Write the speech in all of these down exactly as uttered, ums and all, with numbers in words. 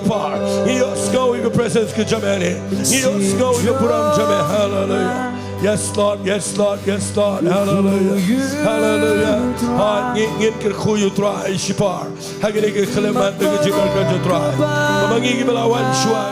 shipor. Ngi ïohsngew ïa ka presence ka jong me. Ngi ïohsngew ïa ka burom jong me. Hallelujah. Yes, Lord. Yes, Lord. Yes, Lord. Hallelujah. Hallelujah. Ha, ngi, ngin kyrkhu ïa u Trai shipor. Ha kane ka khyllipmat ka jingïaroh ka jong u Trai. Ba ma ngi kiba la wan shuwa.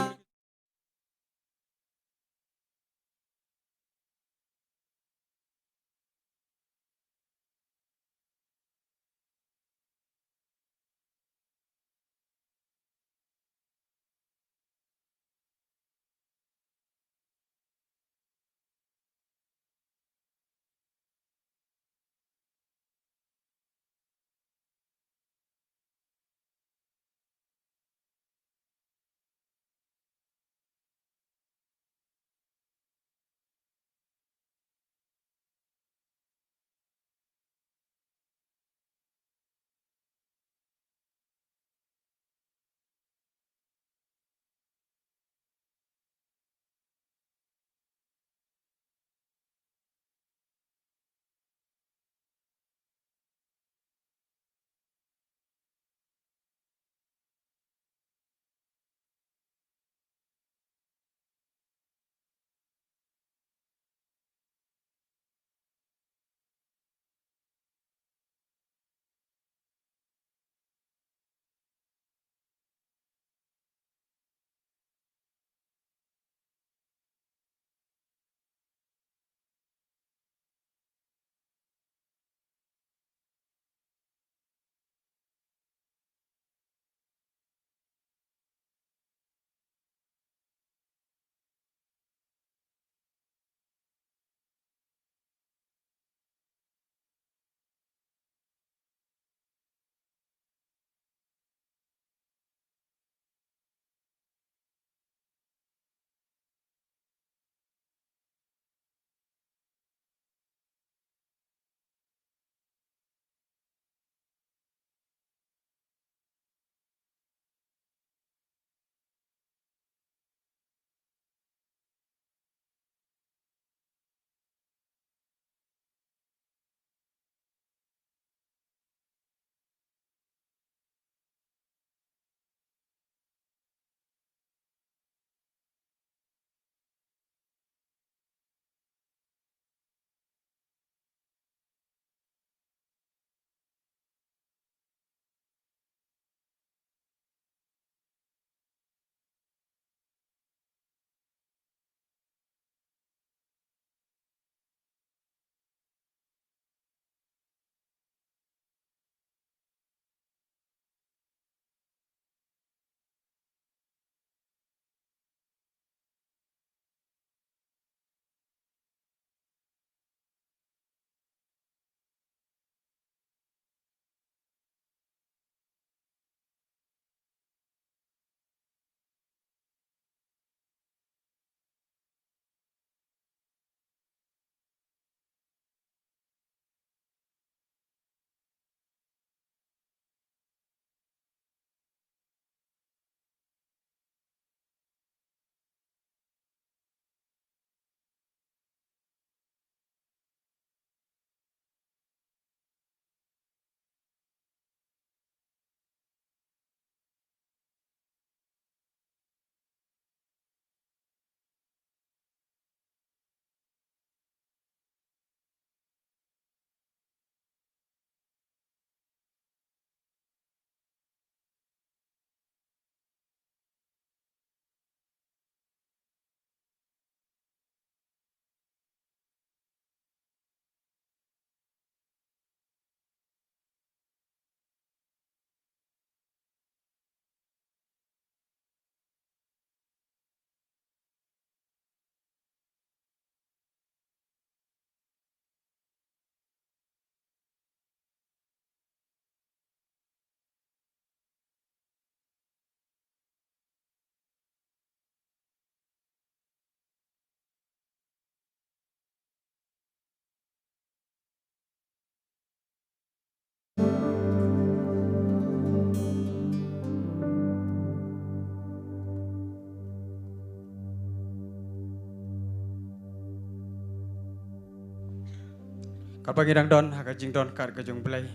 Katba ngi dang don ha ka jingdon kat ka jong U Blei,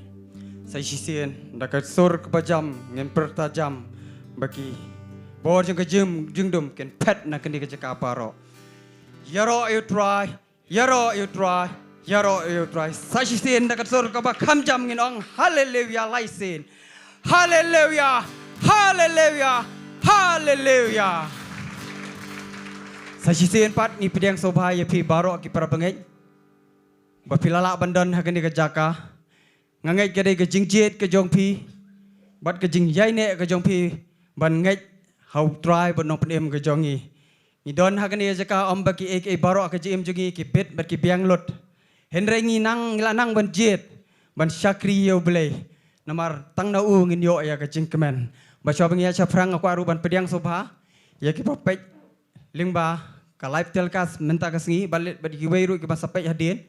sa shisien da ka sur kaba jam ngin pyrta jam ba ki Bor jong ka jing, jingdum kin phet na kane ka jaka baroh. Ïaroh ïa u Trai, ïaroh ïa u Trai, ïaroh ïa u Trai. Sa shisien da ka sur kaba kham jam ngin ong haleluya lai sien. Haleluya, haleluya, haleluya. Sa shisien pat ngi pdiang sngewbha ïa phi baroh ki para bangeit ba phi la lah ban don ha kane ka jaka. Nga ngeit ka dei ka jingjied ka jong phi bad ka jingïaineh ka jong phi ban ngeit ha u Trai bad Nongpynim ka jong ngi. Ngi don ha kane ka jaka ym ba kiei kiei baroh ka jingim jong ngi ki bit bad ki biang lut. Hynrei ngi nang, ngi la nang ban jied ban shakri ïa u Blei. Namar tang na u ngin ïoh ïa ka jingkmen. Ba shuwa ba ngi ïaid shaphrang nga kwah ruh ban pdiang sngewbha ïa kiba peit lyngba ka live telecast mynta ka sngi, bad leit bad kiwei ruh kiba sa peit hadien.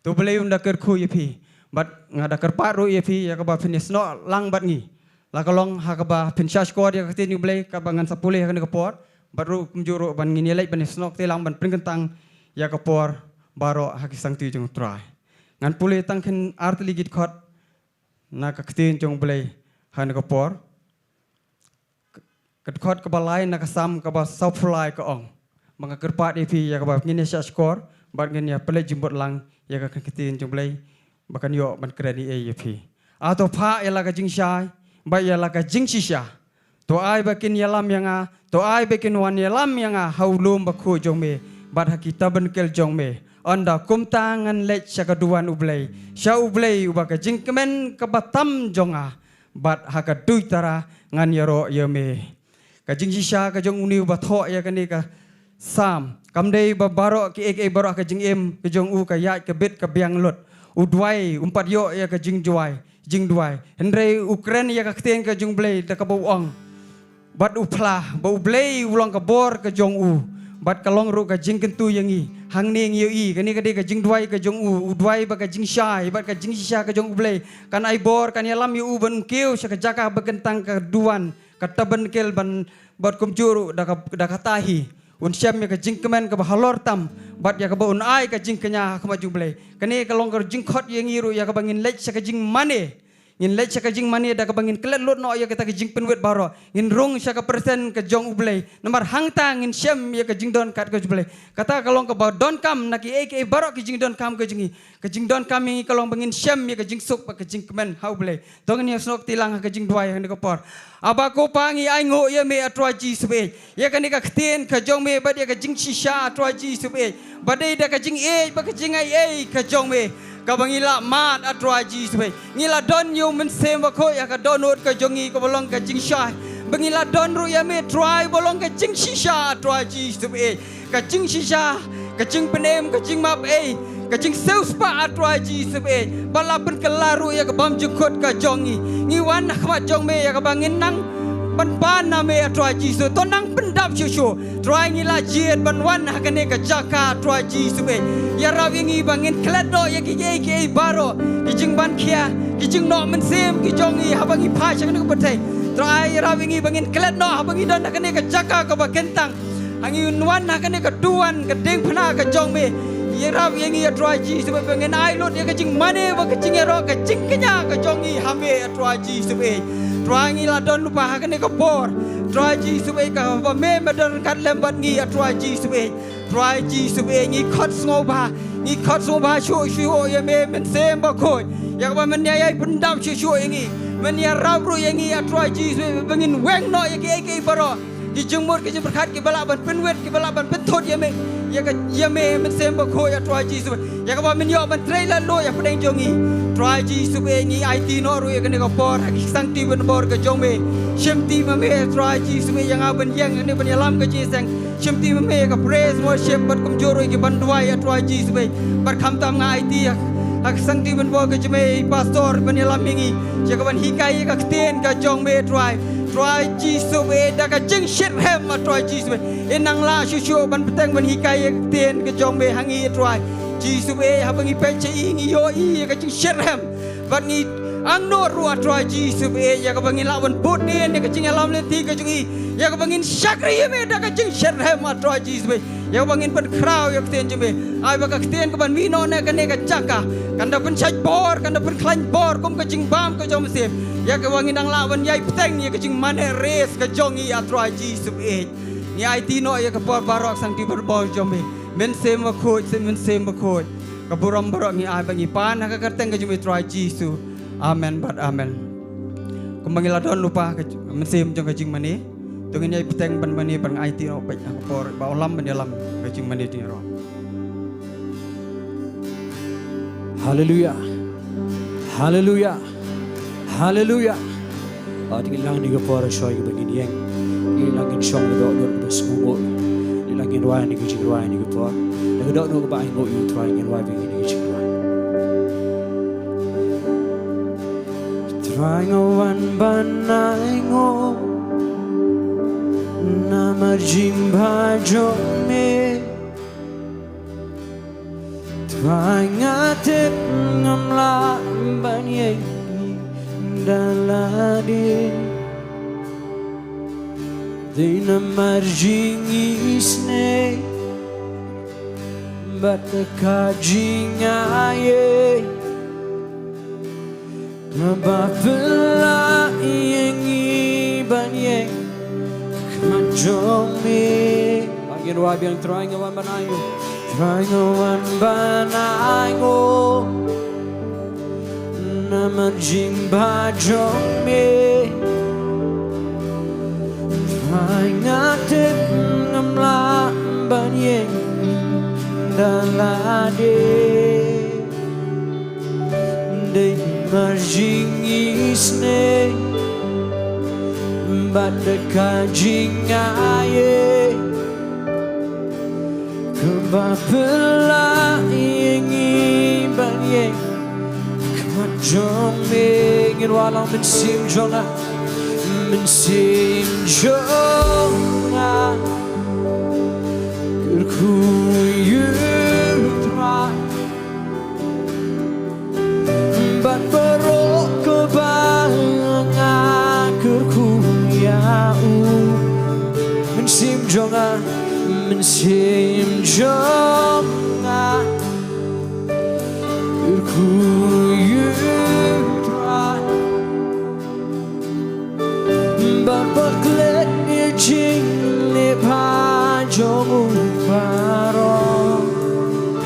To u Blei un da kyrkhu ïa phi. Bad nga da kyrpad ruh ïa phi ïa kaba phin ïasnoh lang bad ngi. La ka long ha kaba phin shahshkor ïa ka ktien u Blei kaba ngan sa pule ha kane ka por. Bad ruh kumjuh ruh ban ngin ïaleit ban ïasnoh kti lang ban pynkyntang ïa ka por baroh ha ki sangti jong u Trai. Ngan pule tang khyndiat artylli ki dkhot na ka ktien jong u Blei ha kane ka por. Ka dkhot kaba lai na ka Salm kaba sawphew lai ka ong, ba nga kyrpad ïa phi ïa kaba ngin ïa shahshkor bad ngin ïa pynleit jingmut lang ïa ka ktien jong u Blei ba kan ïoh ban kren ei ei ïa phi. A to phah ïa la ka jingshai bad ïa la ka jingshisha. To ai ba kin ïalam ïa nga, to ai ba kin wan ïalam ïa nga ha u lum bakhuid jong me bad ha ki tabernacle jong me. Ynda kumta ngan leit sha ka duwan u Blei, sha u Blei uba ka jingkmen kaba tam jong nga, bad ha ka duitara ngan ïaroh ïa me. Ka jingshisha ka jong une uba thoh ïa kane ka Salm kam dei ba baroh kiei kiei baroh ka jingim ka jong u ka ïaid ka bit ka biang lut. U duwai um pat ïoh ïa ka jingduwai, jingduwai. Hynrei u kren ïa ka ktien ka jong u Blei da kaba u ong, bad u phla ba u Blei u long ka bor ka jong u. Bad ka long ruh ka jingkyntu ïa ngi. Hangne ngi ïohi kane ka dei ka jingduwai ka jong u, u duwai ba ka jingshai bad ka jingshisha ka jong u Blei kan ai bor, kan ïalam ïa u ban kiew sha ka jaka ba kyntang, ka duwan, ka tabernacle ban, bad kumjuh ruh da ka, da kata hi un shem ïa ka jingkmen kaba halor tam bad ïa kaba un ai ka jingkñia ha khmat jong u Blei. Kane ka long ka jingkhot ïa ngi ruh ïa kaba ngin leit sha ka jingmane. Ngin leit sha ka jingmane da kaba ngin klet lut noh ïa kata ka jingpynwit baroh. Ngin rung sha ka presence ka jong u Blei. Namar hangta ngin shem ïa ka jingdonkam ka jong u Blei. Kata ka long kaba donkam na kiei kiei baroh ki jingdonkam ka jong ngi. Ka jingdonkam ïa ngi ka long ba ngin shem ïa ka jingsuk bad ka jingkmen ha u Blei. To ngin ïa snoh kti lang ha ka jingduwai ha kane ka por. A ba ko Pa, ngi ainguh ïa me, A Trai Jisu bad ïa kane ka ktien ka jong me bad ïa ka jingshisha, A Trai Jisu bad ba dei da ka jingïeit bad ka jingaiei ka jong me kaba ngi la mad, A Trai Jisu bad ngi la don ïa u Mynsiem Bakhuid ha ka dohnud ka jong ngi kaba long ka jingshai. Ba ngi la don ruh ïa me Trai ba long ka jingshisha, A Trai Jisu bad ka jingshisha, ka jingpynim, ka jingmap ei, ka jingsiewspah, A Trai Jisu bad ba la pynkylla ruh ïa ka bymjukut ka jong ngi. Ngi wan ha khmat jong me ïa kaba ngin nang pynban na me, A Trai Jisu. To nang pyndap shuh shuh. Trai, ngi la jied ban wan ha kane ka jaka, A Trai Jisu bad ïarap ïa ngi ba ngin klet noh ïa kiei kiei baroh, ki jingban khia, ki jingnoh mynsiem ki jong ngi haba ngi phai sha kane ka pyrthei. Trai, ïarap ïa ngi ba ngin klet noh haba ngi don ha kane ka jaka kaba kyntang. Ha ngi wan ha kane ka duwan ka diengphna ka jong me. Ïarap ïa ngi, A Trai Jisu bad ba ngin ai lut ïa ka jingmane bad ka jingïaroh, ka jingkñia ka jong ngi ha me, A Trai Jisu bad. Trai, ngi la don lypa ha kane ka por, Trai Jisu bad, kaba me me don ryngkat lem bad ngi, A Trai Jisu bad. Trai Jisu bad, ngi khot sngewbha, ngi khot sngewbha shuh shuh ïa me Mynsiem Bakhuid, ïa kaba men ïa, ïa pyndap shuh shuh ïa ngi, men ïarap ruh ïa ngi, A Trai Jisu bad, ba ngin weng noh ïa kiei kiei baroh, ki jingmut ki jingpyrkhat kiba lah ban pynwit, kiba lah ban pynthut ïa me, ïa ka, ïa me Mynsiem Bakhuid, A Trai Jisu bad, ïa kaba men ïoh ban trei lad lut ïa pdeng jong ngi. Trai Jisu bad, ngi aiti noh ruh ïa kane ka por ha ki sangti ban bor ka jong me. Shimti ma me, Trai Jisu bad, ïa nga ban ïeng, ïa nga ban ïalam ka jingïaseng. Shimti ma me ïa ka praise worship bad kumjuh ruh ïa ki ban duwai, A Trai Jisu bad. Bad khamtam nga aiti ha, ha ka sangti ban bor ka jong me, i pastor ban ïalam ïa ngi, ïa ka ban hikai ïa ka ktien ka jong me, Trai. Trai Jisu bad, da ka jingshitrhem, A Trai Jisu bad, in nang lah shuh shuh ban bteng ban hikai ïa ka ktien ka jong me ha ngi, A Trai Jisu bad. Haba ngi peit sha i ngi ïohi ïa ka jingshitrhem bad ngi Angnud ruh, ah Trai Jisu baieit, ïa kaba ngin lah ban bud dien ïa ka jingïalam lynti ka jong i, ïa kaba ngin shakri ïa me da ka jingshitrhem, ah Trai Jisu baieit, ïa kaba ngin pynkhraw ïa ka ktien jong me. Ai ba ka ktien kaban mih noh na kane ka jaka kan da pynshait bor, kan da pynkhlaiñ bor kum ka jingbam ka jong u Mynsiem, ïa kaba ngin dang lah ban ïai bteng ïa ka jingmane res ka jong i, ah Trai Jisu baieit. Ngi aiti noh ïa ka por baroh sha u Mynsiem Bakhuid, Mynsiem Bakhuid. Ka burom baroh ngi ai ba ngi pan ha ka kyrteng ka jong me Trai Jisu. Amen bad amen. Kumba ngi la don lypa ka mynsiem jong ka jingmane, to ngin ïai bteng ban mane, ban aiti noh bad ha ka por ba u lam ban ïalam ka jingmane jingïaroh. Haleluya. Haleluya. Haleluya. Bad ngi lang ni ka por sha kaba ngin ïeng. Ngi lang ngin shong da ka dohnud kaba sngewbha. Ngi lang ngin rwai ni ka jingrwai ni ka por. Da ka dohnud kaba ainguh ïa u Trai ngin rwai ba ngin ni ka jingrwai. Trai nga wan ban ainguh namar jingbha jong me. Trai nga tip ngam lah ban ïeng da lade. Dei namar jingisynei bad ka jingai. Kaba pynlah ïa ngi ban ïeng ha khmat jong me. Ngin rwai biang. Trai nga wan ban ainguh. Trai nga wan ban ainguh namar jingbha jong me. Trai nga tip ngam lah ban ïeng da lade. Dei namar jingisynei bad ka jingai. Kaba pynlah ïa ngi ban ïeng ha khmat jong me. Ngin wallam. Mynsiem jong nga, mynsiem jong nga, kyrkhu ïa u Trai. Bad baroh kaba nga kyrkhu ïa u. Mynsiem jong nga, mynsiem jong nga, kyrkhu ïa u Trai. Bad wat klet ïa ka jingleh bha jong u baroh.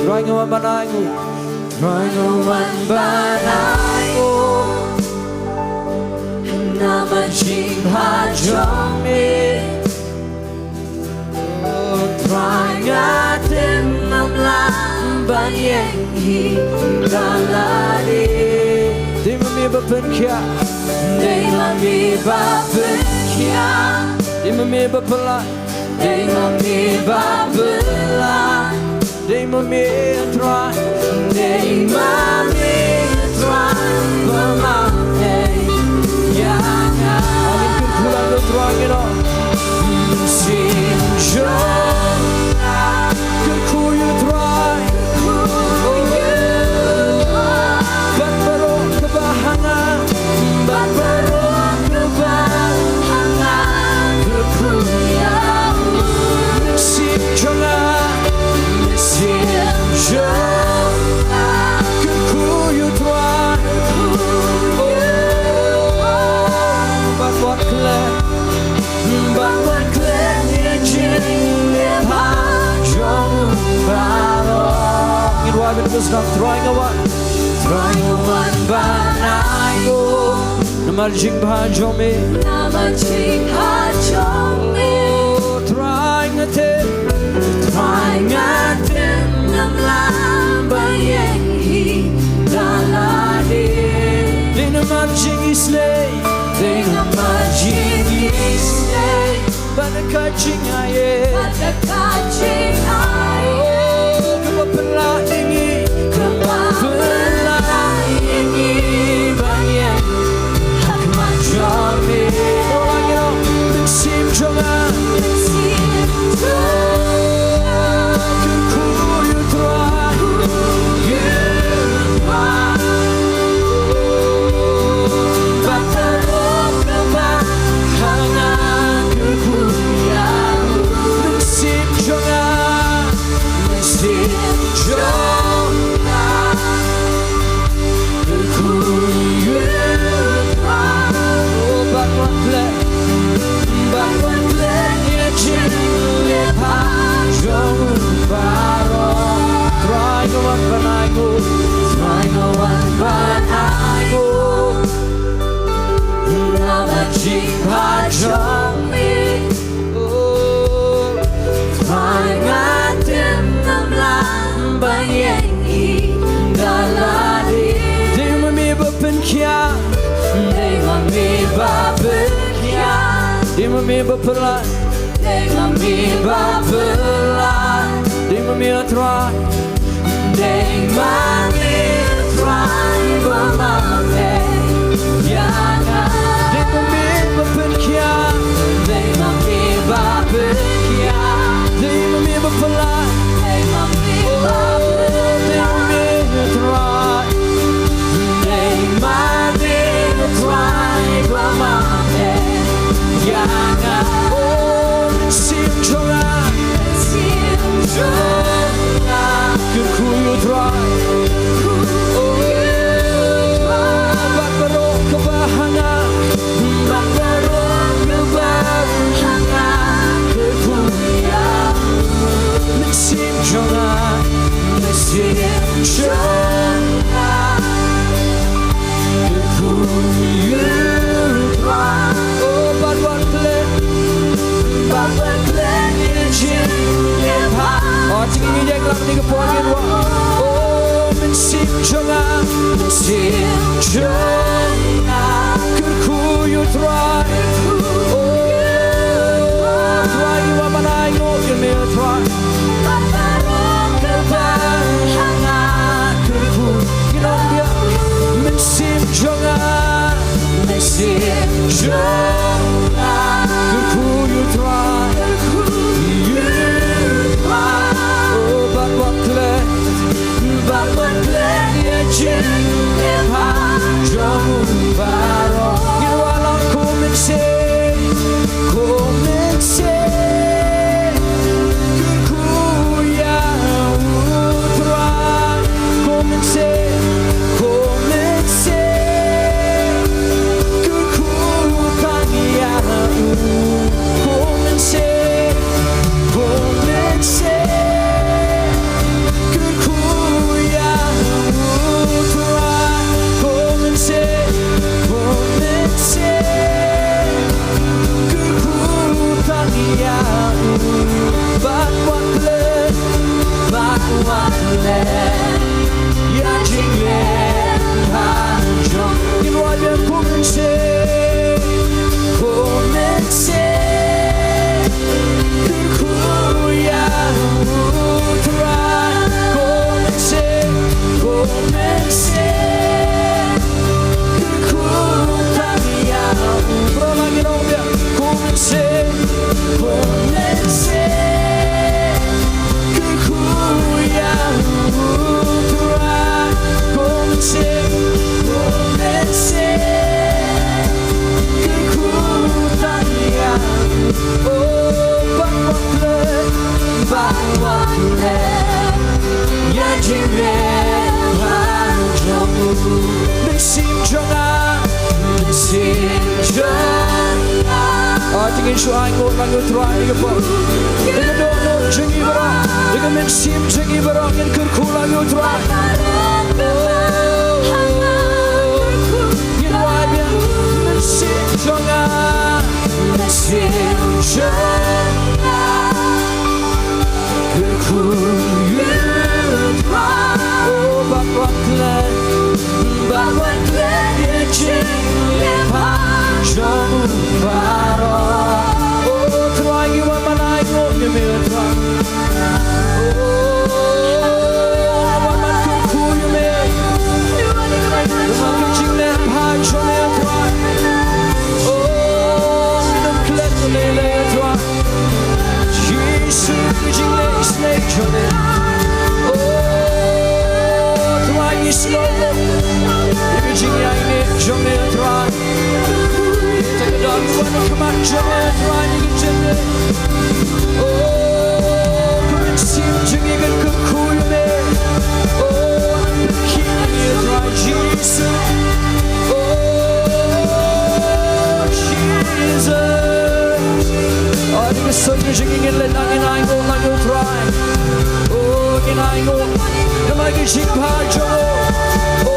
Trai nga wan ban ainguh. Trai nga wan ban ainguh namar jingbha jong me. Trai nga tip ngam lah ban ïeng hi da lade. Dei ma me ba pynkhiah. Dei ma me ba pynkhiah. Dei ma me ba pynlah. Dei ma me ba pynlah. Dei ma me Trai. Dei ma me Trai ba map ïa nga. Amen. Kyrkhu lang ïa u Trai, you know. Mynsiem jong nga, kyrkhu ïa u Trai. Bad baroh kaba ha nga. Bad baroh kaba ha nga, kyrkhu ïa u. Mynsiem jong nga, mynsiem jong nga, kyrkhu ïa u Trai. Bad wat klet, bad wat klet ïa ka jingleh bha jong u baroh. Ngin rwai bad ka sdang. Trai nga wan. Trai nga wan ban ainguh namar jingbha jong me. Namar jingbha jong me. Trai nga tip. Trai nga tip ngam lah ban ïeng hi da lade. Dei namar jingisynei. Dei namar jingisynei. Bad ka jingai. Bad ka jingai. Oh, kaba pynlah ïa ngi. Kaba pynlah ïa ngi ban ïeng ha khmat jong me. Oh, ïa, mynsiem jong nga. Mynsiem jong nga, kyrkhu ïa u Trai. Kyrkhu ïa u Trai. Ba pynlait. Dei ma me ba pynlait. Dei ma me, O Trai. Dei ma me, O Trai, ba ma pynïaid ïa nga. Dei ma me ba pynkhiah. Dei ma me ba pynkhiah. Dei ma me ba pynlait. Dei ma me ba pynlait. Dei ma me, O Trai. Dei ma me, O Trai, ba ma pynïaid ïa nga. O mynsiem jong nga. Mynsiem jong nga. Kyrkhu ïa U Trai. Kyrkhu ïa U Trai. Bad baroh kaba ha nga. Bad baroh kaba ha nga. Kyrkhu ïa U. Mynsiem jong nga. Mynsiem jong nga. Kyrkhu ïa U Trai. O bad wat klet. Bad wat klet ïa ka jingïeit. O, to ngin ïeng lang kane ka por, ngin wad. O mynsiem jong nga. Mynsiem jong nga. Kyrkhu ïa U Trai. O Trai, ngi wan ban ainguh ïa me, O Trai. Bad baroh kaba ha nga. Kyrkhu, ngin ong biang. Mynsiem jong nga. Mynsiem jong nga. Kyrkhu ïa U Trai. Kyrkhu ïa U Trai. O bad wat klet. Bad wat klet ïa ka jingïeit jong u baroh. Ngin wad lang, ko mynsiem. Ko mynsiem. Kyrkhu ïa U Trai. Ko mynsiem. Ko mynsiem. Kyrkhu tang ïa U. Ko mynsiem. Ko mynsiem. Kyrkhu ïa U Trai. Ko mynsiem. Ko mynsiem. Kyrkhu tang ïa U. Bad wat klet. Bad wat klet ïa ka jingïeit ha jong. Ngin wad biang, ko mynsiem. Ko mynsiem. Kyrkhu ïa U Trai. Ko mynsiem. Ko mynsiem. Kyrkhu tang ïa U. Baroh lang, ngin ong biang. Ko mynsiem. Ko mynsiem. Kyrkhu ïa U Trai. Ko mynsiem. Ko mynsiem. Kyrkhu tang ïa U. O bad wat klet. Bad wat klet ïa ka jingïeit ha jong U. Mynsiem jong nga. Mynsiem jong nga. Ai, to ngin shu ainguh lang ïa U Trai, ïa ka por. Ïa ka dohnud jong ngi baroh. Ïa ka mynsiem jong ngi baroh, ngin kyrkhu lang ïa U Trai. Ngin wad biang. Mynsiem jong nga. Mynsiem jong nga. Kyrkhu ïa U Trai. O bad wat klet. Bad wat klet ïa ka jingïeit ha jong u baroh. O Trai, ngi wan ban ainguh ïa me, O Trai. O, wan ban kyrkhu ïa me. Namar ka jingleh bha jong me, O Trai. O, ngim klet lei lei, O Trai. Jisu, ka jingleh isynei jong me. O Trai, ngi sngewbha ïa ka jingïaineh jong me, O Trai. Te ka dang wan ha khmat jong me, O Trai, ngi kynjah. O, ka mynsiem jong ngi kan kyrkhu ïa me. O, ki ngi, O Trai Jisu. O, Jisu. Ai, ka sor ka jong ngi ngin leit lang, ngin ainguh lang ïa U Trai. O, ngin ainguh namar ka jingbha jong u. O,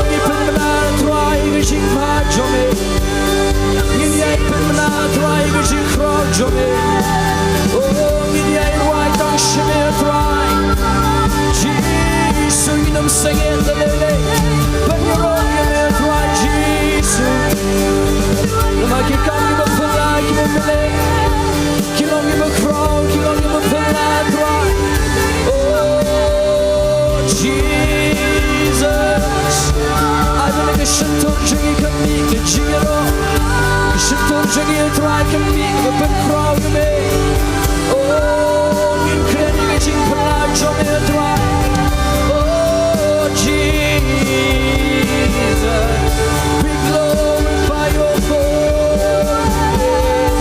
ngi pynbna, Trai, ka jingbha jong me. Ngin ïai pynbna, Trai, ka jingkhraw jong me. O, ngin ïai rwai tang sha me, Trai Jisu. Ngin ym sangeh lei lei. Pynïaroh ïa me, Trai Jisu. Namar ki kam ki Ngi, Trai, ka mih ka pynkhraw ïa me. Oh, ngin kren ïa ka jingpynlait jong me, Trai. Oh, Jesus, we glorify your holy name.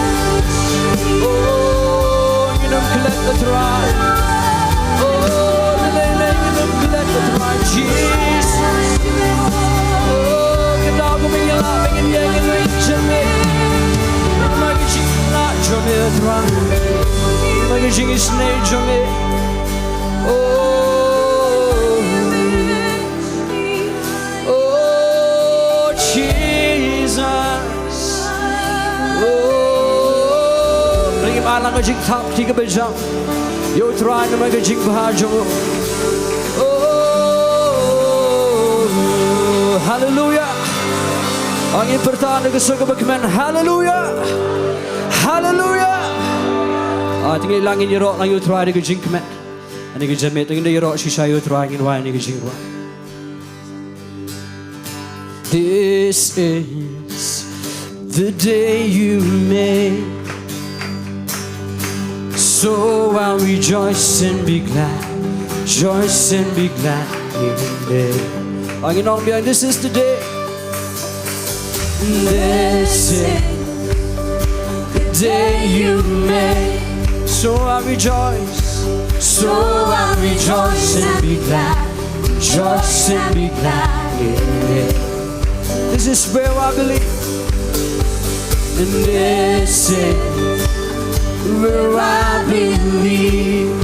Oh, ngin ym klet, Trai. Oh, lei lei ngin ym klet, Trai Jesus. Oh, ka daw kaba ngin lah ban ïeng, ngin ïeng jingmut. Namar ka jinglah jong me, Trai. Namar ka jingisynei jong me. Oh, oh, Jesus. Oh, ngim ai lang ka jingthap kti kaba jam ïa u Trai namar ka jingbha jong u. Oh, haleluya. Ngin pyrta na ka sur kaba kmen, haleluya. Haleluya. Ah, te ngin ïalang, ngin ïaroh lang ïa u Trai da ka jingkmen. Ani ka jingmut, te ngin da ïaroh shisha ïa u Trai, ngin wai ani ka jingrwai. This is the day you made. So I'll rejoice and be glad. Rejoice and be glad in it. Ngin ong biang, this is the day. This is the day you made. So I rejoice. So I rejoice and be glad. Rejoice and be glad in it. This is where I believe. And this is where I believe.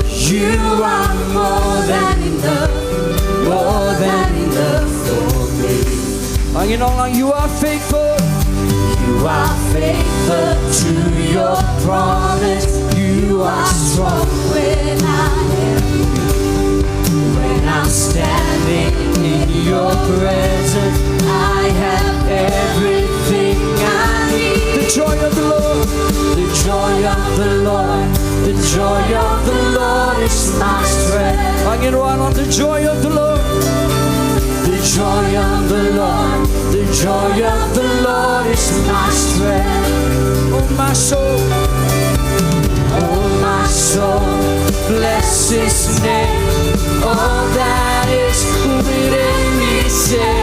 You are more than enough, more than enough for me. Ngin ong lang, you are faithful. You are faithful to your promise. You are strong when I am weak. When I'm standing in your presence, I have everything I need. The joy of the Lord. The joy of the Lord. The joy of the Lord is my strength. Ngin wan on the joy of the Lord. The joy of the Lord. The joy of the Lord is my strength. Oh, my soul. Oh, my soul, bless his name. All that is within me, say,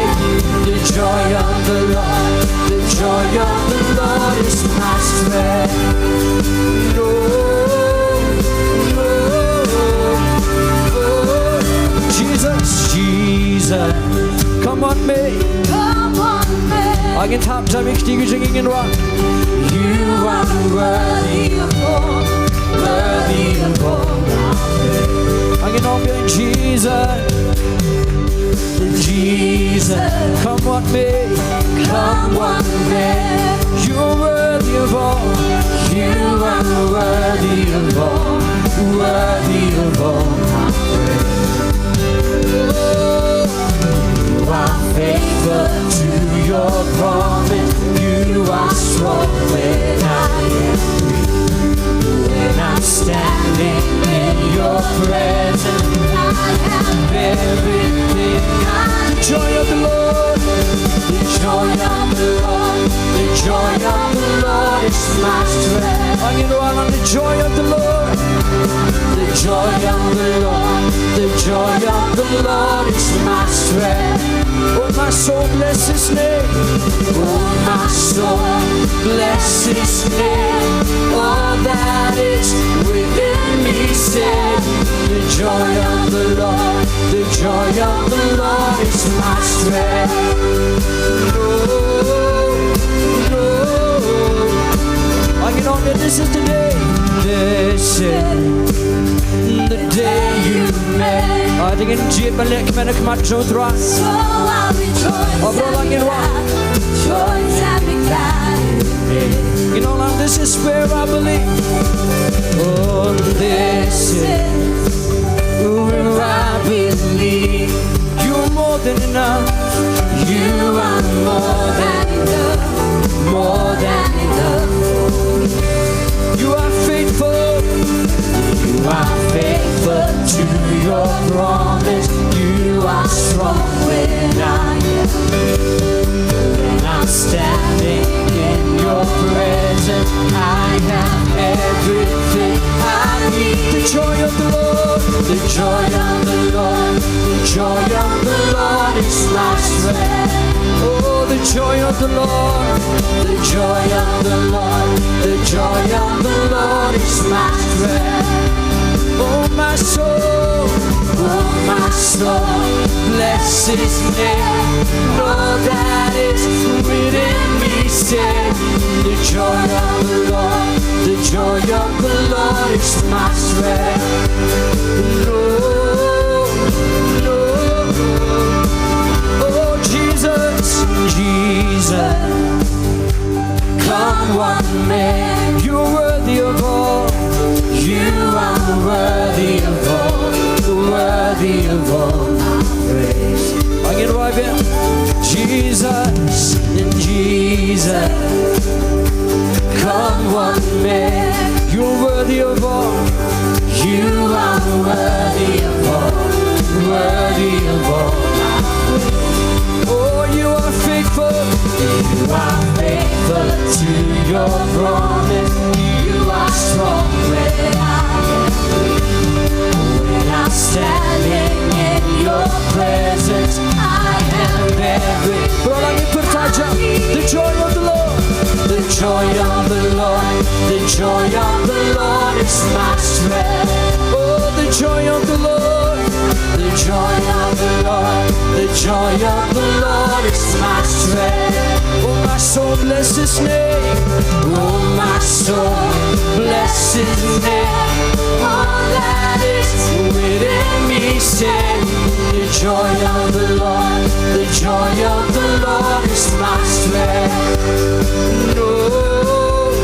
the joy of the Lord, the joy of the Lord is my strength. Lord, Lord, Lord. Jesus, Jesus, come on, me. Come on, me. Ngin thap jam ïa kti ka jingïaroh. You are worthy of all, worthy of all our praise. Ngin ong biang, Jesus. Jesus, come what may, come what may. You're worthy of all, you are worthy of all, worthy of all our praise. You are faithful to your promise. You are strong when I am weak. When I'm standing in your presence, I have everything I need. The joy of the Lord. The joy of the Lord. The joy of the Lord is my strength. Ngin wan on the joy of the Lord. The joy of the Lord, the joy of the Lord is my strength. Oh, my soul, bless his name. Oh, my soul, bless his name. All that is within me, say, the joy of the Lord, the joy of the Lord is my strength. Lord, Lord. Ngin ong biang, this is the day. This is the day you made. Te ngin jied ban leh kmen ha khmat jong u Trai. So I'll rejoice. Oh, bro, and be glad. Rejoice and be glad in it. Ngin ong lang, this is where I believe. Oh, this is where I believe. You're more than enough. You are more than enough, more than enough for me. You are faithful. You are faithful to your promise. You are strong when I am weak. When I'm standing Lord, the joy of the Lord, the joy of the Lord is my strength. Oh my soul, oh my soul, bless his name. All that is within me, say, the joy of the Lord, the joy of the Lord is my strength. Lord, Lord, oh Jesus, Jesus, come what may, you're worthy of all. You are worthy of all, worthy of all my praise. Again, right here. Jesus, in Jesus, come what may, you're worthy of all. You are worthy of all, worthy of all my praise. Oh, you are faithful. You are faithful to your promise. You are strong when I am weak. When I'm standing in your presence, I am every. Bro, let me put it down. The joy of the Lord. The joy of the Lord. The joy of the Lord is my strength. Oh, the joy of the Lord. The joy of the Lord, the joy of the Lord is my strength. Oh, my soul, bless his name. Oh, my soul, bless his name. All that is within me, say, the joy of the Lord, the joy of the Lord is my strength. No, no, oh,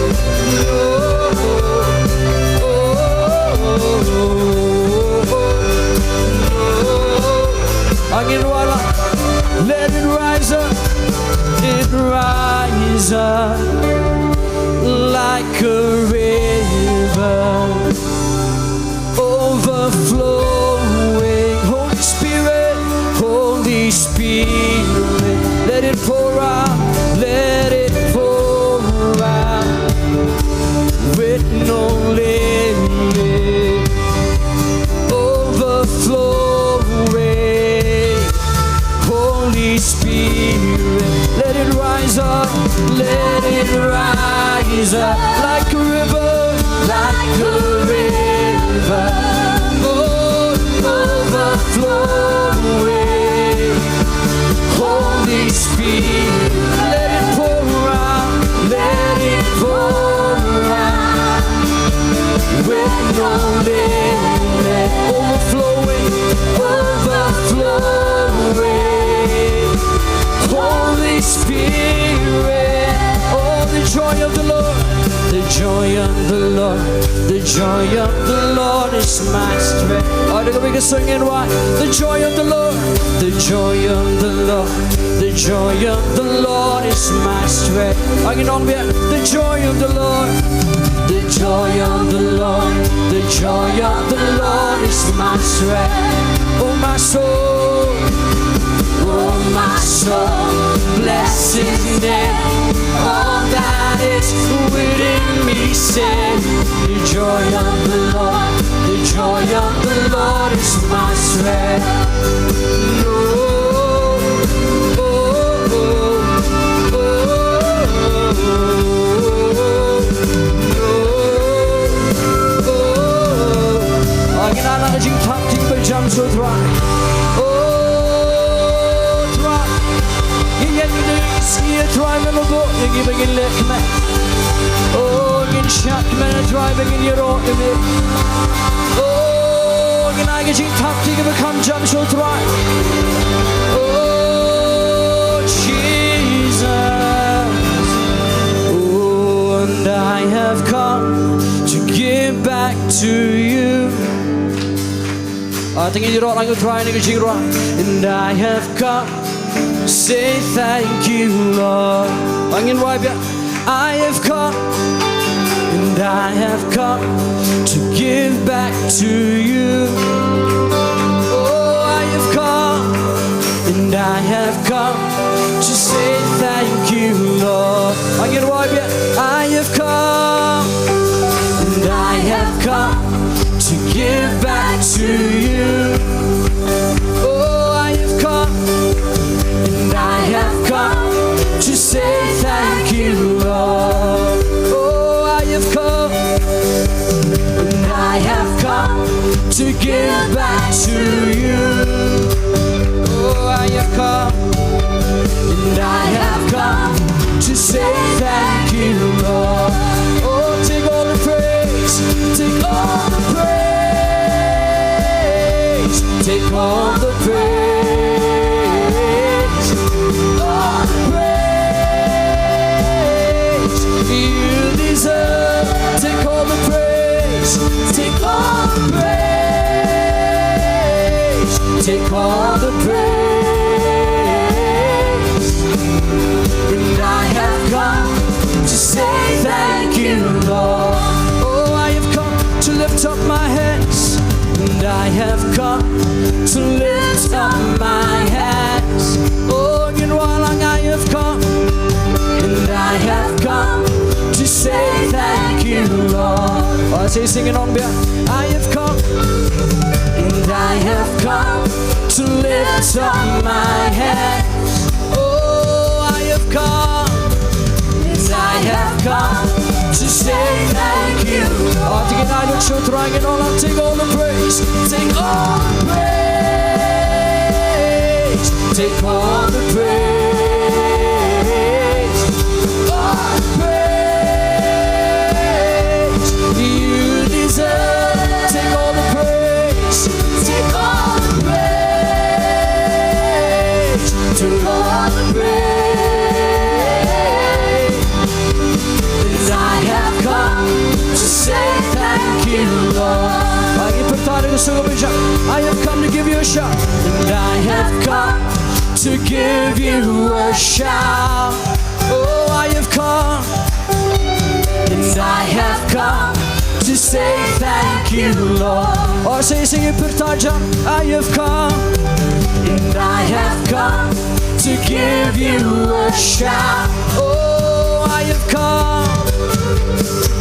oh, oh, oh. Angin wala, let it rise up, it rise up like a river overflowing. Holy Spirit, Holy Spirit, let it pour out, let it pour out with no limit, overflowing. Holy Spirit, let it rise up, let it rise up like a river, like a river, oh, overflowing. Holy Spirit, let it pour out, let it pour out with no limit, overflowing, overflowing. Holy Spirit, oh, the joy of the Lord, the joy of the Lord, the joy of the Lord is my strength. Oh, the biggest song in what? The joy of the Lord, the joy of the Lord, the joy of the Lord is my strength. Again, on the joy of the Lord, the joy of the Lord, the joy of the Lord is my strength. Oh, my soul, oh, my soul, bless his name. All that is within me, say, the joy of the Lord, the joy of the Lord is my strength. Lord, oh, oh, oh, oh, oh, oh. Oh, ngin ai la ka jingthap kti ba jam sha u Trai. Oh, Trai. Ngin ïeng, ngin ïeng, Trai, me la buh ïa ngi ba ngin leh kmen. Oh, ngin shad kmen, Trai, ba ngin ïaroh ïa me. Oh, ngin ai ka jingthap kti kaba kham jam sha u Trai. Oh, Jesus. Oh, and I have come to give back to you. Ah, te ngin ïaroh lang ïa u Trai ha kane ka jingrwai. And I have come to say thank you, Lord. Ngin wai biang. I have come, and I have come to give back to you. Oh, I have come, and I have come to say thank you, Lord. Ngin wai biang. I have come, and I have come to give back to you. Oh, I have come, and I have come to say give back to you. Oh, I have come, and I have come to say thank you, Lord. Oh, take all the praise, take all the praise, take all the praise, all the praise you deserve. Take all the praise, take all the praise, take all the praise. And I have come to say thank you, Lord. Oh, I have come to lift up my hands, and I have come to lift up my hands. Oh, you know, I have come, and I have come to say thank you, Lord. Oh, say, sing it on, yeah. I have come, and I have come to lift up my hands. Oh, I have come, and I have come to say thank you. Oh, to get out of children and all, I'll take all the praise, take all the praise, take all the praise, all the praise you deserve. Take all the praise, take all the praise, take all the praise. And I have come to say thank you, Lord. Ai, pyrta da ka suk ka pyrshah. I have come to give you a shout. And I have come to give you a shout. Oh, I have come, and I have come to say thank you, Lord. Oh, say, sing it, pyrta jam. I have come, and I have come to give you a shout. Oh, I have come,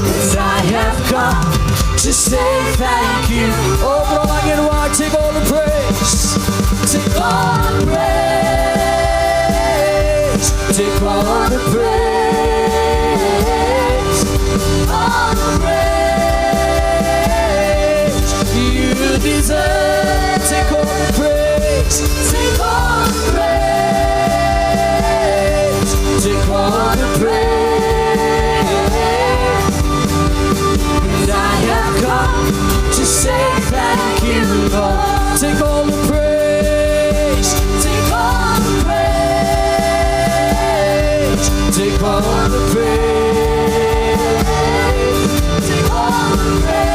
and I have come to say thank you. Oh, bro, I get why. Take all the praise, take all the praise, take all the praise, all the praise you deserve. Take all the praise, take all the praise, take all the praise. And I have come to say thank you, Lord. Take all the praise, take all the praise, take all the praise, take all the praise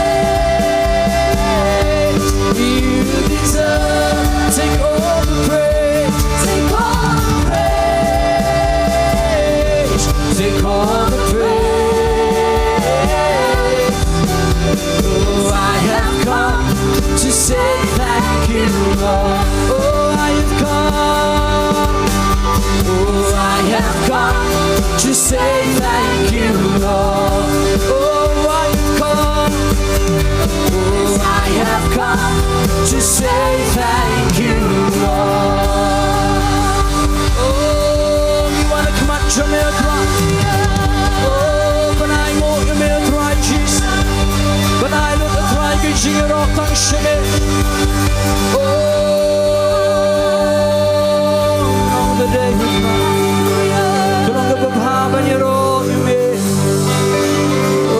you deserve. Take all the praise, take all the praise, take all the praise. Oh, I have come to say thank you, Lord. Oh, I have come. Oh, I have come to say thank you, Lord. Oh, I have come. Oh, I have come to say thank you, Lord. Oh, you wanna come up to me, Lord? Oh, but I know you may try, Jesus. But I know the try, you sing it all, thanks to me. Oh, on the day. Ka long kaba bha ban ïaroh ïa me. Oh,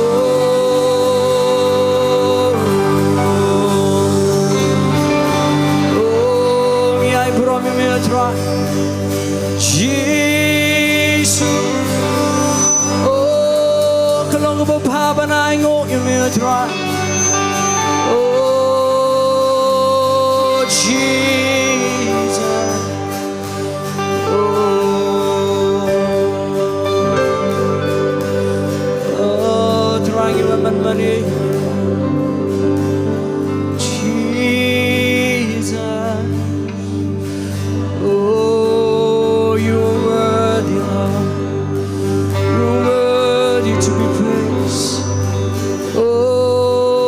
oh, ngi ai burom ïa me, Trai Jisu. Oh, ka long kaba bha ban ai nguh ïa me, Trai. Oh, Jesus. Oh, oh, Trai, ngi wan ban mane. Jesus. Oh, you are worthy, Lord. You are worthy to be praised. Oh,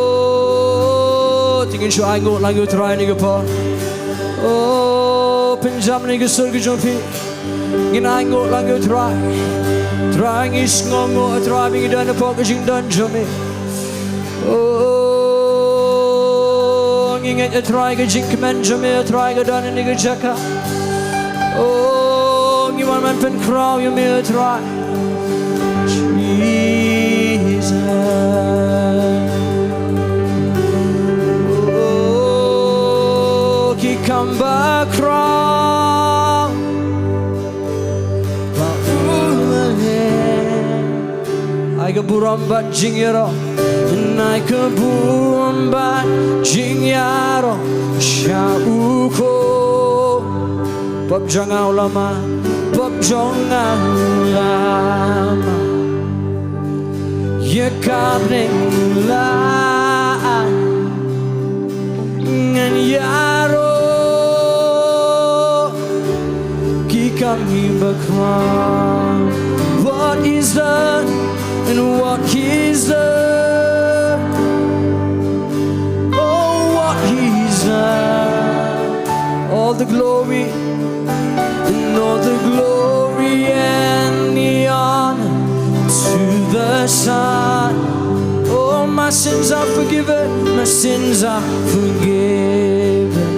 te ngin shu ai nguh lang ïa u Trai ha kane ka por. Oh, pynjam ïa ka sur ka jong phi. Ngin ai nguh lang ïa u Trai. Trai, ngi sngewnguh, Trai, ba ngi don hapoh ka jingdon jong me. Oh, Ngeit, A Trai, ka jingkmen jong me, A Trai, ka don ha kane ka jaka. Oh, ngi wan ban pynkhraw ïa me, A Trai. Jesus. Oh, ki kam ba khraw. Ba u Ai ka burom bad jingïaroh. Ai ka burom bad jingïaroh sha u Khun. Pop jong nga u la mad, pop jong nga u la mad. Ïa ka bneng la ai. Ngan ïaroh ki kam hi ba khraw. What he's done and what he's done. Oh, what he's done. All the glory and all the glory and the honor to the Son. Oh, my sins are forgiven, my sins are forgiven.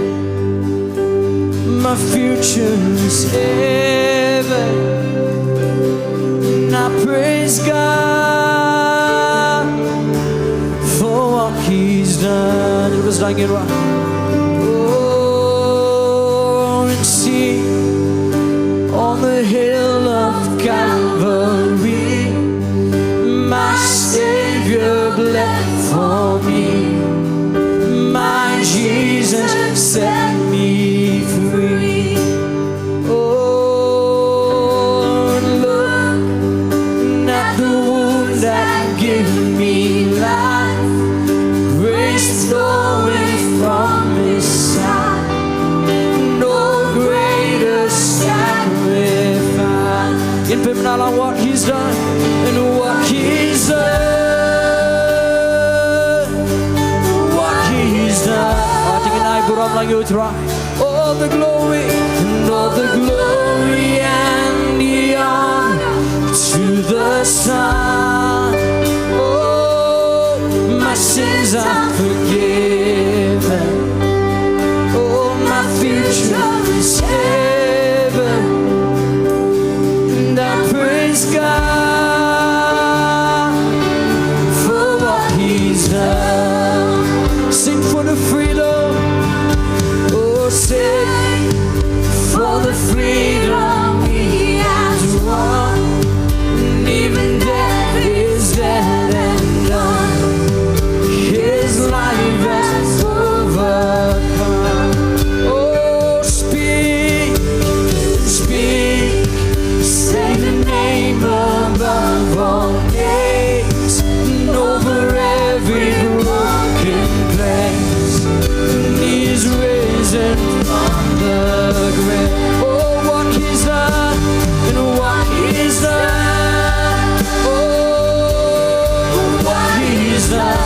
My future is heaven. And I praise God for what he's done. It was like it was. Oh, and see on the hill of Calvary, my Savior bled for me. My Jesus set me free. Oh, look at the wounds that give me life. Grace flowing from his side. No greater sacrifice. Ngin pynbna lang what he's done and what he's done. What he's done. Aw, te ngin ai burom lang ïa U Trai. All the glory and all the glory and the honor to the Son. Oh, my sins are forgiven. Oh, my future is heaven. And I praise God for what he's done. Sing for the freedom. Oh, sing for the freedom he has won. And even death is dead and done. His life has overcome. Oh, speak, speak, say the name above all names, and over every broken place, and he's risen from the grave. Oh, what he's done, and what he's done. Oh, what he's done.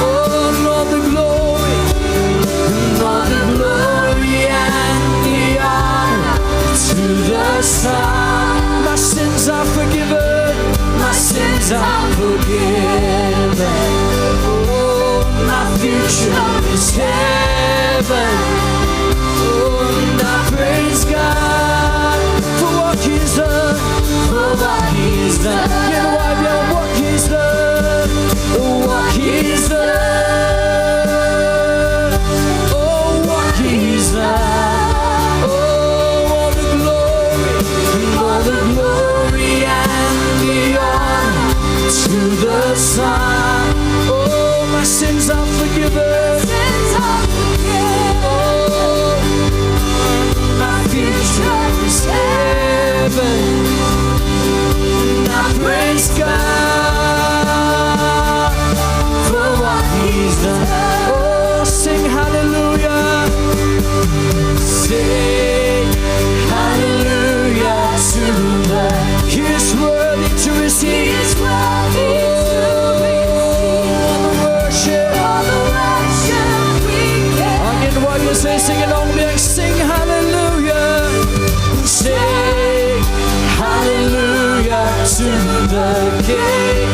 Oh, and all the glory, and all the glory and the honor to the Son. My sins are forgiven. My sins are forgiven. Oh, my future is heaven. Oh, and I praise God for what he's done. For what he's done. Ïa, what he's done. What he's done. Oh, what he's done. Oh, all the glory, all the glory and the honor to the Son. Oh, my sins are forgiven. Sins are forgiven. Oh, my future is heaven. And I praise God for what he's done. Oh, sing hallelujah. Sing hallelujah to the Lord. He's worthy to receive. He's worthy to receive all the worship. All the worship we give. Again, what you say, sing along, sing hallelujah. Sing hallelujah to the King.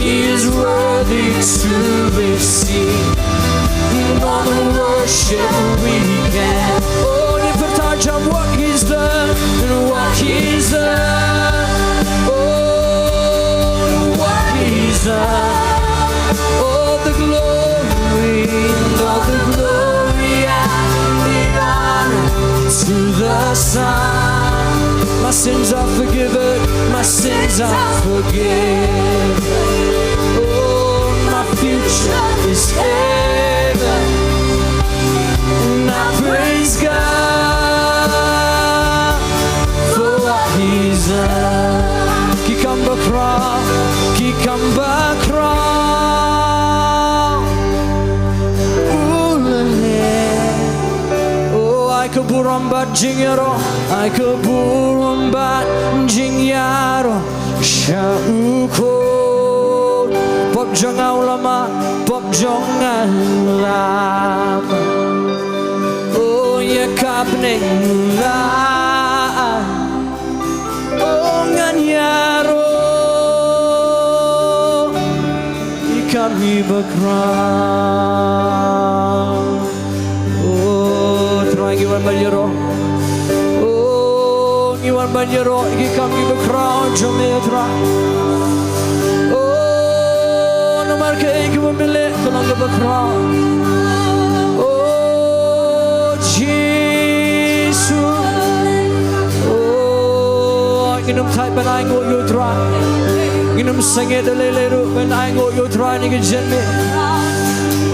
He is worthy to receive Come and worship we can. Oh, ngi pyrta jam what he's done and what he's done. Oh, what he's done. All the glory, all the glory and the honor to the Son. My sins are forgiven, my sins are forgiven. Oh, my future is heaven. And I praise God for what he's done. Ki kam bakhraw, ki kam bakhraw. Ulele. Oh, ai ka burom bad jingïaroh, ai ka burom bad jingïaroh sha u Khun. Pop jong nga u la mad, pop jong nga u la mad. Oh, ïa ka bneng u la ai. Oh, ngan ïaroh ïa ka mi bakhraw. Oh, Trai ngi wan ban ïaroh. Oh, ngi wan ban ïaroh ïa ki kam ki bakhraw jong me, Trai. Oh, namar kaei kaba me leh ka long kaba khraw. Oh, Jisu. Oh, ngin ym thait ban ainguh ïa u Trai. Ngin ym sangeh da lei lei ruh ban ainguh ïa u Trai ha kane ka jingim.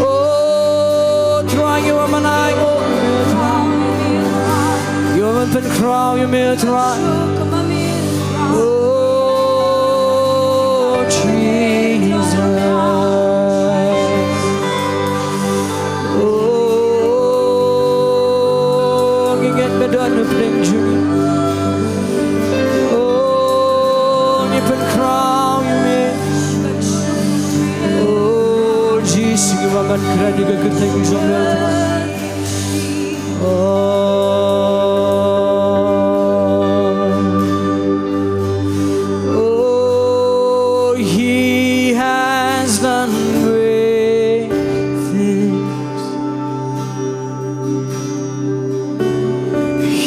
Oh, Trai, ngi wan ban ainguh. Ngi wan ban pynkhraw ïa me, Trai. Oh, Jesus. Oh, ngi ngeit ba don u pdeng jong ngi. Oh, ngi pynkhraw ïa me. Oh, Jisu, ngi wan ban kren ïa ka kyrteng jong me. Oh. Oh, he has done great things.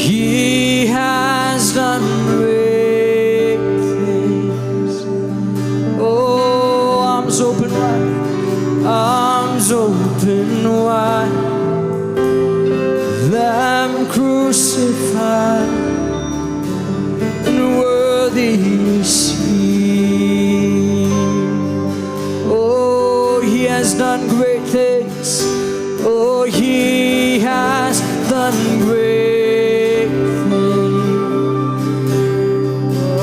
He has done great things. Oh, arms open wide, arms open wide. Lamb crucified, and worthy is he. Oh, he has done great things. Oh, he has done great things.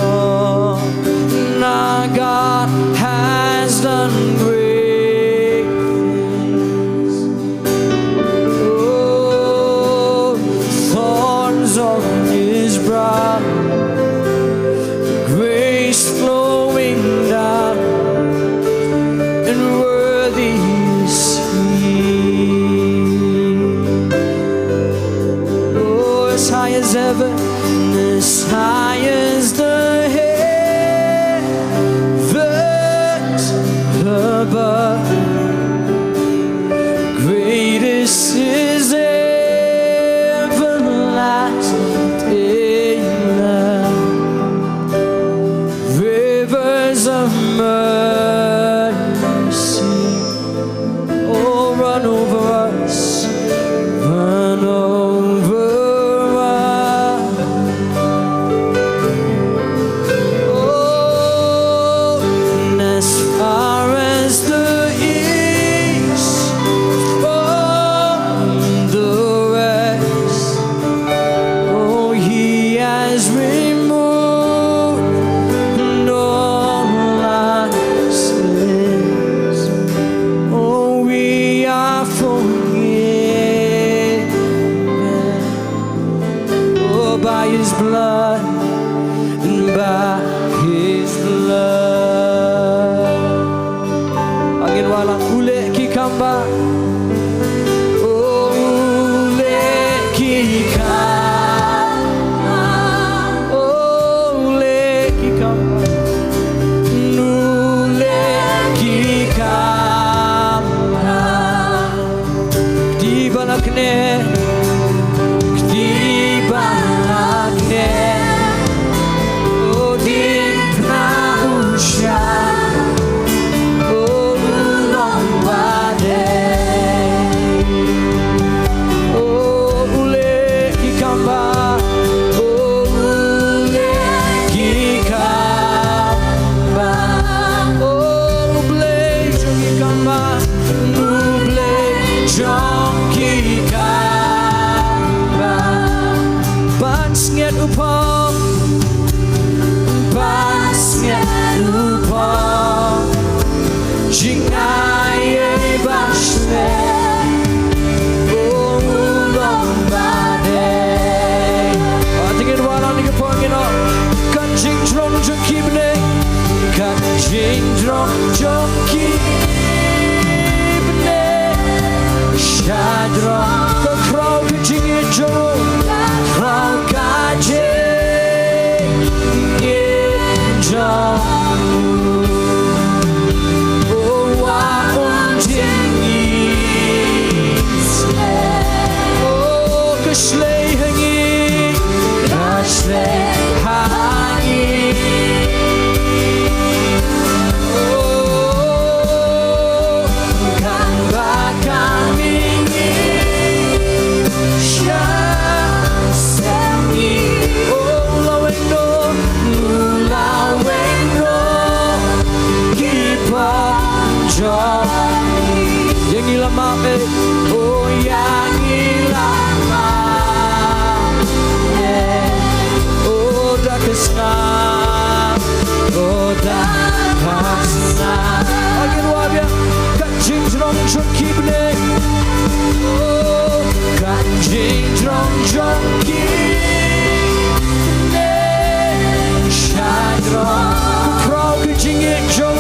Oh, our God has done great things. Oh, thorns on his brow, grace flowing down, and worthy is he. Oh, as high as heaven, as high as the heavens above, great is his everlasting love. Rivers of mercy, oh, run over us, run over us. Oh, and as far as the east from the west, oh, he has removed all our sins. Oh, we are forgiven. Oh, by his blood, by his blood. Ngin wallam, u leh ki kam ba. Oh, u leh ki kam ba. Oh, u leh ki kam ba. U leh ki kam ba. jong ki bneng. Shadrach, ka khraw ka jingïeit jong u, ka khraw ka jingïeit jong u. U wa um jingïeit. O ka shlei ha ngi, ka shlei ha ngi. O kan ba kan ïa ngi. Sha sem ngi. O la weng noh, la weng noh ki bym jong ngi. Ïa ngi la map eh. O ïa ngi la map eh. O da ka snam, o da ka snam. Again, wa biang. Ka jingjrong jong ki bneng. O ka jingjrong jong ki bneng. Shadrach, ka khraw ka jingïeit jong u.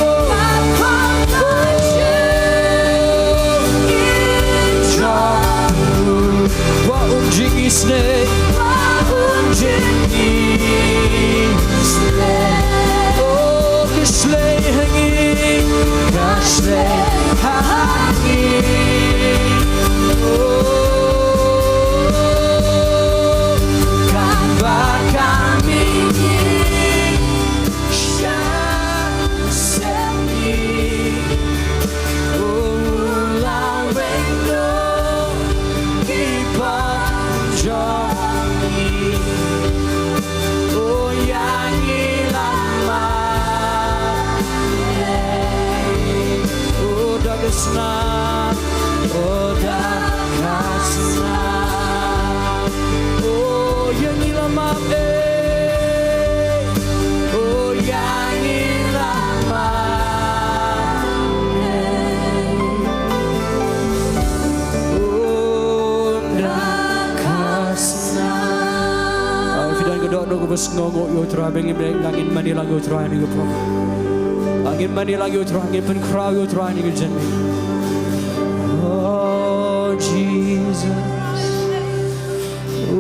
Wa um jingisynei. Wa um jingisynei. O ka shlei ha ngi, ka shlei ha ngi. O kan ba kan ïa ngi. Sha sem ngi. O la weng noh ki bym jong ngi. O ïa ngi la map eh. O da ka snam, o da ka snam. O ïa ngi la map eh. O ïa ngi la map eh. O da ka snam. Ah, phi don ka dohnud kaba sngewnguh ïa u Trai, ba ngin beh, ba ngin mane lang ïa u Trai ha kane ka por. Ba ngin mane lang ïa u Trai, ngin pynkhraw ïa u Trai ha kane ka janmiet. Oh, Jesus. O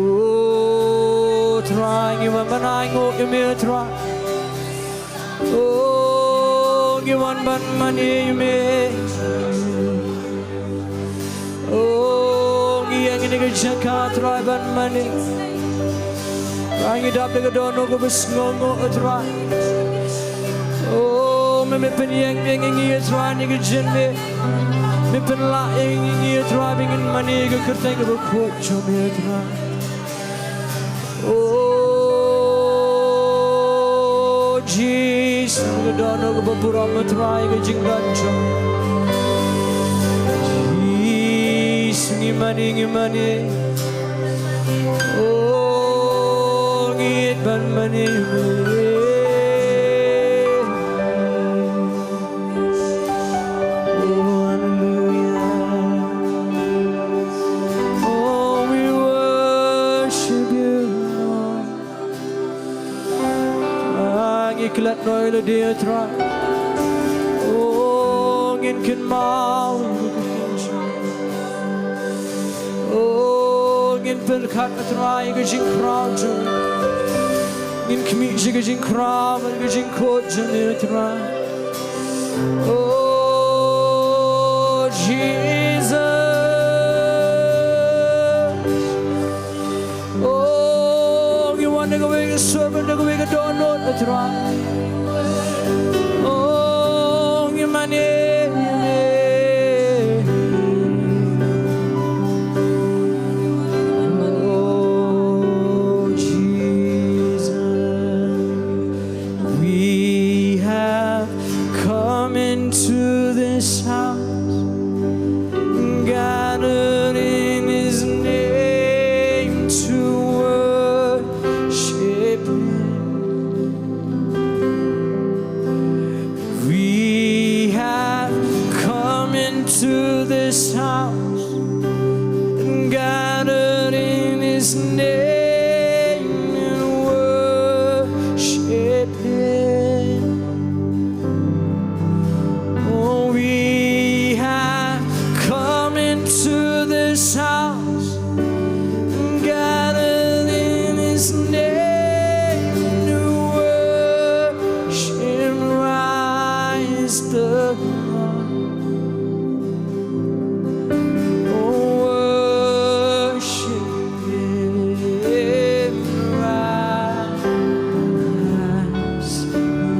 Trai, ngi wan ban ainguh ïa me, Trai. O, ngi wan ban mane ïa me. O, ngi ïeng ha kane ka jaka, Trai, ban mane. Trai, ngi dap da ka dohnud kaba sngewnguh, Trai. O, me, me pynïeng ïa ngi, Trai, ha kane ka janmiet. Me pynlah ïa ngi, Trai, ba ngin mane ïa ka kyrteng kaba khuid jong me, Trai. Oh, Jesus, ka dohnud kaba burom, Trai, ka jingdon jong. Jesus, ngi mane, ngi mane. Oh, ngi ïeit ban mane. Oh, hallelujah. Oh, we worship you, Lord. Ah, ngi klet noh ïa lade, Trai. Oh, ngin kynmaw. Oh, ngin pyrkhat, Trai, ka jingkhraw jong. Ngin khmih sha ka jingkhraw bad ka jingkhuid jong me, Trai. Oh, Jesus. Oh, ngi wan da kawei ka sur bad da kawei ka dohnud, Trai. Oh, ngi mane. Oh, Jesus. We have come into this house, gathered in his name to worship him. We have come into this house, gathered in his name and worship him. Praise the Lord. Worship Him, rise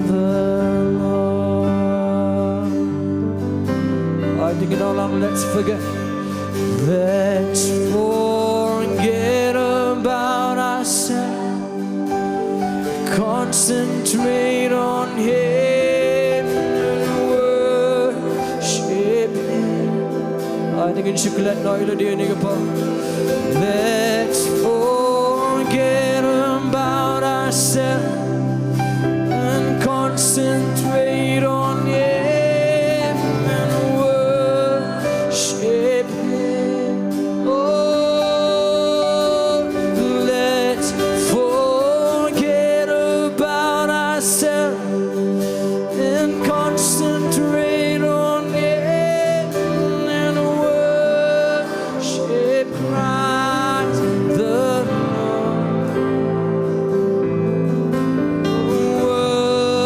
the Lord. I think it all on, let's forget. Let's forget about ourselves. Concentrate on Him and worship Him. Ai, to ngin shu klet noh ïa lade ha kane ka por. Let's forget about ourselves and concentrate on Him and worship Him. Oh, let's forget about ourselves and concentrate on Him and worship Christ the Lord.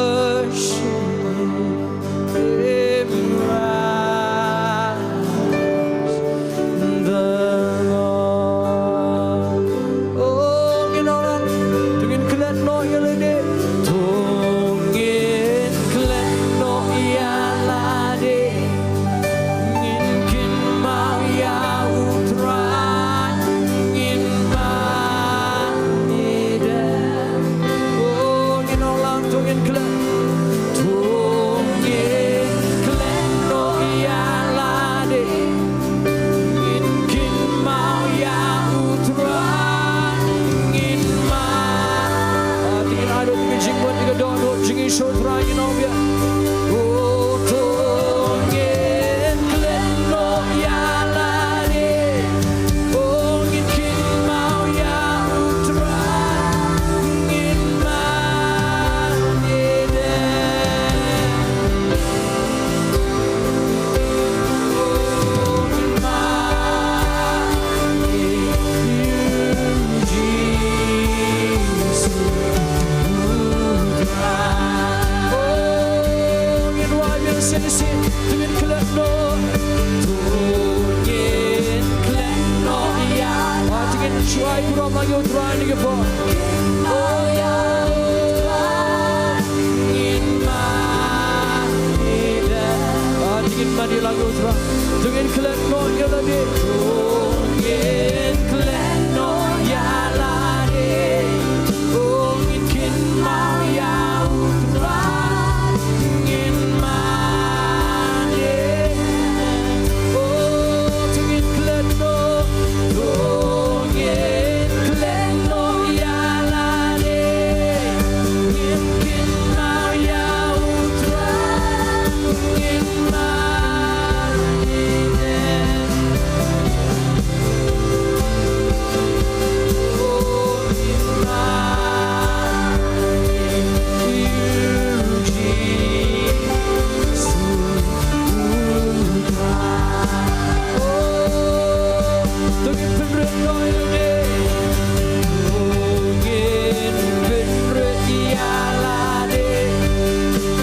Worship Him, rise the Lord. Oh, ngin ong, to ngin klet noh ïa lade. To ngin klet noh ïa lade. Ngin kynmaw ïa U Trai, ngin mane da. Oh, ngin ong lang, to ngin klet, to ngin klet noh ïa lade. Ngin kynmaw ïa U Trai, ngin mane. Ah, to ngin ai da ka jingmut, da ka dohnud jong ngi sha U Trai, ngin ong biang. Oh, to ngin klet noh ïa lade. Oh, ngin kynmaw ïa U Trai, ngin mane da. Oh, ngin mane ïa U Jisu U Trai. Oh, ngin wad biang shisien, to ngin klet noh. To ngin klet noh ïa. Ai, to ngin shu ai burom ïa U Trai ha kane ka por. Oh, ïa U Trai ngin mane da. Ai, to ngin mane lang ïa U Trai. To ngin klet noh ïa lade. To ngin klet noh ïa lade. Oh, ngin kynmaw ïa U Trai, ngin mane. Oh, to ngin klet noh, to ngin klet noh ïa lade. Ngin kynmaw ïa U Trai, ngin mane.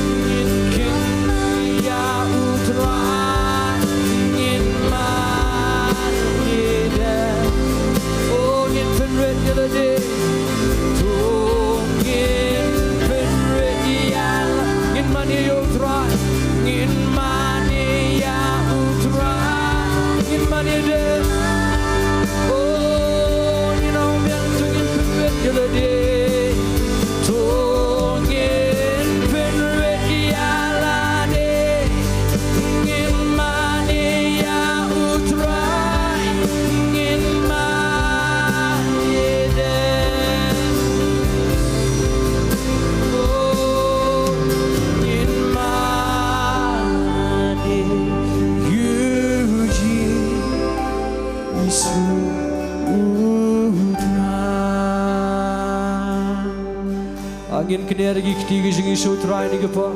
Ngin kynmaw ïa U Trai, ngin mane da. Oh, ngin pynrit ïa lade. To ngin pynrit ïa la-, ngin mane ïa U Trai, ngin mane ïa U Trai, ngin mane da. Oh, ngin ong biang, to ngin pynrit ïa lade. To ngin pynrit ïa lade, ngin mane ïa U Trai, ngin mane da. Oh, ngin mane ïa U Jisu U Trai. Ah, ngin kner ïa ki kti ki jong ngi sha U Trai ha kane ka por.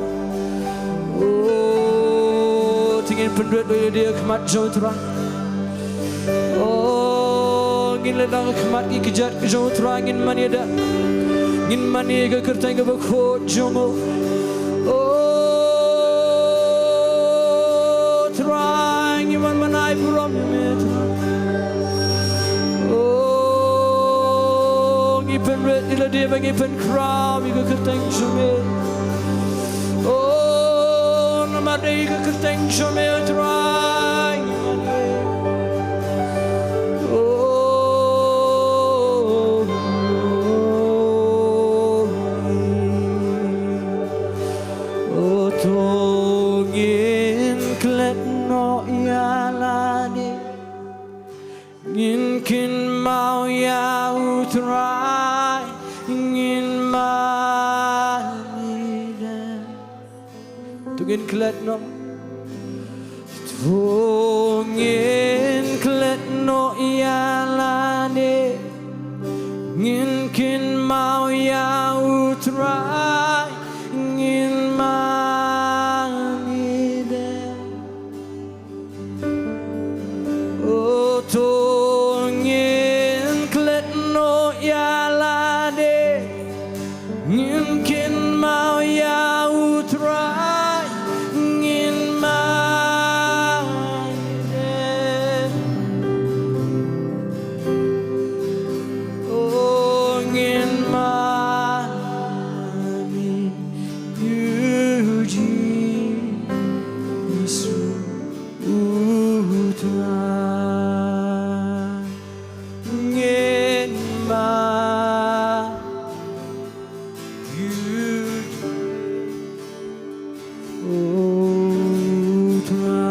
Oh, to ngin pynrit ïa lade ha khmat jong U Trai. Oh, ngin leit lang ha khmat ki kjat ki jong U Trai, ngin mane da. Ngin mane ïa ka kyrteng kaba khuid jong U. Oh, Pynrit ïa lade ba ngi pynkhraw ïa ka kyrteng jong me. Oh, namar dei ïa ka kyrteng jong me, oh Trai. Oh, oh, to ngin klet noh ïa lade. Ngin kynmaw ïa u Trai, ngin mane da. To ngin klet noh. To ngin klet noh ïa lade. Ngin kynmaw ïa u Trai, ngin mane da. Oh, to ngin klet noh ïa lade, ngin kynmaw ïa u Trai, ngin mane. Oh, ngin mane ïa u Jisu. U Trai, ngin mane ïa u Trai.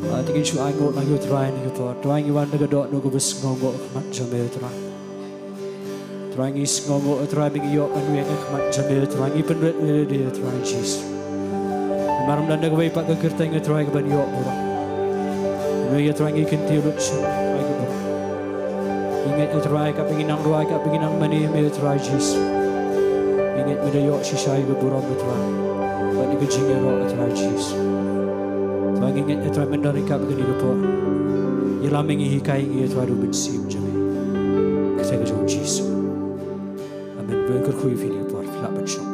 Ah, to ngin shu ainguh noh ïa u Trai ha kane ka por. Trai, ngi wan da ka dohnud kaba sngewnguh ha khmat jong me, Trai. Trai, ngi sngewnguh, Trai, ba ngi ïoh ban weng ha khmat jong me, Trai, ngi pynrit ïa lade, Trai Jisu. Namar ym don da kawei pat ka kyrteng, Trai, kaban ïoh burom. Hynrei, Trai, ngi kyntiew lut sha me, Trai, ka burom. Ngi ngeit, Trai, katba ngi nang rwai, katba ngi nang mane ïa me, Trai Jisu, ngi ngeit me da ïoh shisha ïa ka burom, Trai, bad ïa ka jingïaroh, Trai Jisu. Trai, ngi ngeit, Trai, mynta ryngkat bad kane ka por, ïalam ïa ngi, hikai ïa ngi, Trai, da u Mynsiem jong me. Ka kyrteng ka jong u Jisu. Amen. Bun kyrkhu ïa phi ha kane ka por, phi lah ban shong.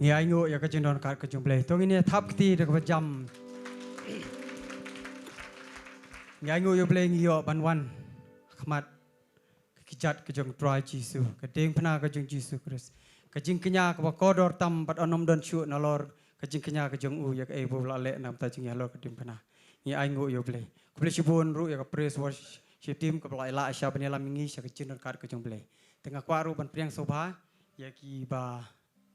Ngi ainguh ïa ka jingdon kat ka jong U Blei. To ngin ïa thap kti da kaba jam. Ngi ainguh ïa U Blei, ngi ïoh ban wan ha khmat ka kjat ka jong U Trai Jisu, ka diengphna ka jong U Jisu Khrist, ka jingkñia kaba kordor tam bad ym don shuh nalor ka jingkñia ka jong u ïa kaei ba u la leh na ka bynta jong ngi halor ka diengphna. Ngi ainguh ïa U Blei. Khublei shibun ruh ïa ka praise worship team kaba la ïalah sha ban ïalam ïa ngi sha ka jingdon kat ka jong U Blei. Te nga kwah ruh ban pdiang sngewbha ïa kiba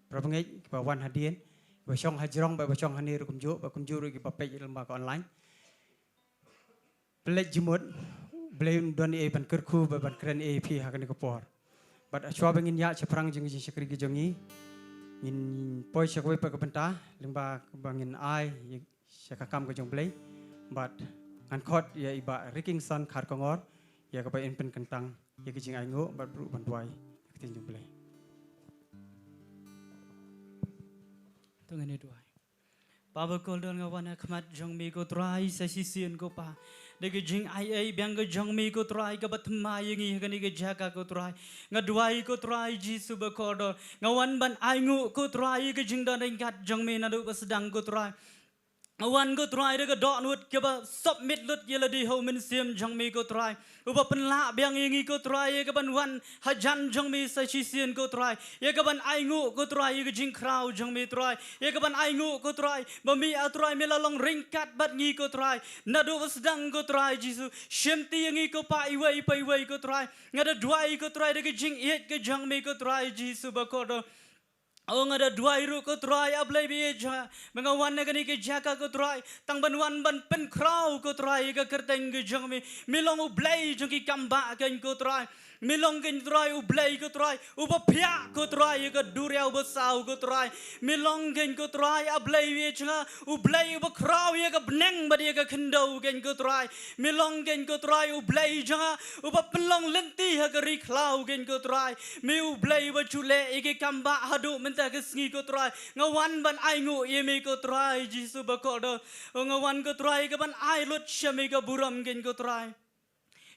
para bangeit, kiba wan hadien, kiba shong hajrong bad ba shong hangne ruh kumjuh, bad kumjuh ruh kiba peit lyngba ka online. Pynleit jingmut, U Blei un don ei ban kyrkhu bad ban kren ei ïa phi ha kane ka por. Bad shuwa ba ngin ïaid shaphrang jong ka jingshakri ka jong ngi, ngin poi sha kawei pat ka bynta lyngba ba ngin ai sha ka kam ka jong U Blei. Bad ngan khot ïa i Bah Rickingson Kharkongor ïa kaba in pynkyntang ïa ka jingainguh bad ruh ban duwai ïa ka ktien jong U Blei. To ngin ïa duwai. Pa bakordor, nga wan ha khmat jong me ko Trai sa shisien ko Pa, da ka jingaiei biang ka jong me ko Trai kaba thymmai ïa ngi ha kane ka jaka ko Trai. Nga duwai ko Trai Jisu bakordor, nga wan ban ainguh ko Trai ïa ka jingdon ryngkat jong me naduh ba sdang ko Trai. Nga wan ko Trai da ka dohnud kaba submit lut ïa lade ha u Mynsiem jong me ko Trai, uba pynlah biang ïa ngi ko Trai ïa kaban wan hajan jong me sa shisien ko Trai, ïa kaban ainguh ko Trai ïa ka jingkhraw jong me Trai, ïa kaban ainguh ko Trai ba me ah Trai me la long ryngkat bad ngi ko Trai naduh ba sdang ko Trai Jisu. Shimti ïa ngi ko Pa iwei pa iwei ko Trai. Nga da duwai ko Trai da ka jingïeit ka jong me ko Trai Jisu bakordor. O nga da duwai ruh ko Trai, A Blei baieit jong nga, ba nga wan na kane ka jaka ko Trai tang ban wan ban pynkhraw ko Trai ïa ka kyrteng ka jong me. Me long U Blei jong ki kambah kein ko Trai. Me long kein Trai U Blei ko Trai uba phiah ko Trai ïa ka duriaw basaw ko Trai. Me long kein ko Trai, A Blei baieit jong nga, U Blei uba khraw ïa ka bneng bad ïa ka khyndew kein ko Trai. Me long kein ko Trai U Blei jong nga uba pynlong lynti ha ka ri khlaw kein ko Trai. Me U Blei uba ju leh ïa ki kambah haduh mynta ka sngi ko Trai. Nga wan ban ainguh ïa me ko Trai Jisu bakordor. O nga wan ko Trai kaban ai lut sha me ka burom kein ko Trai.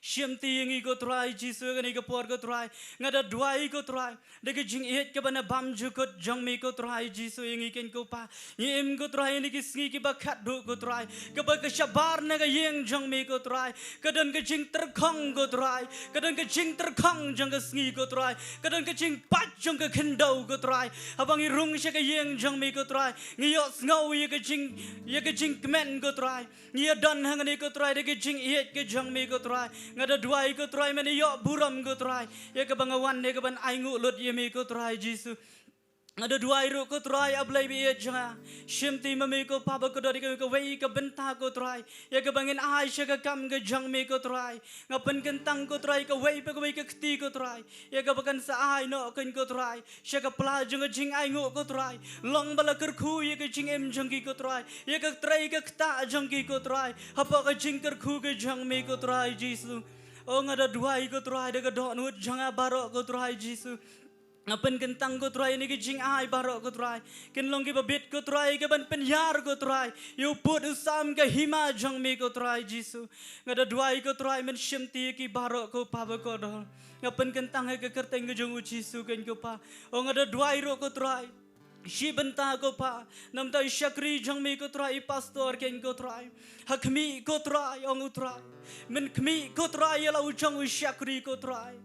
Shim ti ïa ngi ko Trai Jisu, kane ka por ko Trai. Nga da duwai ko Trai, da ka jingïeit kaba na bam jukut jong me ko Trai Jisu ïa ngi ken ko Pa. Ngi im ko Trai ïa ki sngi kiba khatduh ko Trai, kaba ka shabar na ka ïing jong me ko Trai. Ka don ka jingtyrkhong ko Trai, ka don ka jingtyrkhong jong ka sngi ko Trai, ka don ka jingpait jong ka khyndew ko Trai. Haba ngi rung sha ka ïing jong me ko Trai, ngi ïohsngew ïa ka jing, ïa ka jingkmen ko Trai. Ngi ïa don hangne ko Trai da ka jingïeit ka jong me ko Trai. Nga da duwai ko Trai men ïoh burom ko Trai, ïa kaba nga wan ïa kaban ainguh lut ïa me ko Trai Jisu. Nga da duwai ruh ko Trai, A Blei ba ïeit jong nga, shim ti ma me ko Pa ba kordor ïa kawei ka bynta ko Trai, ïa kaba ngin ai sha ka kam ka jong me ko Trai. Nga pynkyntang ko Trai kawei pa kawei ka kti ko Trai, ïa kaba kan sa ai noh ken ko Trai sha ka pla jong ka jingainguh ko Trai. Long ba la kyrkhu ïa ka jingim jong ki ko Trai, ïa ka trei ka ktah jong ki ko Trai, hapoh ka jingkyrkhu ka jong me ko Trai Jisu. O nga da duwai ko Trai da ka dohnud jong nga baroh ko Trai Jisu. Nga pynkyntang ko Trai ïa kine ki jingai baroh ko Trai, kin long kiba bit ko Trai, kiban pynïar ko Trai ïa u pud u sam ka hima jong me ko Trai Jisu. Nga da duwai ko Trai men shim ti ïa ki baroh ko Pa ba kordor. Nga pynkyntang ha ka kyrteng ka jong u Jisu ken ko Pa. O nga da duwai ruh ko Trai shi bynta ko Pa, namar i shakri jong me ko Trai, i pastor ken ko Trai. Ha khmih ko Trai, ong u Trai, men khmih ko Trai ïa la u jong u shakri ko Trai.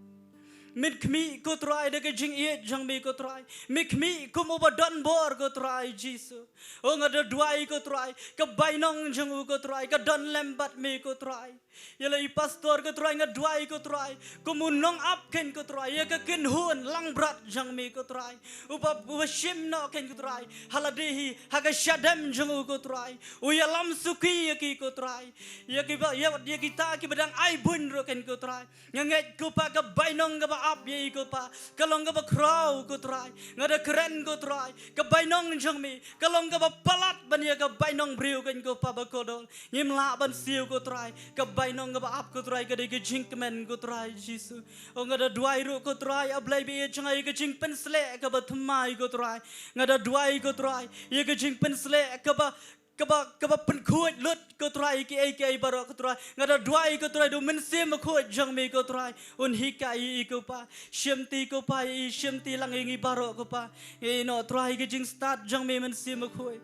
Men khmih ko Trai da ka jingïeit jong me ko Trai. Me khmih kum uba don bor ko Trai Jisu. O nga da duwai ko Trai, ka bainong jong u ko Trai ka don lem bad me ko Trai. Ïa la i pastor ko Trai nga duwai ko Trai, kum u nongap ken ko Trai, ïa ka kynhun langbrot jong me ko Trai, uba, uba shim noh ken ko Trai ha lade hi ha ka shadem jong u ko Trai. U ïalam suki ïa ki ko Trai, ïa kiba, ïa, ïa kita kiba dang ai buin ruh ken ko Trai. Nga ngeit ko Pa ka bainong kaba ap ïa i ko Pa ka long kaba khraw ko Trai. Nga da kren ko Trai, ka bainong jong me ka long kaba palat ban ïa ka bainong briew ken ko Pa ba kordor. Ngim lah ban siew ko Trai, ka bainong kaba ap ko Trai ka dei ka jingkmen ko Trai Jisu. O nga da duwai ruh ko Trai, A Blei ba ïeit jong nga, ïa ka jingpynsleh kaba thymmai ko Trai. Nga da duwai ko Trai ïa ka jingpynsleh kaba, kaba, kaba pynkhuid lut ko Trai ïa kiei kiei baroh ko Trai. Nga da duwai ko Trai da u Mynsiem Bakhuid jong me ko Trai un hikai ïa i ko Pa. Shim ti ko Pa ïa i, shim ti lang ïa ngi baroh ko Pa. Ïa i noh Trai ka jingstad jong me Mynsiem Bakhuid.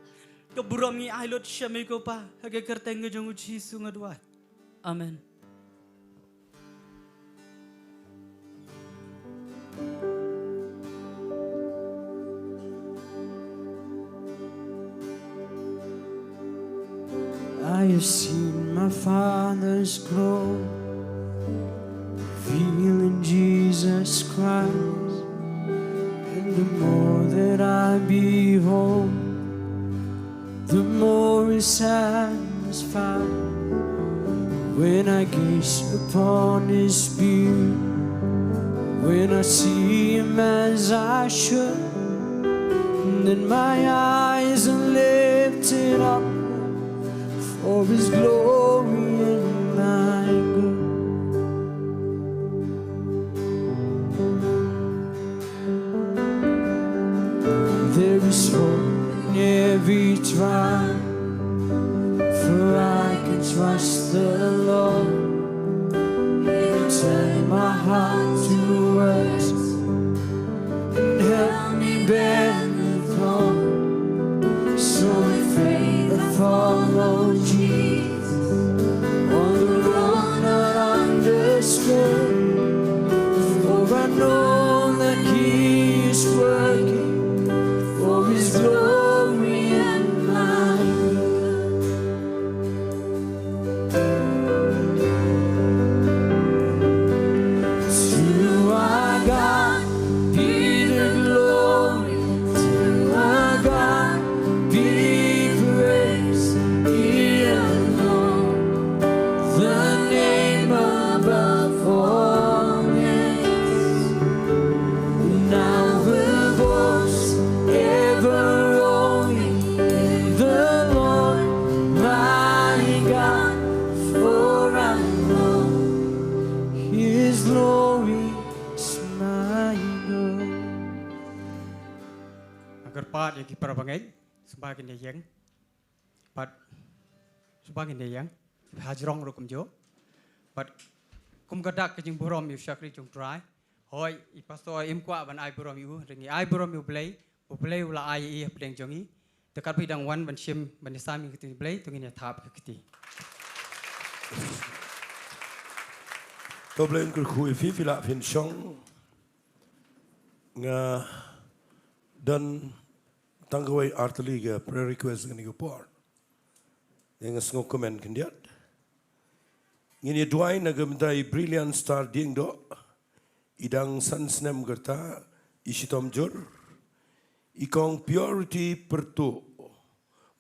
Ka burom ngi ai lut sha me ko Pa, ha ka kyrteng ka jong u Jisu nga duwai. Amen. I have seen my Father's glory, revealed in Jesus Christ. And the more that I behold, the more is satisfied. When I gaze upon his beauty, when I see him as I should, then my eyes are lifted up for his glory and my good. There is hope in every trial, for I can trust the Lord. He will turn my heart to worship and help me bear the thorn. So with faith I follow Jesus on the road not understood. For I know that he is working for his glory and my good. To our God be the glory, to our God be praise, he alone, the name above all names. And I will boast ever only in the Lord my God, for I know his glory is my good. Nga kyrpad ïa ki para bangeit, sngewbha kin ïeng. Bad sngewbha kin ïeng. Hajrong ruh kumjuh. Bad Kum ka dak ka jingburom ïa u shakri jong u Trai. Hooid, i pastor im kwah ban ai burom ïa u, hynrei ngi ai burom ïa u Blei, u Blei u la ai ïa i hapdeng jong i. Te katba i dang wan ban shim, ban ïasam ïa ka ktien u Blei, to ngin ïa thap ka kti. To Blei un kyrkhu ïa phi, phi lah phin shong. Nga don tang kawei artylli ka prayer request kane ka por. Nga sngew kmen khyndiat. Ngin ïa duwai na ka bynta i Brilliant Star Diengdoh. I dang san snem ka rta, i shitom jur. I kong Purity Pyrtuh.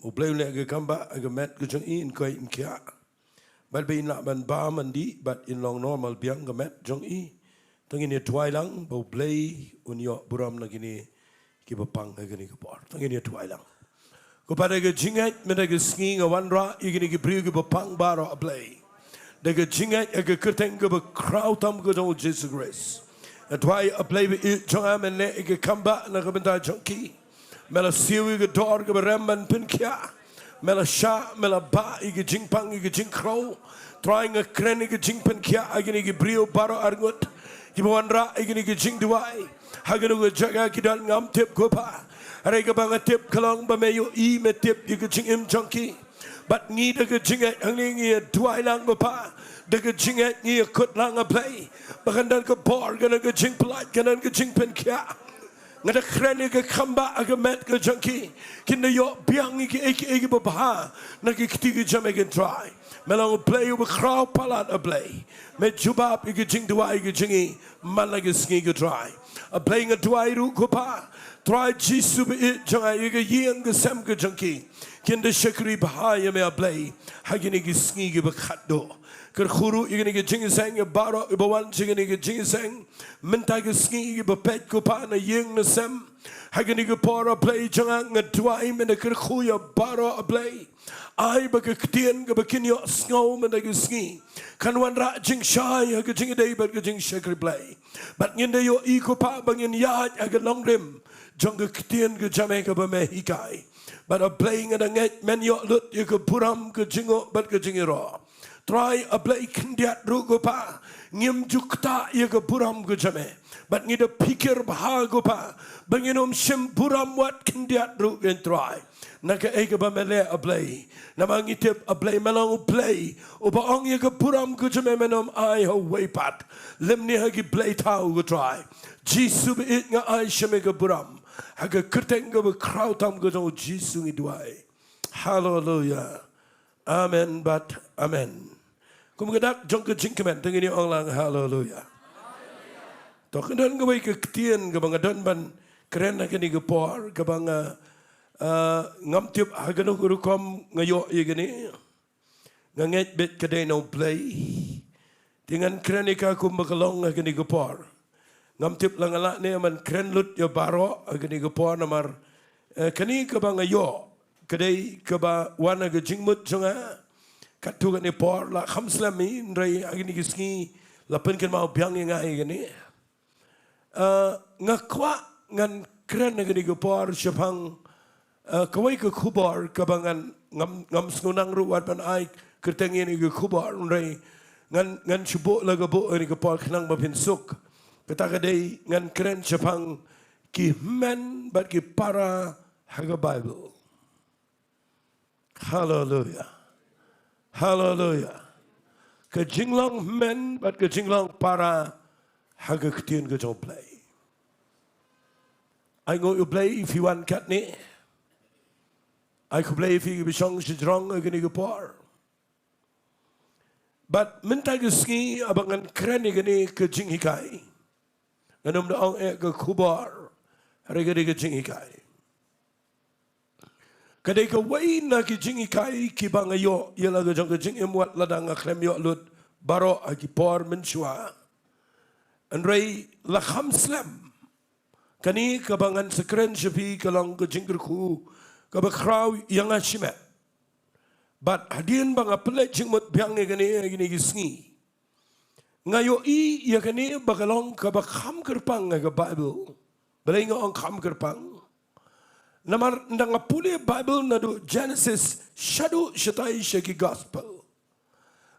U Blei un leh ka kam ba ha ka met ka jong i, in koit in khiah. Bad ba in lah ban bam ban dih, bad in long normal biang ka met jong i. To ngin ïa duwai lang ba u Blei un ïoh burom na kine kiba pang ha kane ka por. To ngin ïa duwai lang. Ko Kpa, da ka jingngeit mynta ka sngi nga wanrah ïa kine ki briew kiba pang baroh, A Blei. Da ka jingngeit ha ka kyrteng kaba khraw tam ka jong u Jisu Khrist. Nga duwai, A Blei, ba i jong nga men leh ïa ka kam ba na ka bynta jong ki. Me la siew ïa ka dor kaba rem ban pynkhiah. Me la shah, me la bah ïa ka jingpang, ïa ka jingkhraw. Trai, nga kren ïa ka jingpynkhiah ha kine ki briew baroh arngut kiba wanrah ïa kine ki jingduwai. Ha kano ka jaka ki don ngam tip, ko Kpa. Hynrei kaba nga tip ka long ba me ïohi, me tip ïa ka jingim jong ki. Bad ngi da ka jingngeit hangne ngi ïa duwai lang, ko Kpa. Da ka jingngeit ngi ïa kut lang, A Blei, ba kan don ka bor, kan don ka jingpyllait, kan don ka jingpynkhiah. Nga da kren ïa ka kam ba ha ka met ka jong ki. Kin da ïoh biang ïa kiei kiei kiba bha na ki kti ki jong me, ko Trai. Me long U Blei uba khraw palat, A Blei. Me jubab ïa ka jingduwai ka jong ngi man la ka sngi, ko Trai. A Blei, nga duwai ruh, ko Kpa. Trai Jisu, ba i jong nga, ïa ka ïing ka sem ka jong ki. Kin da shakri bha ïa me, A Blei, ha kine ki sngi kiba khatduh. Kyrkhu ruh ïa kine ki jingïaseng, ïa baroh kiba wan sha kine ki jingïaseng mynta ka sngi, kiba peit, ko Kpa, na ïing na sem. Ha kane ka por, A Blei jong nga, nga duwai, me da kyrkhu ïa baroh, A Blei. Ai ba ka ktien kaba kin ïohsngew mynta ka sngi kan wanrah jingshai ha ka jingïadei bad ka jingshakri Blei. Bad ngin da ïohi, ko Kpa, ba ngin ïaid ha ka longrim jong ka ktien ka jong me kaba me hikai. Bad, A Blei, nga da ngeit men ïoh lut ïa ka burom, ka jingnguh bad ka jingïaroh. Trai, A Blei, khyndiat ruh, ko Kpa, ngim ju ktah ïa ka burom ka jong me. Bad ngi da phikir bha, ko Kpa, ba ngin ym shim burom wat khyndiat ruh, ko Trai, na kaei kaba me leh, A Blei. Namar ngi tip, A Blei, me long U Blei uba ong ïa ka burom ka jong me men ym ai ha uwei pat, lymne ha ki blei thaw, ko Trai. Jisu, ba i nga ai sha me ka burom. Ha ka kyrteng kaba khraw tam ka jong u Jisu ngi duwai. Haleluia. Amen bad amen. Kum ka dak jong ka jingkmen, to ngin ïa ong lang haleluia. To, ka don kawei ka ktien kaba nga don ban kren ha kane ka por, kaba nga, ah, ngam tip ha kano ka rukom nga ïoh ïa kane. Nga ngeit beit ka dei na U Blei. Te ngan kren ïa ka kumba ka long ha kane ka por. Ngam tip la nga lah ne ban kren lut ïa baroh ha kane ka por namar, eh, kane kaba nga ïoh ka dei kaba wan ha ka jingmut jong nga. Katto katne por la kham slem hi, hynrei ha kine ki sngi la pynkynmaw biang ïa nga ïa kane. Ah, nga kwah ngan kren ha kane ka por shaphang, ah, kawei ka khubor kaba ngan, ngam, ngam sngewthuh ruh wat ban ai kyrteng ïa kane ka khubor, hynrei ngan, ngan shu buh la ka buh ha kane ka por khnang ba phin suk. Kata ka dei ngan kren shaphang ki hynmen bad ki para ha ka Baibl. Haleluia. Haleluia. Ka jinglong hynmen bad ka jinglong para ha ka ktien ka jong U Blei. Ai nguh ïa U Blei phi wan katne. Ai khublei phi kiba shong shajrong ha kane ka por. Bad mynta ka sngi haba ngan kren ïa kane ka jinghikai, ngan ym da ong eh ka khubor, hynrei ka dei ka jinghikai. Ka dei kawei na ki jinghikai kiba nga ïoh ïa la ka jong ka jingim wat lada nga khlem ïoh lut baroh ha ki por mynshuwa. Hynrei la kham slem. Kane kaba ngan sa kren sha phi ka long ka jingkyrkhu kaba khraw ïa nga shimet. Bad hadien ba nga pynleit jingmut biang ïa kane ha kine ki sngi, nga ïohi ïa kane ba ka long kaba kham kyrpang ha ka Baibl. Balei nga ong kham kyrpang? Namar ynda nga pule Baibl naduh Genesis shaduh shatai sha ki Gospel,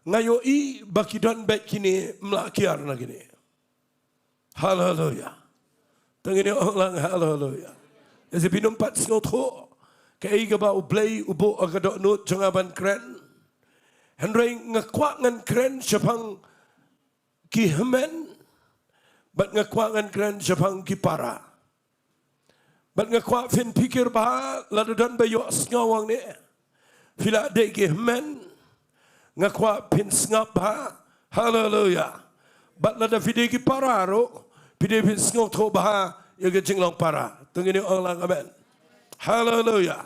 Nga ïohi ba ki don beit kine, ym lah kiar na kine. Haleluya. Te ngin ong lang haleluya. Ïa, sa phi nym pat sngewthuh kaei kaba U Blei u buh ha ka dohnud jong nga ban kren. Hynrei nga kwah ngan kren shaphang ki hynmen, bad nga kwah ngan kren shaphang ki para. Bad nga kwah phin pyrkhat ba lada don ba ïohsngew hangne, phi la dei ki hynmen, nga kwah phin sngap bha. Haleluya. Bad lada phi dei ki para ruh, phi dei phin sngewthuh bha ïa ka jinglong para. Te ngin ong lang amen. Haleluya.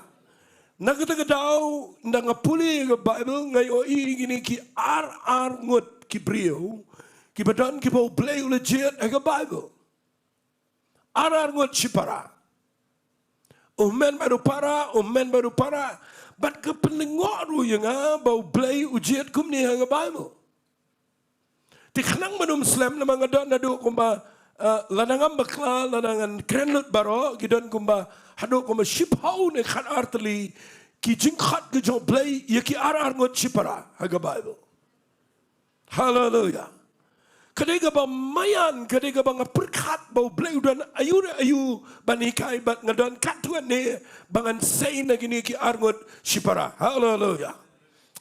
Na kata ka daw, ynda nga pule ïa ka Baibl, nga ïohi kine ki ar ar ngut ki briew kiba don kiba U Blei u la jied ha ka Baibl. Ar ar ngut shipara. U hynmen bad u para, u hynmen bad u para. Bad ka pynlyngngoh ruh ïa nga ba U Blei u jied kumne ha ka Baibl. Te khnang ba nym slem, namar nga don haduh kumba, eh, lada ngam bakla, lada ngan kren lut baroh, ki don kumba haduh kumba shiphew ne khatar tylli ki jingkhot ka jong U Blei ïa ki ar ar ngut shipara ha ka Baibl. Haleluya. Ka dei kaba maïan, ka dei kaba nga pyrkhat ba U Blei u don aïu re aïu ban hikai, bad nga don katto katne ba ngan sei na kine ki ar ngut shipara. Haleluya.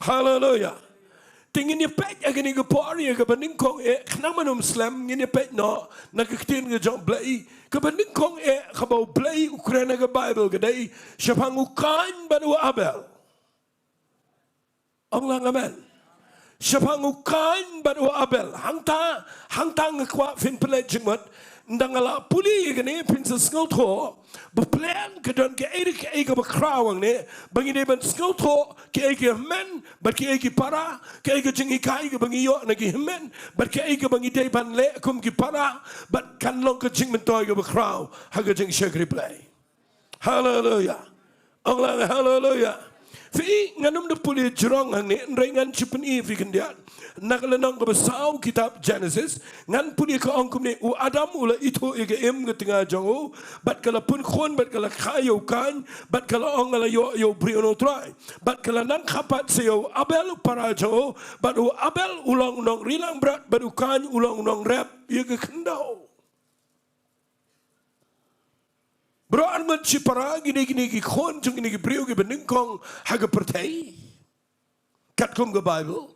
Haleluya. Te ngin ïa peit ha kane ka por ïa kaba nyngkong eh, khnang ba nym slem, ngin ïa peit noh na ka ktien ka jong U Blei, kaba nyngkong eh kaba U Blei u kren ha ka Baibl ka dei shaphang u Kain bad u Abel. Ong lang amen. Shaphang u Kain bad u Abel. Hangta, hangta nga kwah phin pynleit jingmut. Ynda nga la pule ïa kane, phin sa sngewthuh ba pleng ka don kaei re kaei kaba khraw hangne, ba ngi dei ban sngewthuh kaei ka hynmen bad kaei ka para, kaei ka jinghikai kaba ngi ïoh na ki hynmen, bad kaei kaba ngi dei ban leh kum ki para, bad kan long ka jingmyntoi kaba khraw ha ka jingshakri Blei. Haleluya. Ong lang haleluya. Phi, ngan ym da pule jrong hangne, hynrei ngan shu pyni ïa phi khyndiat. Na ka lynnong kaba saw kitab Genesis, ngan pule, ka ong kumne: U Adam u la ithuh ïa ka im ka tnga jong u, bad ka la pun khun, bad ka la kha ïa u Kain, bad ka la ong: Nga la ïoh ïa u briew na u Trai. Bad ka la nang kha pat sa ïa u Abel u para jong u, bad u Abel u long u nongri langbrot, bad u Kain u long u nongrep ïa ka khyndew. Baroh arngut shipara, kine, kine ki khun jong kine ki briew kiba nyngkong ha ka pyrthei, katkum ka Baibl.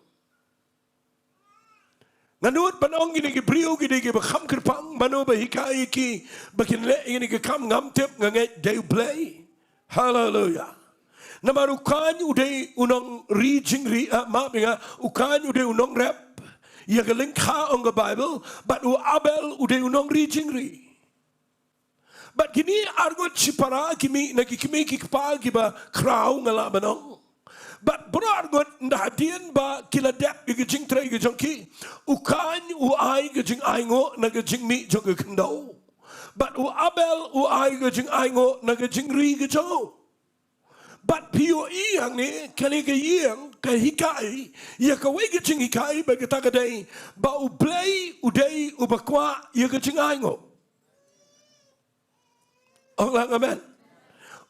Nga nud ban ong kine ki briew ki dei kiba kham kyrpang, mano ba hikai ïa ki ba kin leh ïa kine ki kam? Ngam tip, nga ngeit dei U Blei. Haleluya. Namar u Kain u dei u nongri jingri, ah, map ïa nga, u Kain u dei u nongrep ïa ka lyngkha, ong ka Baibl, bad u Abel u dei u nongri jingri. Bad kine arngut shipara ki mih na ki kmie ki kpa kiba khraw, nga lah ban ong. Bad baroh arngut, ynda hadien ba ki la dep ïa ka jingtrei ka jong ki, u Kain u ai ka jingainguh na ka jingmih jong ka khyndew. Bad u Abel u ai ka jingainguh na ka jingri ka jong u. Bad phi ïohi hangne, kane ka ïing ka hikai ïa kawei ka jinghikai, bad kata ka dei ba U Blei u dei uba kwah ïa ka jingainguh. Ong lang amen.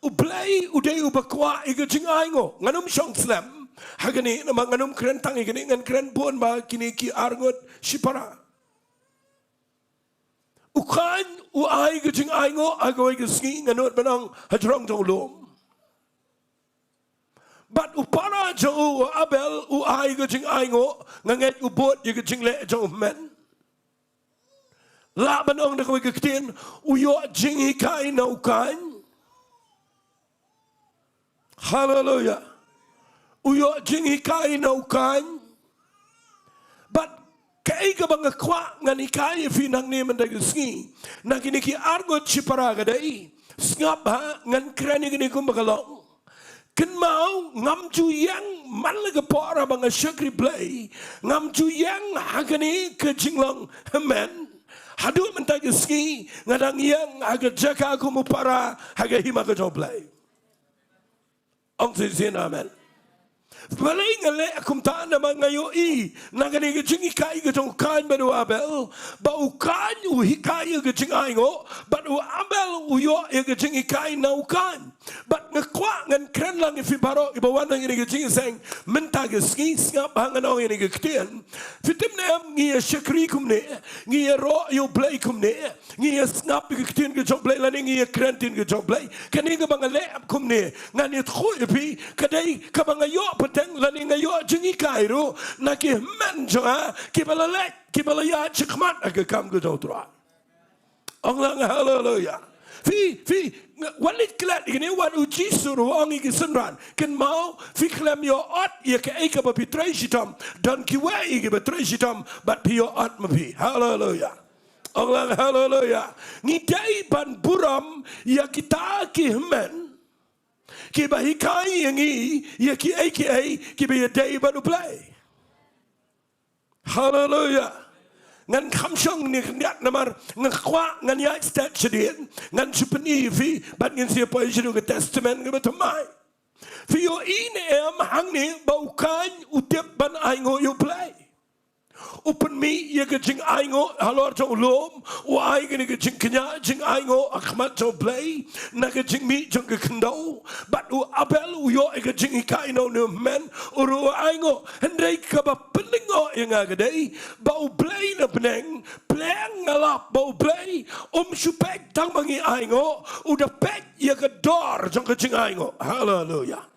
U Blei u dei uba kwah ïa ka jingainguh. Ngan ym shong slem ha kane, namar ngan ym kren tang ïa kane, ngan kren bun ba kine ki arngut shipara. U Kain u ai ka jingainguh ha kawei ka sngi, nga nud ban ong, hajrong jong u lum. Bad u para jong u, u Abel, u ai ka jingainguh, nga ngeit u bud ïa ka jingleh jong u hynmen. Lah ban ong da kawei ka ktien, u ïoh jinghikai na u Kain. Haleluya. U ïoh jinghikai na u Kain. Bad kaei kaba nga kwah ngan hikai ïa phi nangne mynta ka sngi, na kine ki arngut shipara ka dei, sngap bha, ngan kren ïa kine kumba ka long. Kynmaw, ngam ju ïeng man la ka por ba nga shakri Blei, ngam ju ïeng ha kane ka jinglong hynmen. Haduh mynta ka sngi nga dang ïeng ha ka jaka kum u para ha ka hima ka jong U Blei. Ong shisien amen. Balei nga leh kumta? Namar nga ïohi na kane ka jinghikai ka jong u Kain bad u Abel, ba u Kain u hikai ïa ka jingainguh, bad u Abel u ïoh ïa ka jinghikai na u Kain. Bad nga kwah ngan kren lang ïa phi baroh kiba wan ha kane ka jingïaseng mynta ka sngi. Sngap ha ngan ong ïa kane ka ktien. Phi tip ne em, ngi ïa shakri kumne, ngi ïaroh ïa U Blei kumne, ngi ïa sngap ïa ka ktien ka jong U Blei lane ngi ïa kren ktien ka jong U Blei. Kane kaba nga leh kumne, ngan ïathuh ïa phi, ka dei kaba nga ïoh pateng lane nga ïoh jinghikai ruh na ki hynmen jong nga kiba la leit, kiba la ïaid shakhmat ha ka kam ka jong U Trai. Ong lang haleluya. Phi, phi, nga, wat leit klet ïa kane, wat, U Jisu ruh u ong ïa ki synran, kynmaw, phi khlem ïoh ot ïa kaei kaba phi trei shitom, don kiwei kiba trei shitom bad phi ïoh ot ma phi. Haleluya. Ong lang haleluya. Ngi dei ban burom ïa kita ki hynmen kiba hikai ïa ngi ïa kiei kiei kiba ïadei bad U Blei. Haleluya. Ngan kham shong ne khyndiat namar nga kwah ngan ïaid stet shadien, ngan shu pyni ïa phi bad ngin sa ïa poi sha ka testament kaba thymmai. Phi ïohi ne em hangne ba u Kain u tip ban ainguh ïa U Blei? U pynmih ïa ka jingainguh halor jong u lum, u ai kane ka jingkñia, jingainguh ha khmat jong U Blei na ka jingmih jong ka khyndew. Bad u Abel u ïoh ïa ka jinghikai na une u hynmen, u ruh u ainguh. Hynrei kaba pynlyngngoh ïa nga ka dei ba U Blei na bneng, pleng nga lap ba U Blei um shu peit tang ba ngi ainguh, u da peit ïa ka dor jong ka jingainguh. Haleluya.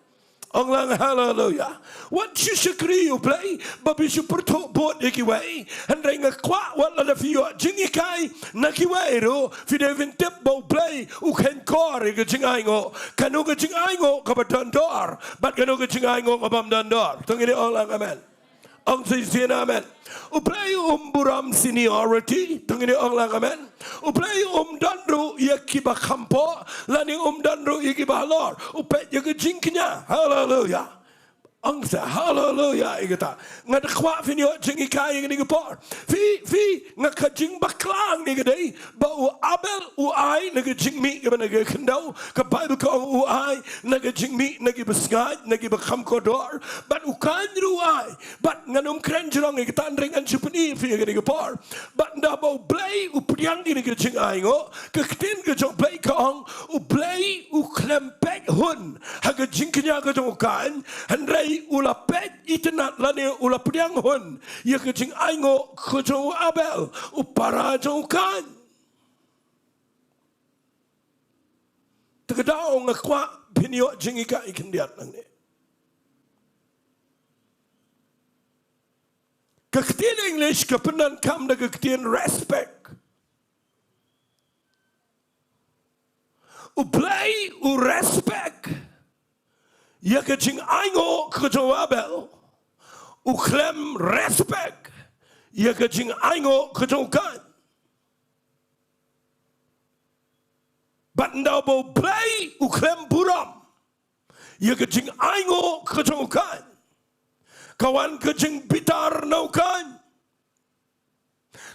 Ong lang haleluya. Wat shu shakri ïa U Blei ba phi shu pyrthuh bud ïa kiwei. Hynrei nga kwah wat lada phi ïoh jinghikai na kiwei ruh, phi dei ban tip ba U Blei u kheiñ kor ïa ka jingainguh. Kano ka jingainguh kaba don dor bad kano ka jingainguh kabym don dor. To ngin ong lang amen. Ong shisien amen. U Blei um burom seniority. To ngin ong lang amen. U Blei um don ruh ïa kiba kham pop lane um don ruh ïa kiba halor. U peit ïa ka jingkñia. Haleluya. Ong sa haleluya ïa kata. Nga da kwah phin ïoh jinghikai ïa kane ka por. Phi, phi, nga ka jingbakla hangne ka dei ba u Abel u ai na ka jingmih kaba na ka khyndew. Ka Baibl ka ong u ai na ka jingmih na kiba sngaid, na kiba kham kordor. Bad u Kain ruh u ai. Bad ngan ym kren jrong ïa kata, hynrei ngan shu pyni ïa phi ïa kane ka por. Bad ynda ba U Blei u pdiang ïa kane ka jingainguh, ka ktien ka jong U Blei ka ong, U Blei u khlem peit hun ha ka jingkñia ka jong u Kain, hynrei u la peit itynnad lane u la pdiang hun ïa ka jingainguh ka jong u Abel, u para jong u Kain. Te ka daw nga kwah phin ïoh jinghikai khyndiat nangne. Ka ktien English ka pyndonkam da ka ktien respect. U Blei u respect ïa ka jingainguh ka jong u Abel. U khlem respect ïa ka jingainguh ka jong u Kain. Bad ynda ba U Blei u khlem burom ïa ka jingainguh ka jong u Kain, ka wan ka jingbitar na u Kain.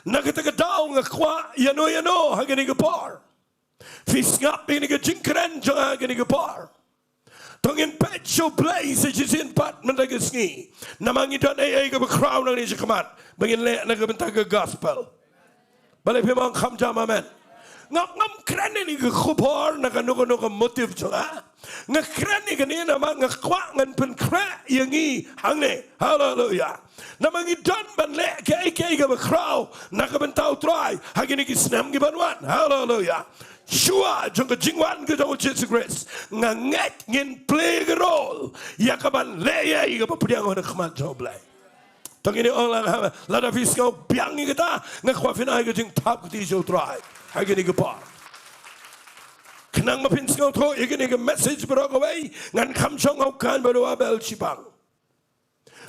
Na kata ka daw nga kwah ïano ïano ha kane ka por, phi sngap ïa kane ka jingkren jong nga ha kane ka por. To ngin peit sha U Blei sa shisien pat mynta ka sngi. Namar ngi don ei ei kaba khraw nangne shakhmat ba ngin leh na ka bynta ka gospel. Balei phim ong kham jam amen? Nga ngam kren ïa kane ka khubor na kano kano ka motive jong nga. Nga kren ïa kane namar nga kwah ngan pynkhreh ïa ngi hangne. Haleluya. Namar ngi don ban leh kaei kaei kaba khraw na ka bynta U Trai ha kine ki snem ki ban wan. Haleluya. Shuwa jong ka jingwan ka jong U Jisu Khrist, nga ngeit ngin play ka role ïa ka ban leh ïa kaba pdiang ha khmat jong U Blei. To ngin ong lang ha, lada phi sngew biang ïa kata, nga kwah phin ai ka jingthap kti sha U Trai ha kine ki por. Khnang ba phin sngewthuh ïa kine ki message baroh kawei, ngan kham shong ha u Kain bad u Abel shibang.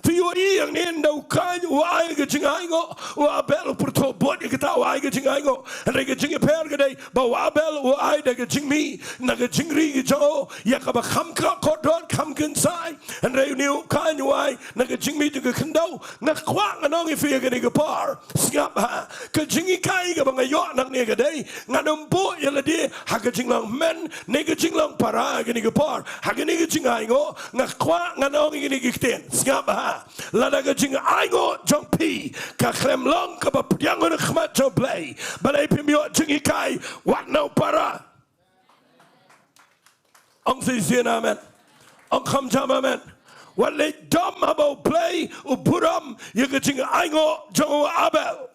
Phi ïohi hangne, ynda u Kain u ai ka jingainguh, u Abel u pyrthuh bud ïa kata, u ai ka jingainguh. Hynrei ka jingïapher ka dei ba u Abel u ai da ka jingmih na ka jingri ka jong u, ïa kaba kham kordor, kham kynsai. Hynrei une u Kain u ai na ka jingmih jong ka khyndew. Nga kwah ngan ong ïa phi ha kane ka por, sngap ha ka jinghikai kaba nga ïoh nangne ka dei, ngan ym buh ïa lade ha ka jinglong hynmen ne ka jinglong para ha kane ka por. Ha kane ka jingainguh nga kwah ngan ong ïa kine ki ktien. Sngap ha, lada ka jingainguh jong phi ka khlem long kaba pdiang ha khmat jong U Blei, balei phim ïoh jinghikai? Wat na u para. Ong sa shisien amen. Ong kham jam amen. Wat leit dom haba U Blei u burom ïa ka jingainguh jong u Abel.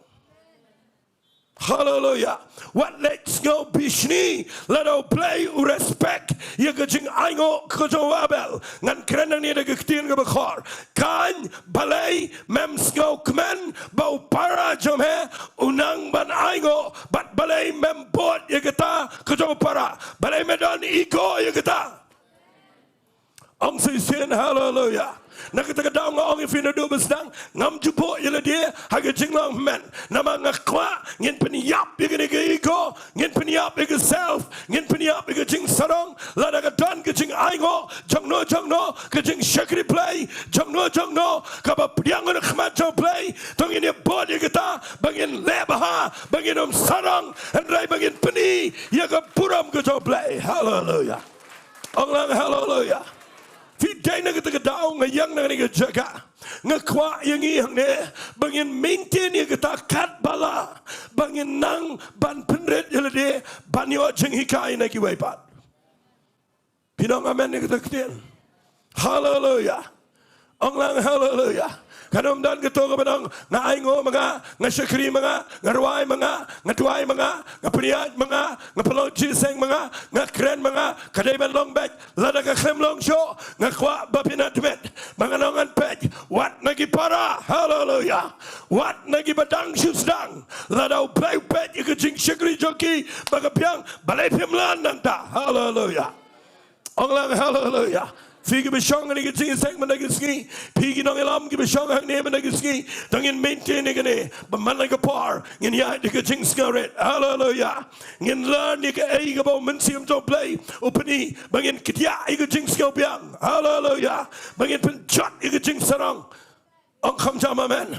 Haleluya. Wat leit sngew bishni lada U Blei u respect ïa ka jingainguh ka jong u Abel. Ngan kren nangne da ka ktien kaba khor. Kane balei mem sngewkmen ba u para jong me u nang ban ainguh, bad balei mem bud ïa kata ka jong u para? Balei me don ego ïa kata? Ong sa shisien haleluya. Na kata ka daw nga ong ïa phi naduh ba sdang, ngam ju buh ïa lade ha ka jinglong hynmen. Namar nga kwah ngin pynïap ïa kane ka ego, ngin pynïap ïa ka self, ngin pynïap ïa ka jingsarong. Lada ka don ka jingainguh jongno jongno, ka jingshakri Blei jongno jongno, kaba pdiang ha khmat jong U Blei, to ngin ïa bud ïa kata, ba ngin leh bha, ba ngin ym sarong, hynrei ba ngin pyni ïa ka burom ka jong U Blei. Haleluya. Ong lang haleluya. Phi dei na kata ka daw nga ïeng na kane ka jaka. Nga kwah ïa ngi hangne ba ngin maintain ïa kata katba lah, ba ngin nang ban pynrit ïa lade ban ïoh jinghikai na kiwei pat. Phi ong amen ïa kata ka ktien? Haleluya. Ong lang haleluya. Kan ym don kato kaba ong nga ainguh ma nga, nga shakri ma nga, nga rwai ma nga, nga duwai ma nga, nga pynïaid ma nga, nga pynlong jingïaseng ma nga, nga kren ma nga, ka dei ban long beit. Lada ka khlem long shuh, nga kwah ba phin admit ba ngan ong ngan peit wat na ki para. Haleluya. Wat na kiba dang shu sdang. Lada U Blei u peit ïa ka jingshakri jong ki ba ka biang, balei phim lah nangta? Haleluya. Ong lang haleluya. Phi kiba shong ha kane ka jingïaseng mynta ka sngi, phi ki nongïalam kiba shong hangne mynta ka sngi, to ngin maintain ïa kane, ba man la ka por ngin ïaid da ka jingsngewrit. Haleluya. Ngin learn ïa kaei kaba U Mynsiem jong U Blei u pyni, ba ngin kdiah ïa ka jingsngewbiang. Haleluya. Ba ngin pynjot ïa ka jingsarong. Ong kham jam amen.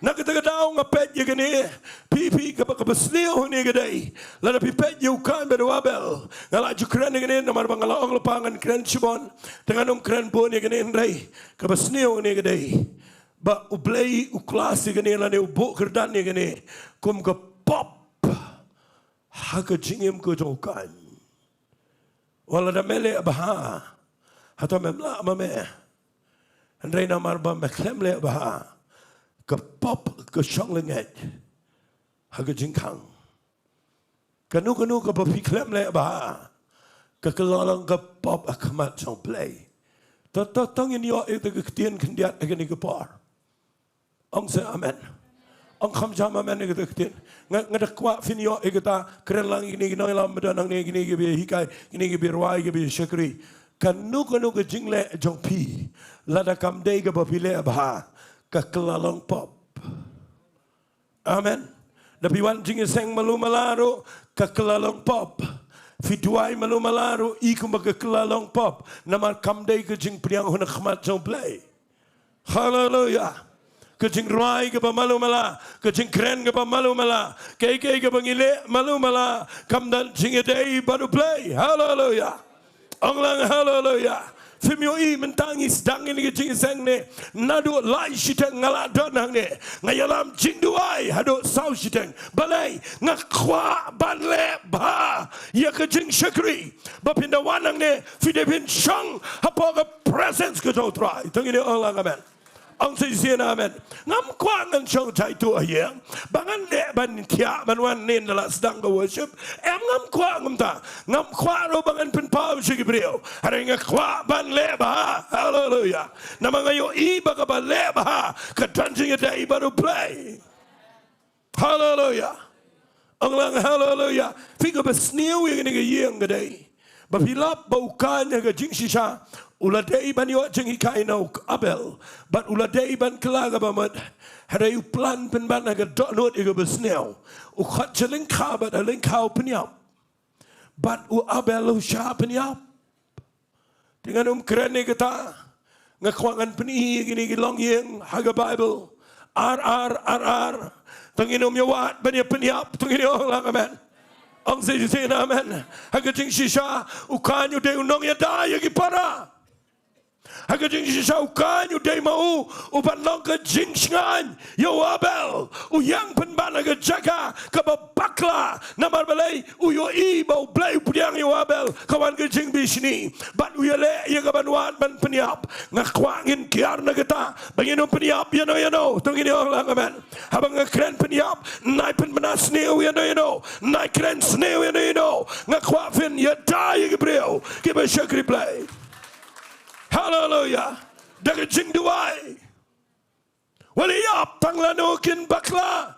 Na kata ka daw nga peit ïa kane, phi phi kaba, kaba sniew hangne ka dei, lada phi peit ïa u Kain bad u Abel. Nga la ju kren ïa kane namar ba nga la ong lypa ngan kren shibun, te ngan ym kren bun ïa kane hynrei kaba sniew hangne ka dei ba U Blei u class ïa kane lane u buh kyrdan ïa kane kum ka pop ha ka jingim ka jong u Kain. Wat lada me leh bha, hato mem lah ma me? Hynrei namar ba me khlem leh bha, ka pop ka shong lyngngoh ha ka jingkhang. Kano kano kaba phi khlem leh bha, ka kylla long ka pop ha khmat jong U Blei. To to to ngin ïoh ïa ka ktien khyndiat ha kane ka por. Ong sa amen. Ong kham jam amen ïa kata ka ktien. Nga, nga da kwah phin ïoh ïa kata, kren lang ïa kine ki nongïalam ba don hangne, kine kiba ïa hikai, kine kiba ïa rwai, kiba ïa shakri. Kano kano ka jingleh jong phi, lada kam dei kaba phi leh bha, ka kylla long pop. Amen. Da phi wan jingïaseng malu mala ruh, ka kylla long pop. Phi duwai malu mala ruh, i kumba ka kylla long pop. Namar kam dei ka jingpdiang ha khmat jong U Blei. Haleluya. Ka jingrwai kaba malu mala, ka jingkren kaba malu mala, kaei kaei kaba ngi leh malu mala, kam don jingïadei bad U Blei. Haleluya. Ong lang haleluya. Phim ïohi mynta ngi sdang ïa kane ka jingïaseng ne, naduh lai shiteng nga la don hangne, nga ïalam jingduwai haduh saw shiteng. Balei? Nga kwah ban leh bha ïa ka jingshakri. Ba phin da wan hangne, phi dei phin shong hapoh ka presence ka jong U Trai. To ngin ong lang amen. Ong sa shisien amen. Ngam kwah ngan shong jaitu ha ïing ba ngan leh ban thiah ban wan ne da la sdang ka worship. Em, ngam kwah, ngam ta. Ngam kwah ruh ba ngan pynpaw sha ki briew. Hynrei nga kwah ban leh bha. Haleluya. Namar nga ïohi ba kaba leh bha ka don jingïadei bad U Blei. Haleluya. Ong lang haleluya. Phi kaba sniew ïa kane ka ïing ka dei ba phi lap ba u Kain ha ka jingshisha u la dei ban ïoh jinghikai na u Abel, bad u la dei ban kylla kaba mut. Hynrei u plan pynban ha ka dohnud ïa kaba sniew. U khot sha lyngkha bad ha lyngkha u pynïap. Bad u Abel u shah pynïap. Te ngan ym kren ïa kata. Nga kwah ngan pyni ïa kine ki longïing ha ka Baibl. Ar ar ar ar. Te ngin ym ïa wad ban ïa pynïap, te ngin ïa ong lang amen. Ong sa shisien amen. Ha ka jingshisha u Kain u dei u nongïada ïa ki para. Ha ka jingshisha u Kain u dei ma u u ban long ka jingshngaiñ ïa u Abel, u ïeng pynban ha ka jaka kaba bakla, namar balei? U ïohi ba U Blei u pdiang ïa u Abel, ka wan ka jingbishni. Bad u ïaleh ïa ka ban wad ban pynïap. Nga kwah ngin kiar na kata ba ngin ym pynïap ïano ïano. To ngin ong lang amen. Haba nga kren pynïap, nai pynbna sniew ïano ïano, nai kren sniew ïano ïano. Nga kwah phin ïada ïa ki briew kiba shakri Blei. Haleluya. Da ka jingduwai. Wat ïap tang lano kin bakla.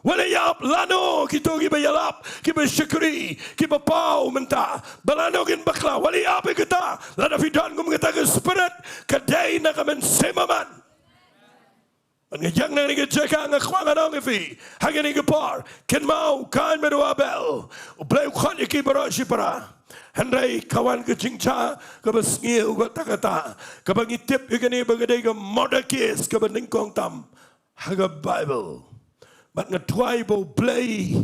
Wat ïap lano kito kiba ïalap, kiba shakri, kiba paw mynta. Ba lano kin bakla, wat ïap ïa kata. Lada phi don kum kata ka spirit, ka dei na ka mynsiem amen. Ban nga ïeng na kane ka jaka nga kwah ngan ong ïa phi ha kane ka por, kynmaw u Kain bad u Abel. U Blei u khot ïa ki baroh shipara. Hynrei ka wan ka jingjia kaba sniew kata kata, kaba ngi tip ïa kane ba ka dei ka murder case kaba nyngkong tam ha ka Baibl. Bad nga duwai ba U Blei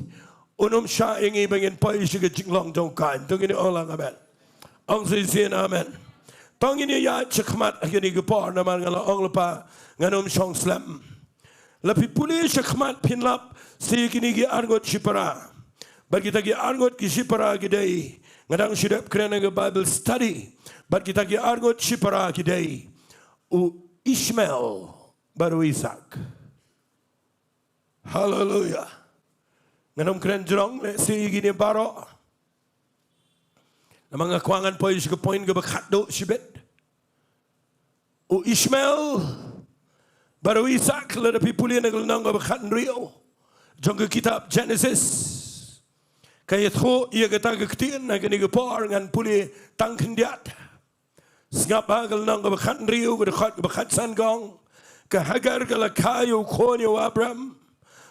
un ym shah ïa ngi ba ngin poi sha ka jinglong jong u Kain. To ngin ong lang amen. Ong shisien amen. To ngin ïaid shakhmat ha kane ka por namar nga la ong lypa ngan ym shong slem. Lada phi pule shakhmat phin lap sa ïa kine ki arngut shipara. Bad kita ki arngut ki shipara ki dei, nga dang shu dep kren ha ka Bible study. Bad kita ki arngut shipara ki dei u Ishmael bad u Isaac. Haleluya. Ngan ym kren jrong lehse ïa kine baroh. Namar nga kwah ngan poi sha ka point kaba khatduh shibit. U Ishmael bad u Isaac, lada phi pule na ka lynnong kaba khathynriew jong ka kitab Genesis, ka ïathuh ïa kata ka ktien. Ha kane ka por ngan pule tang khyndiat. Sngap ha ka lynnong kaba khathynriew, ka dkhot kaba khatsan ka ong: Ka Hagar ka la kha ïa u khun ïa u Abram.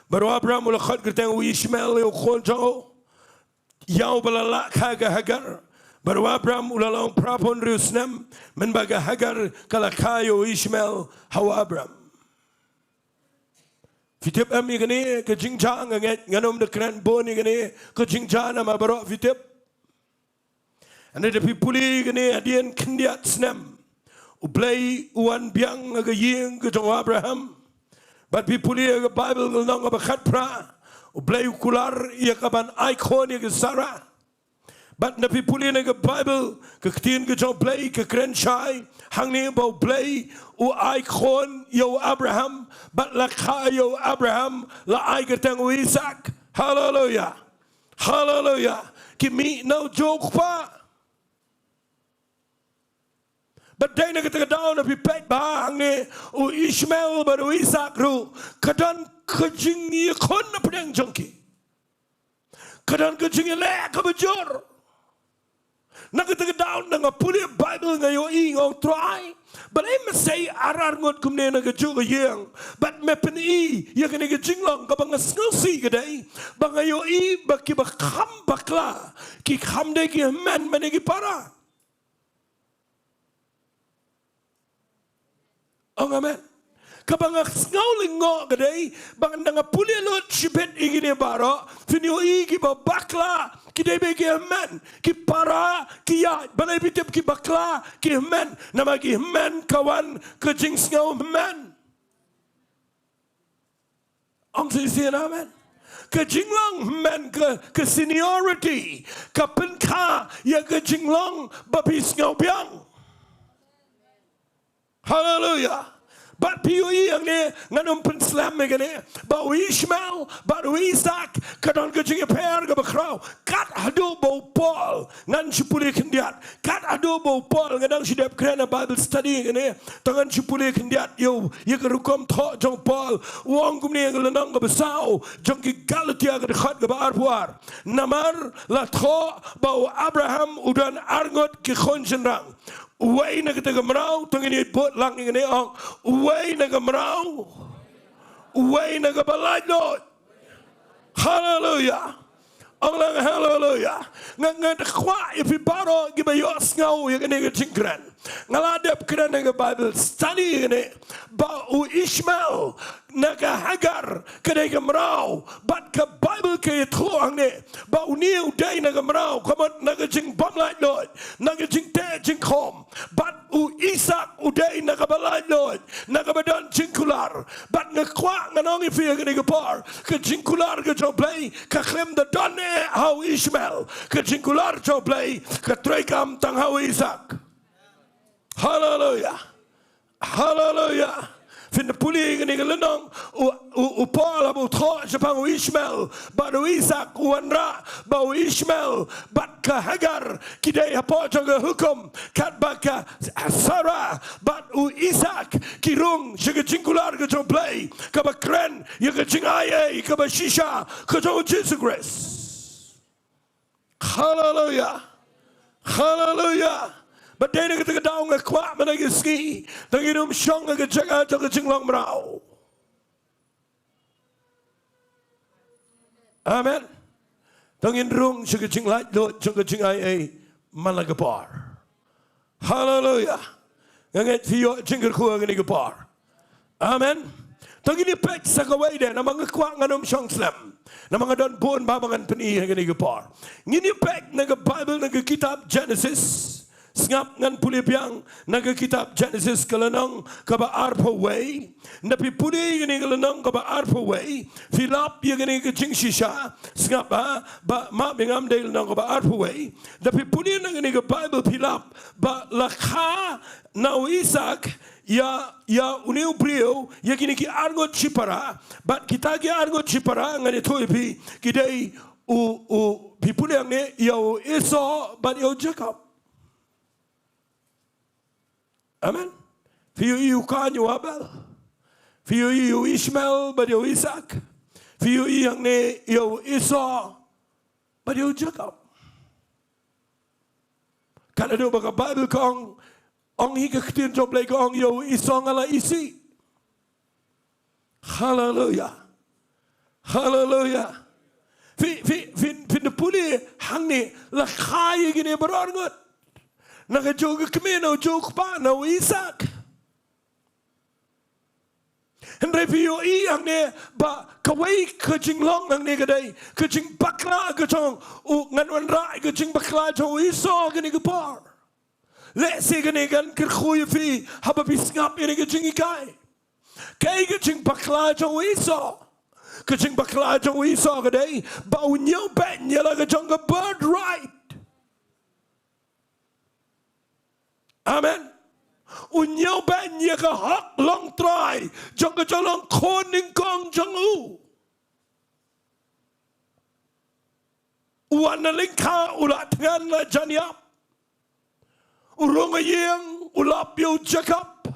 Bad u Abram u la khot kyrteng u Ishmael ïa u khun jong u. Ïa uba la lah kha ka Hagar. Bad u Abram u la long phraphew hynriew snem mynba ka Hagar ka la kha ïa u Ishmael ha u Abram. Phi tip em ïa kane ka jingjia? Nga ngeit ngan ym da kren bun ïa kane ka jingjia namar baroh phi tip. Hynrei lada phi pule ïa kane, hadien khyndiat snem U Blei u wan biang ha ka ïing ka jong u Abraham. Bad phi pule ïa ka Baibl ka lynnong kaba khatphra, U Blei u kular ïa ka ban ai khun ïa ka Sarah. Bad lada phi pule na ka Baibl, ka ktien ka jong U Blei ka kren shai hangne ba U Blei u ai khun ïa u Abraham, bad la kha ïa u Abraham, la ai kyrteng u Isaac. Haleluya. Haleluya. Ki mih na u juh u kpa. Bad dei na kata ka daw lada phi peit bha hangne, u Ishmael bad u Isaac ruh ka don ka jingïakhun na pdeng jong ki. Ka don ka jingïaleh kaba jur. Na kata ka daw lada nga pule Baibl nga ïohi, nga ong Trai, balei me sei ar arngut kumne na kajuh ka ïing? Bad me pyni ïa kane ka jinglong, kaba nga sngewsih ka dei ba nga ïohi ba kiba kham bakla ki kham dei ki hynmen, mane ki para. Ong amen. Kaba nga sngew lyngngoh ka dei ba lada nga pule lut shibit ïa kine baroh, phin ïohi kiba bakla ki dei ba ki hynmen, ki para ki ïaid. Balei phi tip ki bakla ki hynmen? Namar ki hynmen ka wan ka jingsngew hynmen. Ong shisien amen. Ka jinglong hynmen, ka, ka seniority ka pynkha ïa ka jinglong ba phi sngew biang. Haleluya. Bad phi ïohi hangne, ngan ym pynslem ïa kane, ba u Ishmael bad u Isaac ka don ka jingïapher kaba khraw. Kat haduh ba u Paul, ngan shu pule khyndiat. Kat haduh ba u Paul, nga dang shu dep kren ha Bible study kane, to ngan shu pule khyndiat ïa u, ïa ka rukom thoh jong u Paul. U ong kumne ha ka lynnong kaba saw jong ki Galatia, ka dkhot kaba arphew ar: Namar la thoh ba u Abraham u don arngut ki khun shynrang. Uwei na kata ka mraw, to ngin ïa bud lang ïa kane, ong, uwei na ka mraw, uwei na kaba laitluid. Haleluya. Ong lang haleluya. Nga, nga kwah ïa phi baroh kiba ïohsngew ïa kane ka jingkren. Nga la dep kren ha ka Bible study ïa kane, ba u Ishmael na ka Hagar ka dei ka mraw, bad ka Bible ka ïathuh hangne ba une u dei na ka mraw, ka mut na ka jingbymlaitluid, na ka jingteh jingkhum. Bad phi ha kane ka por. Ka jingkular ka jong U Blei ka khlem da don eh ha u Ishmael. Ka jingkular jong U Blei ka treikam tang ha u Isak. Haleluya. Haleluya. Phin da pule ïa kane ka lynnong, u, u, u Paul haba u thoh shaphang u Ishmael bad u Isak, u wanrah ba u Ishmael bad ka Hagar ki dei hapoh jong ka hukum, katba ka Sarah bad u Isak ki rung sha ka jingkular ka jong U Blei kaba kren ïa ka jingai ei kaba shisha ka jong u Jisu Khrist. Haleluya. Haleluya. Bad dei na kata ka daw nga kwah mynta ka sngi, to ngin ym shong ha ka jaka jong ka jinglong mraw. Amen. To ngin rung sha ka jinglaitluid jong ka jingai ei man la ka por. Haleluya. Nga ngeit phi ïoh jingkyrkhu ha kane ka por. Amen. To ngin ïa peit sa kawei de, namar nga kwah ngan ym shong slem, namar nga don bun ba ngan pyni ha kane ka por. Ngin ïa peit na ka Baibl, na ka kitab Jenesis. Sngap, ngan pule biang na ka kitab Jenesis, ka lynnong kaba arphew wei. Nda phi pule ïa kane ka lynnong kaba arphew wei, phi lap ïa kane ka jingshisha. Sngap, ha, ba, map ïa nga, ym dei lynnong kaba arphew wei. Nda phi pule na kane ka Baibl, phi lap ba la kha na u Isak ïa, ïa une u briew ïa kine ki arngut shipara. Bad kita ki arngut shipara, ngan ïathuh ïa phi, ki dei u, u, phi pule hangne, ïa u Esau bad ïa u Jakob. Amen. Phi ïohi u Kain ïa u Abel. Phi ïohi ïa u Ishmael bad ïa u Isak. Phi ïohi hangne ïa u Esau bad ïa u Jakob. Ka la dei ba ka Baibl ka ong, ong hi ka ktien jong U Blei, ka ong ïa u Esau nga la isih. Haleluya. Haleluya. Phi, phi, phi, phin da pule hangne, la kha ïa kine baroh arngut. Na ka jong ka kmie, na u jong u kpa, na u Isak. Hynrei phi ïohi hangne ba kawei ka jinglong hangne ka dei ka jingbakla ka jong u, ngan wanrah ka jingbakla jong u Esau kane ka por. Lehse kane kan kyrkhu ïa phi haba phi sngap ïa kane ka jinghikai. Kaei ka jingbakla jong u Esau? Ka jingbakla jong u Esau ka dei ba u ñiewbeiñ ïa la ka jong ka birthright. Amen. U ñiewbeiñ ïa ka hok longtrai jong ka jinglong khun nyngkong jong u. U wan na lyngkha, u la thngan la jan ïap. U rung ha ïing, u lap ïa u Jakob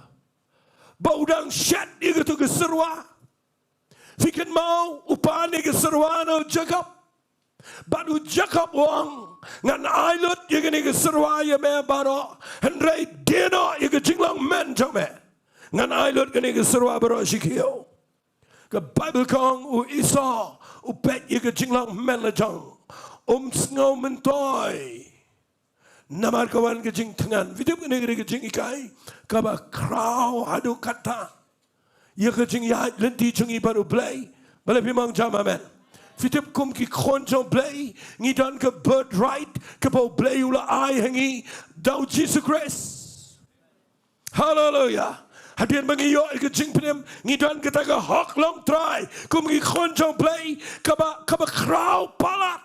ba u dang shet ïa katu ka syrwa. Phi kynmaw, u pan ïa ka syrwa na u Jakob. Bad u Jakob u ong, ngan ai lut ïa kane ka syrwa ïa me baroh, hynrei die noh ïa ka jinglong hynmen jong me. Ngan ai lut kane ka syrwa baroh sha ki ïew. Ka Baibl ka ong u Esau u peit ïa ka jinglong hynmen la jong, um sngew myntoi. Namar ka wan ka jingthngan. Phi tip kane ka dei ka jinghikai kaba khraw haduh katta ïa ka jingïaid lynti jong ngi bad U Blei. Balei phim ong jam amen? Phi tip kum ki khun jong U Blei ngi don ka birthright kaba U Blei u la ai ha ngi da u Jisu Khrist. Haleluya. Hadien ba ngi ïoh ïa ka jingpynim, ngi don kata ka hok longtrai kum ki khun jong U Blei kaba, kaba khraw palat.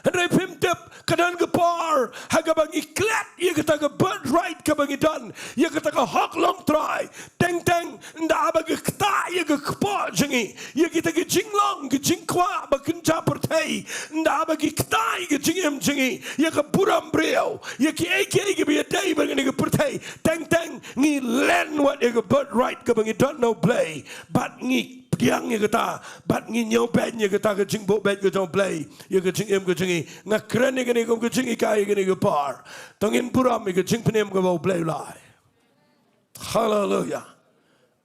Hynrei phim tip, ka don ka por ha kaba ngi klet ïa kata ka birthright kaba ngi don, ïa kata ka hok longtrai. Teng teng ynda haba ki ktah ïa ka kpoh jong ngi, ïa kita ki jinglong ki jingkwah ba kynja pyrthei, ynda haba ki ktah ïa ka jingim jong ngi, ïa ka burom briew, ïa kiei kiei kiba ïadei bad kane ka pyrthei, teng teng ngi len wat ïa ka birthright kaba ngi don na U Blei. Bad ngi pdiang ïa kata, bad ngi ñiewbeiñ ïa kata ka jingbuh beit ka jong U Blei ïa ka jingim ka jong ngi. Nga kren ïa kane kum ka jinghikai ïa kane ka por. To ngin burom ïa ka jingpynim kaba U Blei u la ai. Haleluya.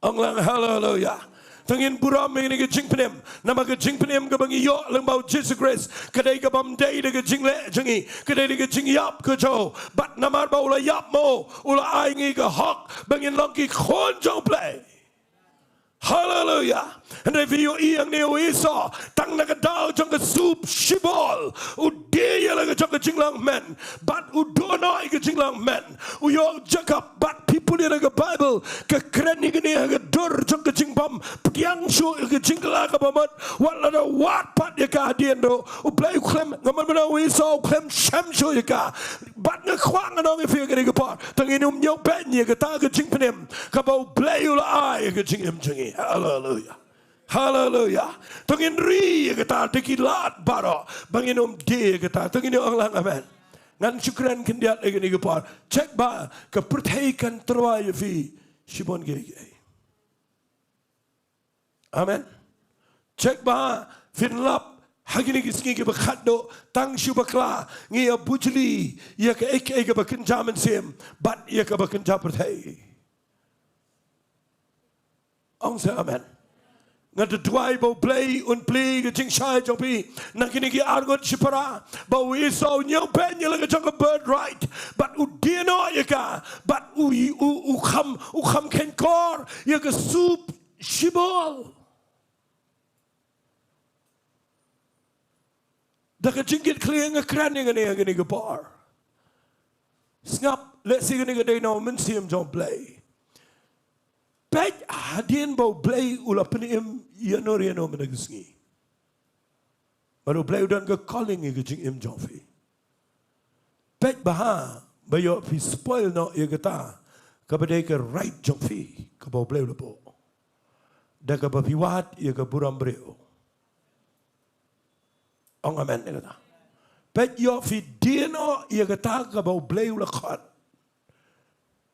Ong lang haleluya. To ngin burom ïa kane ka jingpynim. Namar ka jingpynim kaba ngi ïoh lyngba u Jisu Khrist ka dei kabym dei da ka jingleh jong ngi, ka dei da ka jingïap ka jong u. Bad namar ba u la ïap ma u, u la ai ngi ka hok ba ngin long ki khun jong U Blei. Haleluya. Hynrei phi ïohi hangne u Esau, tang na ka daw jong ka sup shibor, u die ïa la ka jong ka jinglong hynmen, bad u duh noh ïa ka jinglong hynmen. U ïoh u Jakob, bad phi pule na ka Baibl, Ka kren ïa kane ha ka dur jong ka jingbym pdiang shuh ïa ka jingkylla kaba mut. Wat lada wad pat ïa ka hadien ruh, U Blei u khlem, nga mut mynta u Esau u khlem shem shuh ïa ka. Bad nga kwah ngan ong ïa phi ha kane ka por, tang ngin ym ñiewbeiñ ïa kata ka jingpynim kaba U Blei u la ai ïa ka jingim jong ngi. Haleluya. Haleluya. To ngin ri ïa kata, to ki lad baroh ba ngin ym die ïa kata. To ngin ong lang amen. Ngan shu kren khyndiat ïa kane ka por. Check ba ka pyrthei kan tyrwa ïa phi shibun kiei kiei. Amen. Check ba phin lap ha kine ki sngi kiba khatduh, tang shu bakla, ngi ïa bujli ïa kaei kaei kaba kynja mynsiem bad ïa kaba kynja pyrthei. Ong sa amen. Nga da duwai ba U Blei un plie ka jingshai jong phi na kine ki arngut shipara, ba u Esau u ñiewbeiñ ïa la ka jong ka birthright bad u die noh ïa ka, bad u, u, u kham, u kham khein kor ïa ka sup shibun. Da ka jingkit khlieh nga kren ïa kane ha kane ka por. Sngap, lehse kane ka dei na u Mynsiem jong U Blei. Peit hadien ba U Blei u la pynim ïano ïano mynta ka sngi. Bad U Blei u don ka calling ïa ka jingim jong phi. Peit bha ba ïoh phi spoil noh ïa kata kaba dei ka right jong phi kaba U Blei u la buh, da kaba phi wad ïa ka burom briew. Ong amen ïa kata. Peit ïoh phi die noh ïa kata kaba U Blei u la khot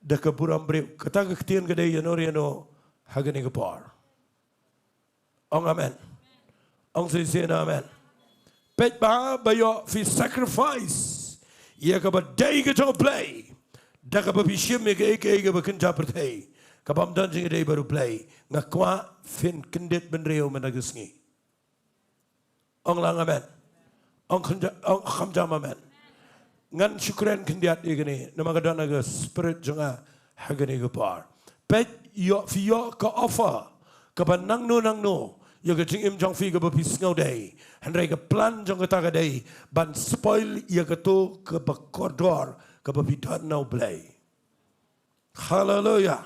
da ka burom briew. Kata ka ktien ka dei ïano ïano ha kane ka por. Ong amen. Ong shisien amen. Peit bha ba ïoh phi sacrifice ïa kaba dei ka jong U Blei da kaba phi shim ïa kaei kaei kaba kynja pyrthei, kabym don jingïadei bad U Blei. Nga kwah phin kyndit bynriew mynta ka sngi. Ong lang amen. Ong kham ja-, ong kham jam amen. Ngan shu kren khyndiat ïa kane namar ka don ha ka spirit jong nga ha kane ka por. Peit, ïoh phi ïoh ka offer kaba nangno nangno ïa ka jingim jong phi kaba phi sngewdei. Hynrei ka plan jong kata ka dei ban spoil ïa kato kaba kordor kaba phi don na U Blei. Haleluya.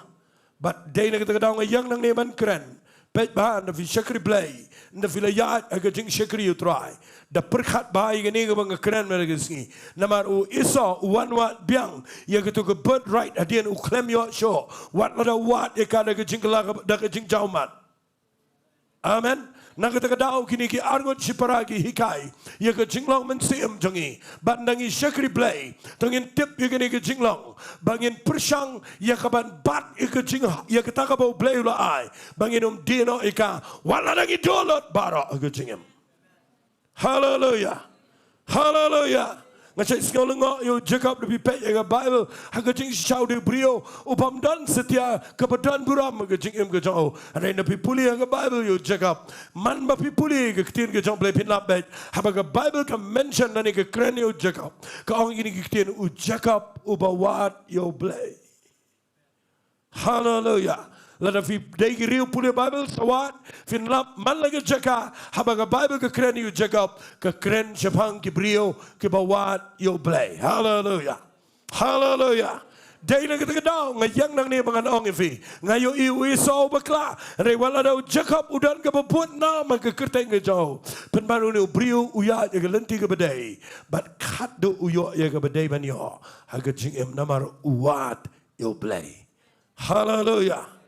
Bad dei na kata ka daw nga ïeng nangne ban kren. Peit bha, ynda phi shakri Blei, ynda phi la ïaid ha ka jingshakri U Trai, da pyrkhat bha ïa kane kaba nga kren mynta ka sngi. Namar u Esau u wan wad biang ïa kato ka birthright hadien u khlem ïoh shuh, wat lada wad ïa ka da ka jingkylla, da ka jingjaw mat. Amen. Na kata ka daw kine ki arngut shipara ki hikai ïa ka jinglong mynsiem jong ngi. Bad ynda ngi shakri Blei, to ngin tip ïa kane ka jinglong ba ngin pyrshang ïa kaban bat ïa ka jing, ïa kata kaba U Blei u la ai, ba ngin ym die noh ïa ka wat lada ngi duh lut baroh ha ka jingim. Haleluya. Haleluya. Nga shait sngew lyngngoh ïa u Jakob, da phi peit ha ka Baibl, ha ka jingshisha u dei u briew u bym don satia kaba don burom ha ka jingim ka jong u. Hynrei ynda phi pule ha ka Baibl ïa u Jakob, man ba phi pule ïa ka ktien ka jong U Blei phin lap beit, haba ka Baibl ka mention lane ka kren ïa u Jakob, ka ong ïa kine ki ktien, u Jakob uba wad ïa U Blei. Haleluya. Lada phi dei ki riew pule Baibl sa wad, phin lap man la ka jaka, haba ka Baibl ka kren ïa u Jakob, ka kren shaphang ki briew kiba wad ïa U Blei. Haleluya. Haleluya. Dei na kata ka daw nga ïeng nangne ba ngan ong ïa phi, nga ïohi u Esau u bakla, hynrei wat lada u Jakob u don kaba bun nam ha ka kyrteng ka jong u, pynban une u briew u ïaid ïa ka lynti kaba dei, bad khatduh u ïoh ïa kaba dei ban ïoh ha ka jingim namar u wad ïa U Blei. Haleluya.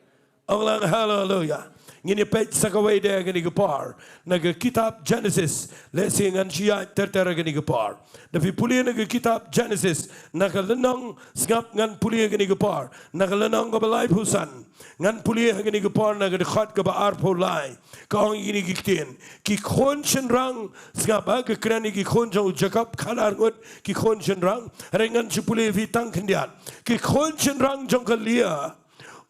Ong lang haleluya. Ngin ïa peit sa kawei de ha kane ka por na ka kitab Genesis. Lehse ngan shu ïaid ter ter ha kane ka por. Da phi pule na ka kitab Genesis, na ka lynnong, sngap, ngan pule ha kane ka por na ka lynnong kaba laiphew san. Ngan pule ha kane ka por na ka dkhot kaba arphew lai. Ka ong ïa kine ki ktien, ki khun shynrang, sngap, ha ka kren ïa ki khun jong u Jakob, khatar ngut ki khun shynrang. Hynrei ngan shu pule ïa phi tang khyndiat. Ki khun shynrang jong ka Lia,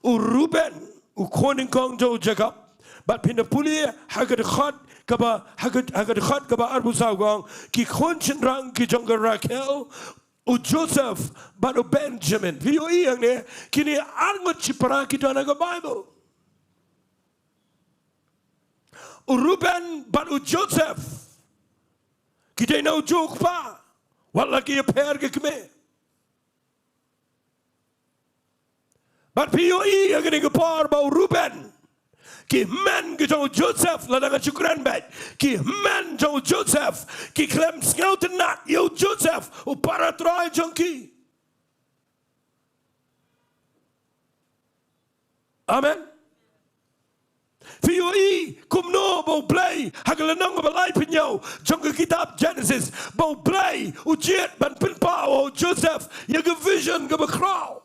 u Ruben, u khun nyngkong jong u Jakob. Bad phin da pule ha ka dkhot kaba, ha ka, ha ka dkhot kaba arphew saw ka ong, ki khun shynrang ki jong ka Rakhel, u Joseph bad u Benjamin. Phi ïohi hangne, kine ar ngut shipara ki don ha ka Baibl. U Ruben bad u Joseph ki dei na u juh u kpa, wat la ki ïapher ki kmie. Bad phi ïohi ïa kane ka por ba u Reuben, ki hynmen ki jong u Joseph, lada nga shu kren beit, ki hynmen jong u Joseph ki khlem sngewtynnat ïa u Joseph, u para trai jong ki. Amen. Phi ïohi kumno ba U Blei, ha ka lynnong ba laiphew hynñiew jong ka kitab Genesis, ba U Blei u jied ban pynpaw ïa u Joseph ïa ka vision kaba khraw.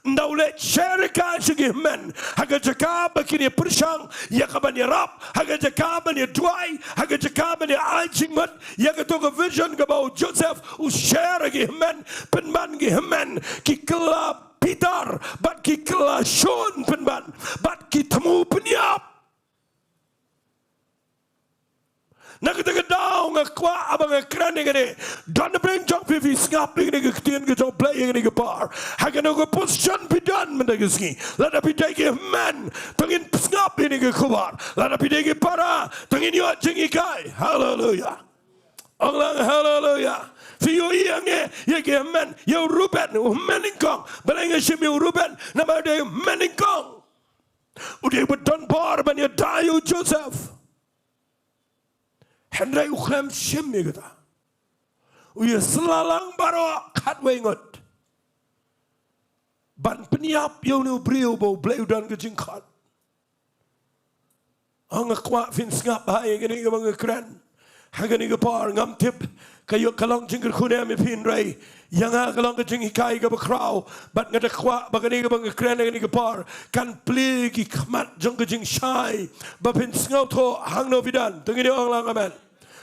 Ynda u leit share ïa ka sha ki hynmen, ha ka jaka ba kin ïa pyrshang ïa ka ban ïarap, ha ka jaka ban ïa duwai, ha ka jaka ban ïa ai jingmut ïa kato ka vision kaba u Joseph u share ïa ki hynmen, pynban ki hynmen ki kylla bitar, bad ki kylla shun pynban, bad ki thmu pynïap. Na kata ka daw nga kwah ba nga kren ïa kane. Don na pdeng jong phi, phi sngap ïa kane ka ktien ka jong U Blei ïa kane ka por. Ha kano ka position phi don mynta ka sngi, lada phi dei ki hynmen, to ngin sngap ïa kane ka khubor. Lada phi dei ki para, to ngin ïoh jinghikai. Haleluya. Ong lang haleluya. Phi ïohi hangne ïa ki hynmen, ïa u Reuben, u hynmen nyngkong. Balei nga shim ïa u Reuben? Namar u dei u hynmen nyngkong. U dei uba don bor ban ïada ïa u Joseph. Hynrei u khlem shim ïa kata. U ïasylla lang baroh khatwei ngut ban pynïap ïa une u briew ba U Blei u don ka jingkhot. Nga kwah phin sngap bha ïa kane kaba nga kren ha kane ka por. Ngam tip ka ïoh ka long jingkyrkhu ne em ïa phi, hynrei ïa nga ka long ka jinghikai kaba khraw. Bad nga da kwah ba kane kaba nga kren ha kane ka por kan plie ki khmat jong ka jingshai, ba phin sngewthuh hangno phi don. To ngin ong lang amen.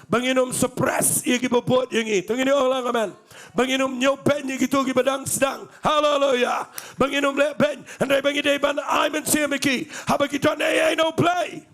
Ba ngin ym suppress ïa kiba bud ïa ngi. To ngin ong lang amen. Ba ngin ym ñiewbeiñ ïa kito kiba dang sdang. Haleluya. Ba ngin ym leh beiñ, hynrei ba ngi dei ban ai mynsiem ïa ki haba ki don ei ei na U Blei.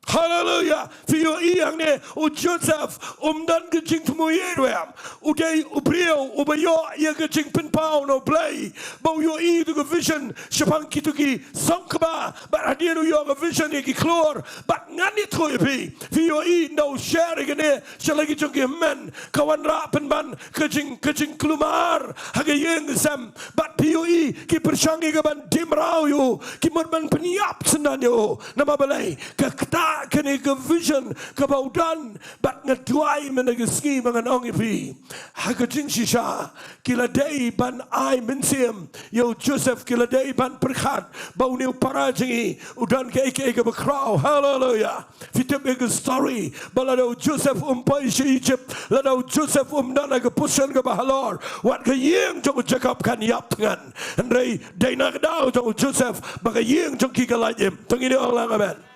Haleluya. Phi ïohi hangne, u Joseph um don ka jingthmu ïeit ruh em. U dei u briew uba ïoh ïa ka jingpynpaw na U Blei, ba u ïohi ïa ka vision shaphang kito ki song kba. Bad hadien u ïoh ka vision ïa ki khlur, bad ngan ïathuh ïa phi, phi ïohi ynda u share ïa kane sha la ki jong ki hynmen, ka wanrah pynban ka jing, ka jingkulmar ha ka ïing ka sem. Bad phi ïohi ki pyrshang ïa ka ban dim raw ïa u, ki mut ban pynïap syndon ïa u. Namar balei? Ka ktah kane ka vision kaba u don. Bad nga duwai mynta ka sngi ba ngan ong ïa phi, ha ka jingshisha ki la dei ban ai mynsiem ïa u Joseph, ki la dei ban pyrkhat ba une u para jong ngi u don kaei kaei kaba khraw. Haleluya. Phi tip ïa ka story ba lada u Joseph um poi sha Egypt, lada u Joseph um don ha ka position kaba halor, wat ka ïing jong u Jacob kan ïap thngan. Hynrei dei na ka daw jong u Joseph ba ka ïing jong ki ka lait im. To ngin ong lang amen.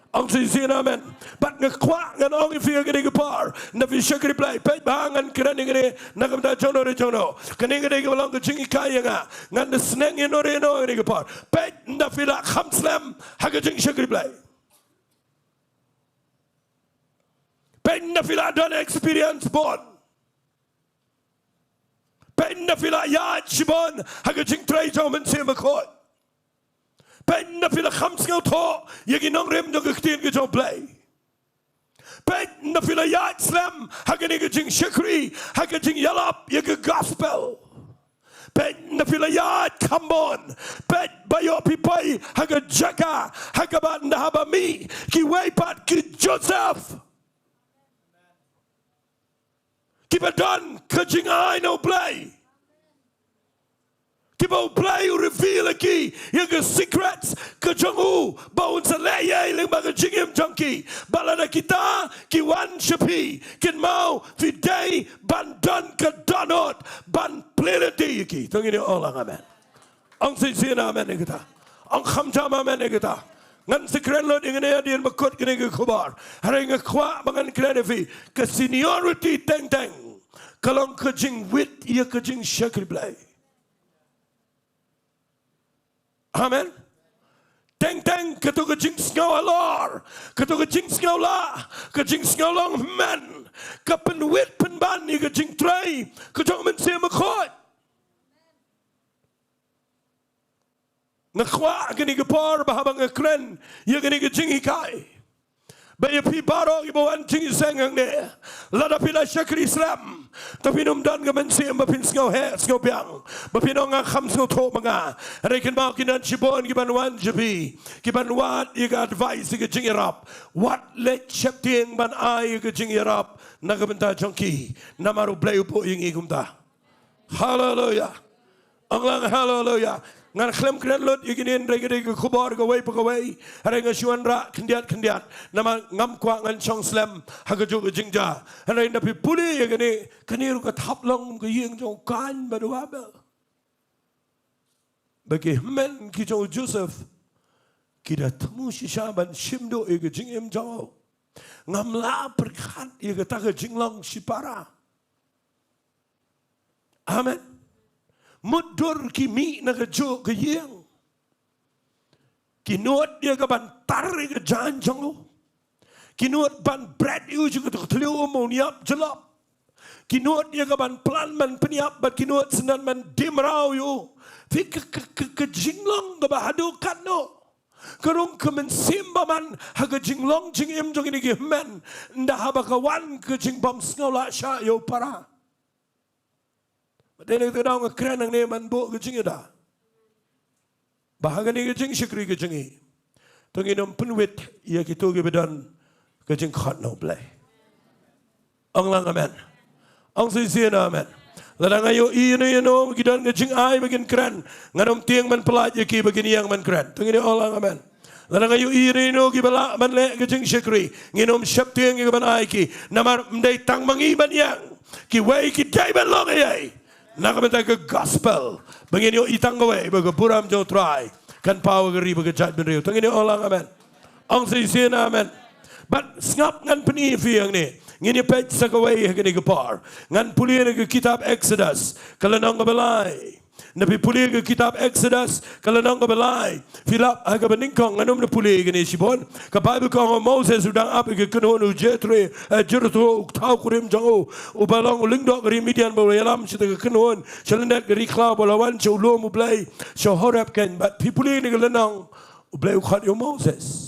Ong shisien amen. Bad nga kwah ngan ong ïa phi ha kane ka por, ynda phi shakri Blei, peit ba ngan kren ïa kane na ka bynta jong no re jong no. Kane ka dei kaba long ka jinghikai ïa nga. Ngan da sneng ïa no re no ha kane ka por. Peit ynda phi la kham slem ha ka jingshakri Blei. Peit ynda phi la don experience bun. Peit ynda phi la ïaid shibun ha ka jingtrei jong u Mynsiem Bakhuid. Peit ynda phi la kham sngewthuh ïa ki nongrim jong ka ktien ka jong U Blei. Peit ynda phi la ïaid slem ha kane ka jingshakri, ha ka jingïalap ïa ka gospel. Peit ynda phi la ïaid kham bun. Peit ba ïoh phi poi ha ka jaka ha kaba ynda haba mih kiwei pat ki Joseph, kiba don ka jingai na U Blei, kiba U Blei u reveal ïa ki ïa ka secrets ka jong u, ba un sa leh ïa i lyngba ka jingim jong ki. Ba lada kita ki wan sha phi, kynmaw phi dei ban don ka dohnud ban plie lynti ïa ki. To ngin ong lang amen. Ong shisien amen ïa kata. Ong kham jam amen ïa kata. Ngan sa kren lut ïa kane hadien ba kut kane ka khubor. Hynrei nga kwah ba ngan kren ïa phi, ka seniority teng teng ka long ka jingwit ïa ka jingshakri Blei. Amen. Teng teng kato ka jingsngew halor, kato ka jingsngew lah, ka jingsngew long hynmen, ka pynwit pynban ïa ka jingtrei ka jong u Mynsiem Bakhuid. Nga kwah kane ka por ba haba nga kren ïa kane ka jinghikai, Ba ïa phi baroh kiba wan jingïaseng hangne, lada phi la shakri slem, to phin ym don ka mynsiem ba phin sngew heh, sngew biang, ba phin ong nga kham sngewthuh ma nga. Hynrei kynmaw, kin don shibun kiban wan sha phi, kiban wad ïa ka advice, ïa ka jingïarap. Wat leit sheptieng ban ai ïa ka jingïarap na ka bynta jong ki, namar U Blei u buh ïa ngi kumta. Haleluya. Ong lang haleluya. Ngan khlem kren lut ïa kine, hynrei ka dei ka khubor kawei pa kawei. Hynrei nga shu wanrah khyndiat khyndiat, namar ngam kwah ngan shong slem ha kajuh ka jingjia. Hynrei lada phi pule ïa kane, kane ruh ka thap long ka ïing jong u Kain bad u Abel. Ba ki hynmen ki jong u Joseph ki da thmu shisha ban shim duh ïa ka jingim jong u. Ngam lah pyrkhat ïa kata ka jinglong shipara. Amen. Mutdur ki mih na kajuh ka ïing. Ki nud ïa ka ban tar ïa ka jaiñ jong u. Ki nud ban bret ïa u sha ka thliew um, un ïap jyllop. Ki nud ïa ka ban plan ban pynïap, bad ki nud syndon ban die mraw ïa u. Phi, ka, ka, ka, ka jinglong kaba haduh katno. Ka rung ka mynsiem bymman ha ka jinglong jingim jong kine ki hynmen, ynda haba ka wan ka jingbymsngewlah shah ïa u para. Ba dei na kata ka daw nga kren hangne ban buh ka jingïada ba ha kane ka jingshakri ka jong ngi, to ngin ym pynwit ïa kito kiba don ka jingkhot na U Blei. Ong lang amen. Ong shisien amen. Lada nga ïohi ïano ïano ki don ka jingai ba kin kren, ngan ym tieng ban pyllait ïa ki ba kin ïeng ban kren. To ngin ong lang amen. Lada nga ïohi ïano ïano kiba lah ban leh ka jingshakri, ngin ym sheptieng ïa ka ban ai ki. Namar ym dei tang ma ngi ban ïeng, kiwei ki dei ban long ei ei na ka bynta ka gospel, ba ngin ïohi tang kawei ba ka burom jong U Trai kan paw ha ka ri bad ka jaitbynriew. To ngin ong lang amen. Ong shisien amen. Bad sngap, ngan pyni ïa phi hangne. Ngin ïa peit sa kawei ha kane ka por. Ngan pule na ka kitab Exodus, ka lynnong kaba lai. Lada phi pule ka kitab Exodus, ka lynnong kaba lai, phi lap ha kaba nyngkong, ngan ym da pule ïa kane shibun. Ka Baibl ka ong, u Moses u dang ap ïa ka kynhun u Jethro, eh, Jethro, u thaw kurim jong u, uba long u lyngdoh ka ri Midian, ba u la ïalam sha kata ka kynhun sha lyndet ka ri khlaw, ba u la wan sha u lum U Blei sha Horeb keiñ. Bad phi pule na ka lynnong, U Blei u khot ïa u Moses.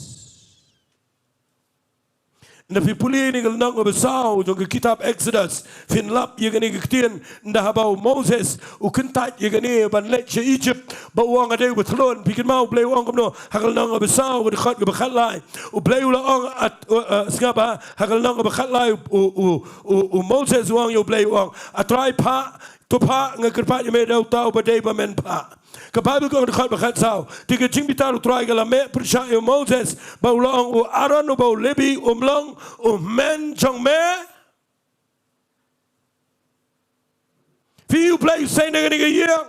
Lada phi pule na ka lynnong kaba saw jong ka kitab Exodus, phin lap ïa kane ka ktien, ynda haba u Moses u kyntait ïa kane ban leit sha Egypt, ba u ong, nga dei uba thlun. Phi kynmaw U Blei u ong kumno ha ka lynnong kaba saw, ka dkhot kaba khatlai? U Blei u la ong, at, uh, uh, sngap, ha ka lynnong kaba khatlai, u, u, u, u Moses u ong ïa U Blei, u ong, A Trai, phah, to phah, nga kyrpad ïa me da uta uba dei ba men phah. Ka Baibl ka ong, dkhot ba khatsaw, te ka jingbitar U Trai ka la meh pyrshah ïa u Moses, ba u la ong, u Aaron uba u Lebi um long u hynmen jong me. Phi, U Blei u seiñ na kane ka ïing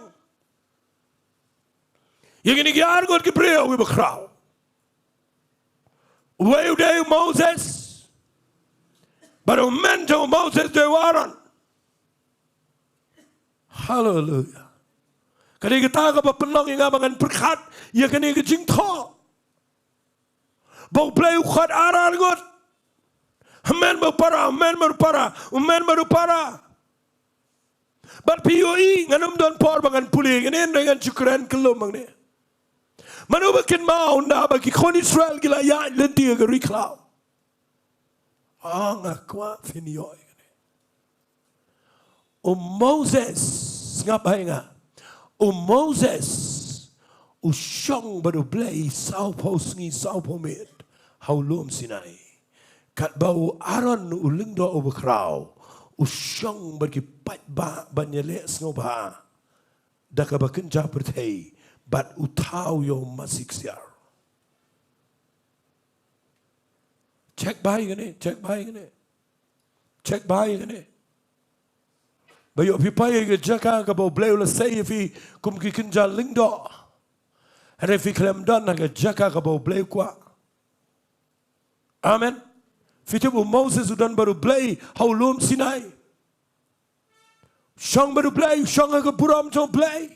ïa kine ki arngut ki briew kiba khraw. Uwei u dei u Moses, bad u hynmen jong u Moses u dei u Aaron. Haleluya. Ka dei kata kaba pynlong ïa nga ba ngan pyrkhat ïa kane ka jingthoh, ba U Blei u khot ar arngut. Hynmen bad u para, hynmen bad u para, hynmen bad u para. Bad phi ïohi, ngan ym don por ba ngan pule ïa kane, hynrei ngan shu kren kyllum hangne. Mano ba kynmaw ynda ba ki khun Israel ki la ïaid lynti ha ka ri khlaw? Ah, nga kwah phin ïohi kane. U Moses, sngap bha ïa nga. U Moses u shong bad U Blei sawphew sngi sawphew miet ha u lum Sinai. Katba u Aaron u lyngdoh uba khraw u shong bad ki paidbah ban ïaleh sngewbha da kaba kynja pyrthei, bad u thaw ïa u masi ksiar. Check bha ïa kane, check bha ïa kane. Check bha ïa kane. Ba ïoh phi poi ha ka jaka kaba U Blei u la sei ïa phi kum ki kynja lyngdoh, hynrei phi khlem don ha ka jaka kaba U Blei u kwah. Amen. Phi tip, u Moses u don bad U Blei ha u lum Sinai. Shong bad U Blei, u shong ha ka burom jong U Blei.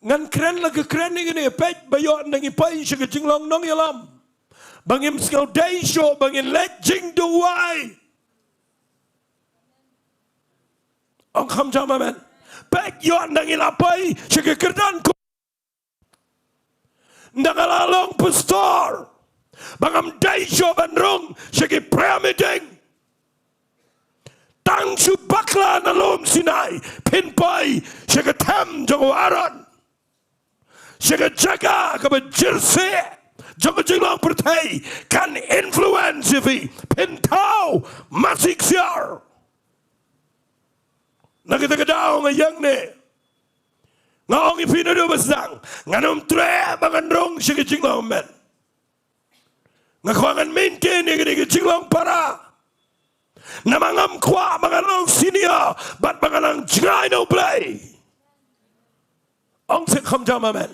Ngan kren la ka kren ïa kane, peit, ba ïoh ynda ngi poi sha ka jinglong nongïalam, ba ngim sngew dei shuh ba ngin leit jingduwai. Ong kham jam amen. Peit, ïoh ynda ngi la poi sha ka kyrdan ko Ynda nga la long pastor, Ba ngam dei shuh ban rung sha ki prayer meeting. Tang shu bakla na lum Sinai, phin poi sha ka them jong u Aaron. Sha ka jaka kaba jyrsieh jong ka jinglong pyrthei kan influence ïa phi, phin thaw masi ksiar. Na kata ka daw nga ïeng ne nga ong ïa phi naduh ba sdang, ngan ym treh ba ngan rung sha ka jinglong men. Nga kwah ngan maintain ïa kane ka jinglong para. Namar ngam kwah ba ngan long senior bad ba ngan nang jngai na U Blei. Ong seh kham jam amen.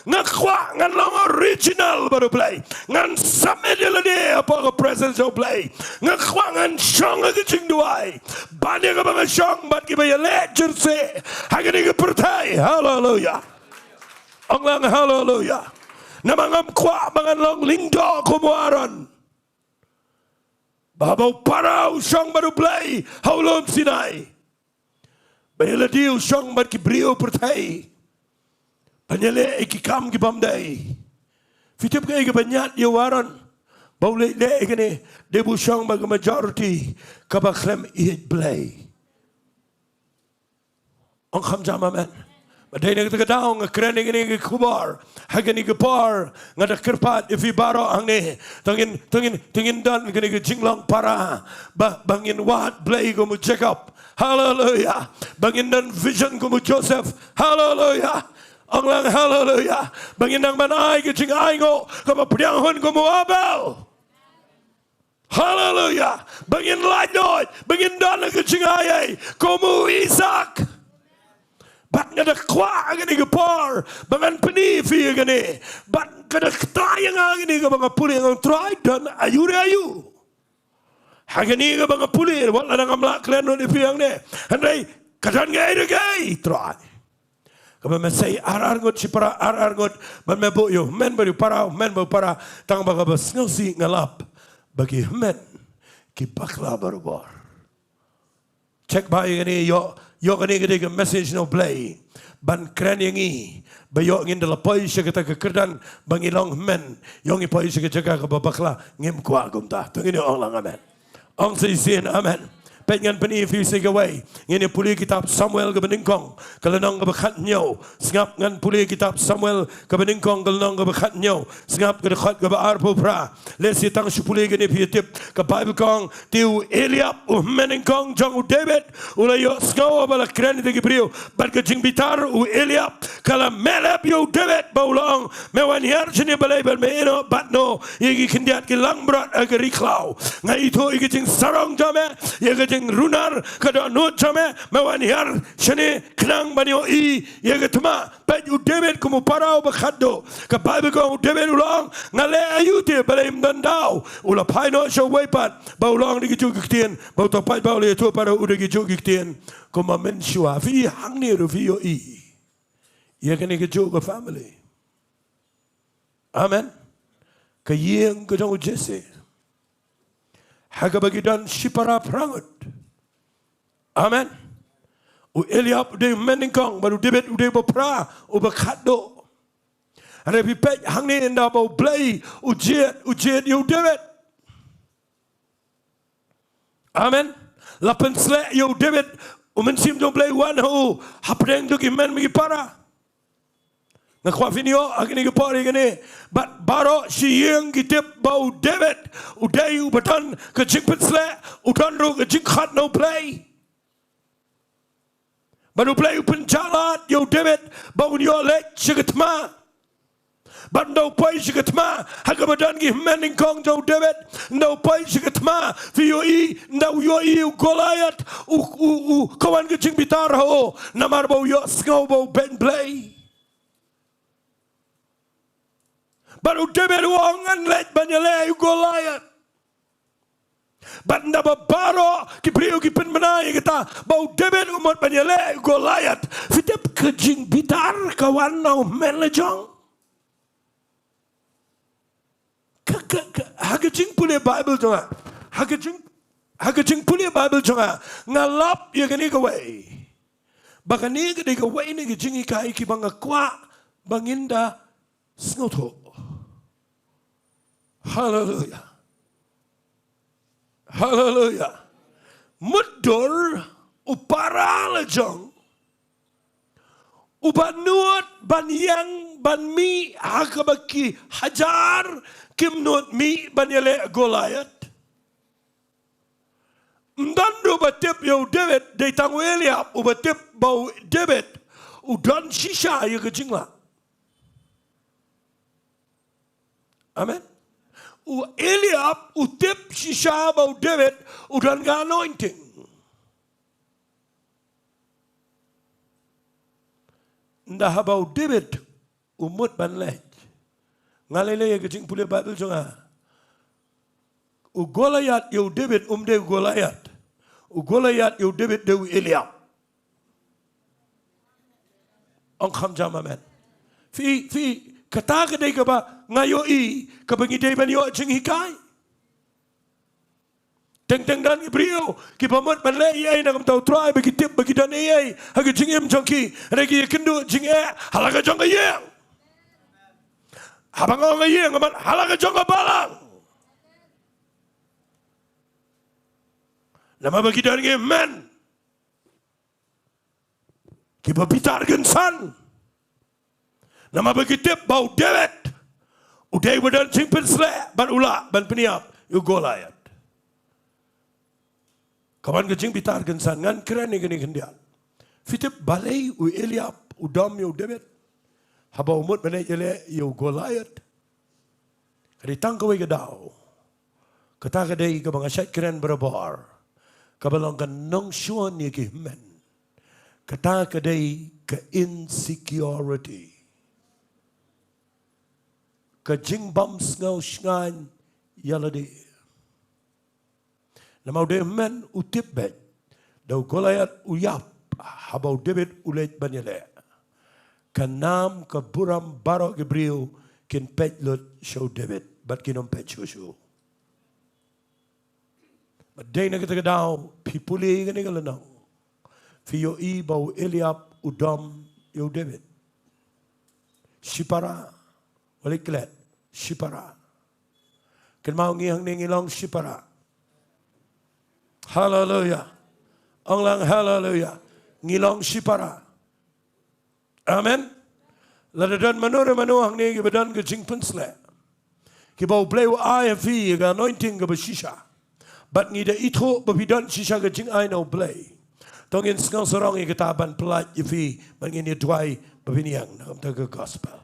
Nga kwah ngan long original bad U Blei. Ngan submit ïa lade hapoh ka presence U Blei. Nga kwah ngan shong ha ka jingduwai ban ïa kaba nga shong bad kiba ïaleh jyrsieh ha kane ka pyrthei. Haleluya. Ong lang haleluya. Namar ngam kwah ba ngan long lyngdoh kum u Aaron. Ba haba u Parao u shong bad U Blei ha u lum Sinai, ba ïa lade u shong bad ki briew pyrthei ban ïaleh ïa ki kam ki bym dei. Phi tip kaei kaba ñiad ïa u Aaron ba u leh leh ïa kane? Dei ba u shong bad ka majority kaba khlem ïeit Blei. Ong kham jam amen. Ba dei na kata ka daw nga kren ïa kane ka khubor ha kane ka por. Nga da kyrpad ïa phi baroh hangne, to ngin, to ngin, to ngin don kane ka jinglong para ba, ba ngin wad Blei kum u Jakob. Haleluya. Ba ngin don vision kum u Joseph. Haleluya. Ong lang haleluya. Ba ngin nang ban ai ka jingainguh kaba pdiang hun kum u Abel. Haleluya. Ba ngin laitluid, ba ngin don ha ka jingai ei kum u Isaak. Bad nga da kwah ha kane ka por ba ngan pyni ïa phi ïa kane. Bad ka da kata ïa nga ha kane kaba nga pule, nga ong Trai, don aïu re aïu ha kane kaba nga pule, wat la ngam lah kren lut ïa phi hangne. Hynrei ka don kaei re kaei Trai. Kaba me sei ar ar ngut, shipara ar ar ngut, ban me buh ïa u hynmen bad u para, u hynmen bad u para, tang ba kaba sngewsih nga lap ba ki hynmen ki bakla barabor. Check ba ïa kane, ïoh, ïoh kane ka dei ka message na U Blei ban kren ïa ngi ba ïoh ngin da la poi sha kata ka kyrdan ba ngi long hynmen, ïoh ngi poi sha ka jaka kaba bakla. Ngim kwah kumta. To ngin ïa ong lang amen. Ong sa shisien amen. Peit, ngan pyni ïa phi sa kawei. Ngin ïa pule kitab Samuel kaba nyngkong, ka lynnong kaba khathynñiew. Sngap, ngan pule kitab Samuel kaba nyngkong, ka lynnong kaba khathynñiew. Sngap, ka dkhot kaba arphew phra. Lehse tang shu pule kane phi ïa tip. Ka Baibl ka ong, te u Eliab u hynmen nyngkong jong u David u la ïohsngew ba la kren ïa ki briew. Bad ka jingbitar u Eliab ka la mehlep ïa u David ba u la ong, me wan hiar shane balei ban me ïehnoh bad no ïa ki khyndiat ki langbrot ha ka ri khlaw? Nga ithuh ïa ka jingsarong jong me, ïa ka jingrunar ka dohnud jong me. Me wan hiar shane khnang ban ïohi ïa ka thma. Peit u David kum u para uba khatduh. Ka Baibl ka ong u David u la ong, nga leh aïu te balei ym don daw? U la phai noh sha uwei pat ba u la ong da kijuh ki ktien, ba uta u paidbah u la ïathuh pat ïa u da kijuh ki ktien. Kumba mynshuwa phi hangne ruh phi ïohi ïa kane kajuh ka family. Amen. Ka ïing ka jong u Jesse ha kaba ki don shipara phra ngut. Amen. U Eliab u dei u hynmen nyngkong bad u David u dei uba phra, uba khatduh. Hynrei phi peit hangne, ynda ba U Blei u jied, u jied ïa u David. Amen. La pynsleh ïa u David, u Mynsiem jong U Blei u wan ha u hapdeng jong ki hynmen bad ki para. Nga kwah phin ïoh ha kine ki por ïa kine. Bad baroh shi ïing ki tip ba u David u dei uba don ka jingpynsleh, u don ruh ka jingkhot na U Blei. Bad U Blei u pynjah lad ïa u David ba un ïoh leit sha ka thma. Bad ynda u poi sha ka thma, ha kaba don ki hynmen nyngkong jong u David, ynda u poi sha ka thma, phi ïohi, ynda u ïohi u Goliath, u, u, u, ka wan ka jingbitar ha u, namar ba u ïohsngew ba u beiñ Blei. Bad u David u ong, ngan leit ban ïaleh ïa u Goliath. Bad ynda ba baroh ki briew ki pynbna ïa kata ba u David u mut ban ïaleh ïa u Goliath, phi tip ka jingbitar ka wan na u hynmen la jong. Ka, ka, ka, ha ka jingpule Baibl jong nga, ha ka jing, ha ka jingpule Baibl jong nga, nga lap ïa kane kawei. Ba kane ka dei kawei na ki jinghikai kiba nga kwah ba ngin da sngewthuh. Haleluya. Haleluya. Mutdur u para la jong uba nud ban ïeng ban mih ha kaba ki hajar kim nud mih ban ïaleh Goliath. Ym don ruh ba tip ïa u David, dei tang u Eliab uba tip ba u David u don shisha ïa ka jinglah. Amen. U Eliab u tip shisha ba u David u don ka anointing. Nda haba u David u mut ban leit, nga lei lei ïa ka jingpule Baibl jong nga. U Goliath ïa u David um dei u Goliath. U Goliath ïa u David dei u Eliab. Ong kham jam amen. Phi, phi, kata ka dei kaba nga ïohi kaba ngi dei ban ïoh jinghikai. Teng teng don ki briew kiba mut ban leh ei ei na ka bynta u Trai ba ki tip ba ki don ei ei ha ka jingim jong ki. Hynrei ki ïakynduh jingeh ha la ka jong ka ïing. Haba nga ong ka ïing, nga mut ha la ka jong ka balang. Namar ba ki don ki hynmen kiba bitar kynsan. Namar ba ki tip ba u David u dei uba don jingpynsleh bad u lah ban pynïap ïa u Goliath. Ka wan ka jingbitar kynsan. Ngan kren ïa kane khyndiat. Phi tip balei u Eliab u dom ïa u David haba u mut ban leit ïaleh ïa u Goliath? Ka dei tang kawei ka daw. Kata ka dei kaba nga shait kren barabor, kaba long ka nongshun ïa ki hynmen. Kata ka dei ka insecurity, ka jingbym sngew shngaiñ ïa lade. Namar u dei u hynmen, u tip beit da u Goliath u ïap haba u David u leit ban ïaleh. Ka nam ka burom baroh ki briew kin peit lut sha u David bad kin ym peit shuh shuh. Bad dei na kata ka daw phi pule ïa kane ka lynnong, phi ïohi ba u Eliab u dom ïa u David. Shipara. Wat leit klet. Shipara. Kynmaw, ngi hangne ngi long shipara. Haleluya. Ong lang haleluya. Ngi long shipara. Amen. Lada don mano re mano hangne kiba don ka jingpynsleh, kiba U Blei u ai ha phi ïa ka anointing kaba shisha, bad ngi da ithuh ba phi don shisha ka jingai na U Blei, to ngin sngewsarong ïa kata ban pyllait ïa phi bad ngin ïa duwai ba phin ïeng na ka bynta ka gospel.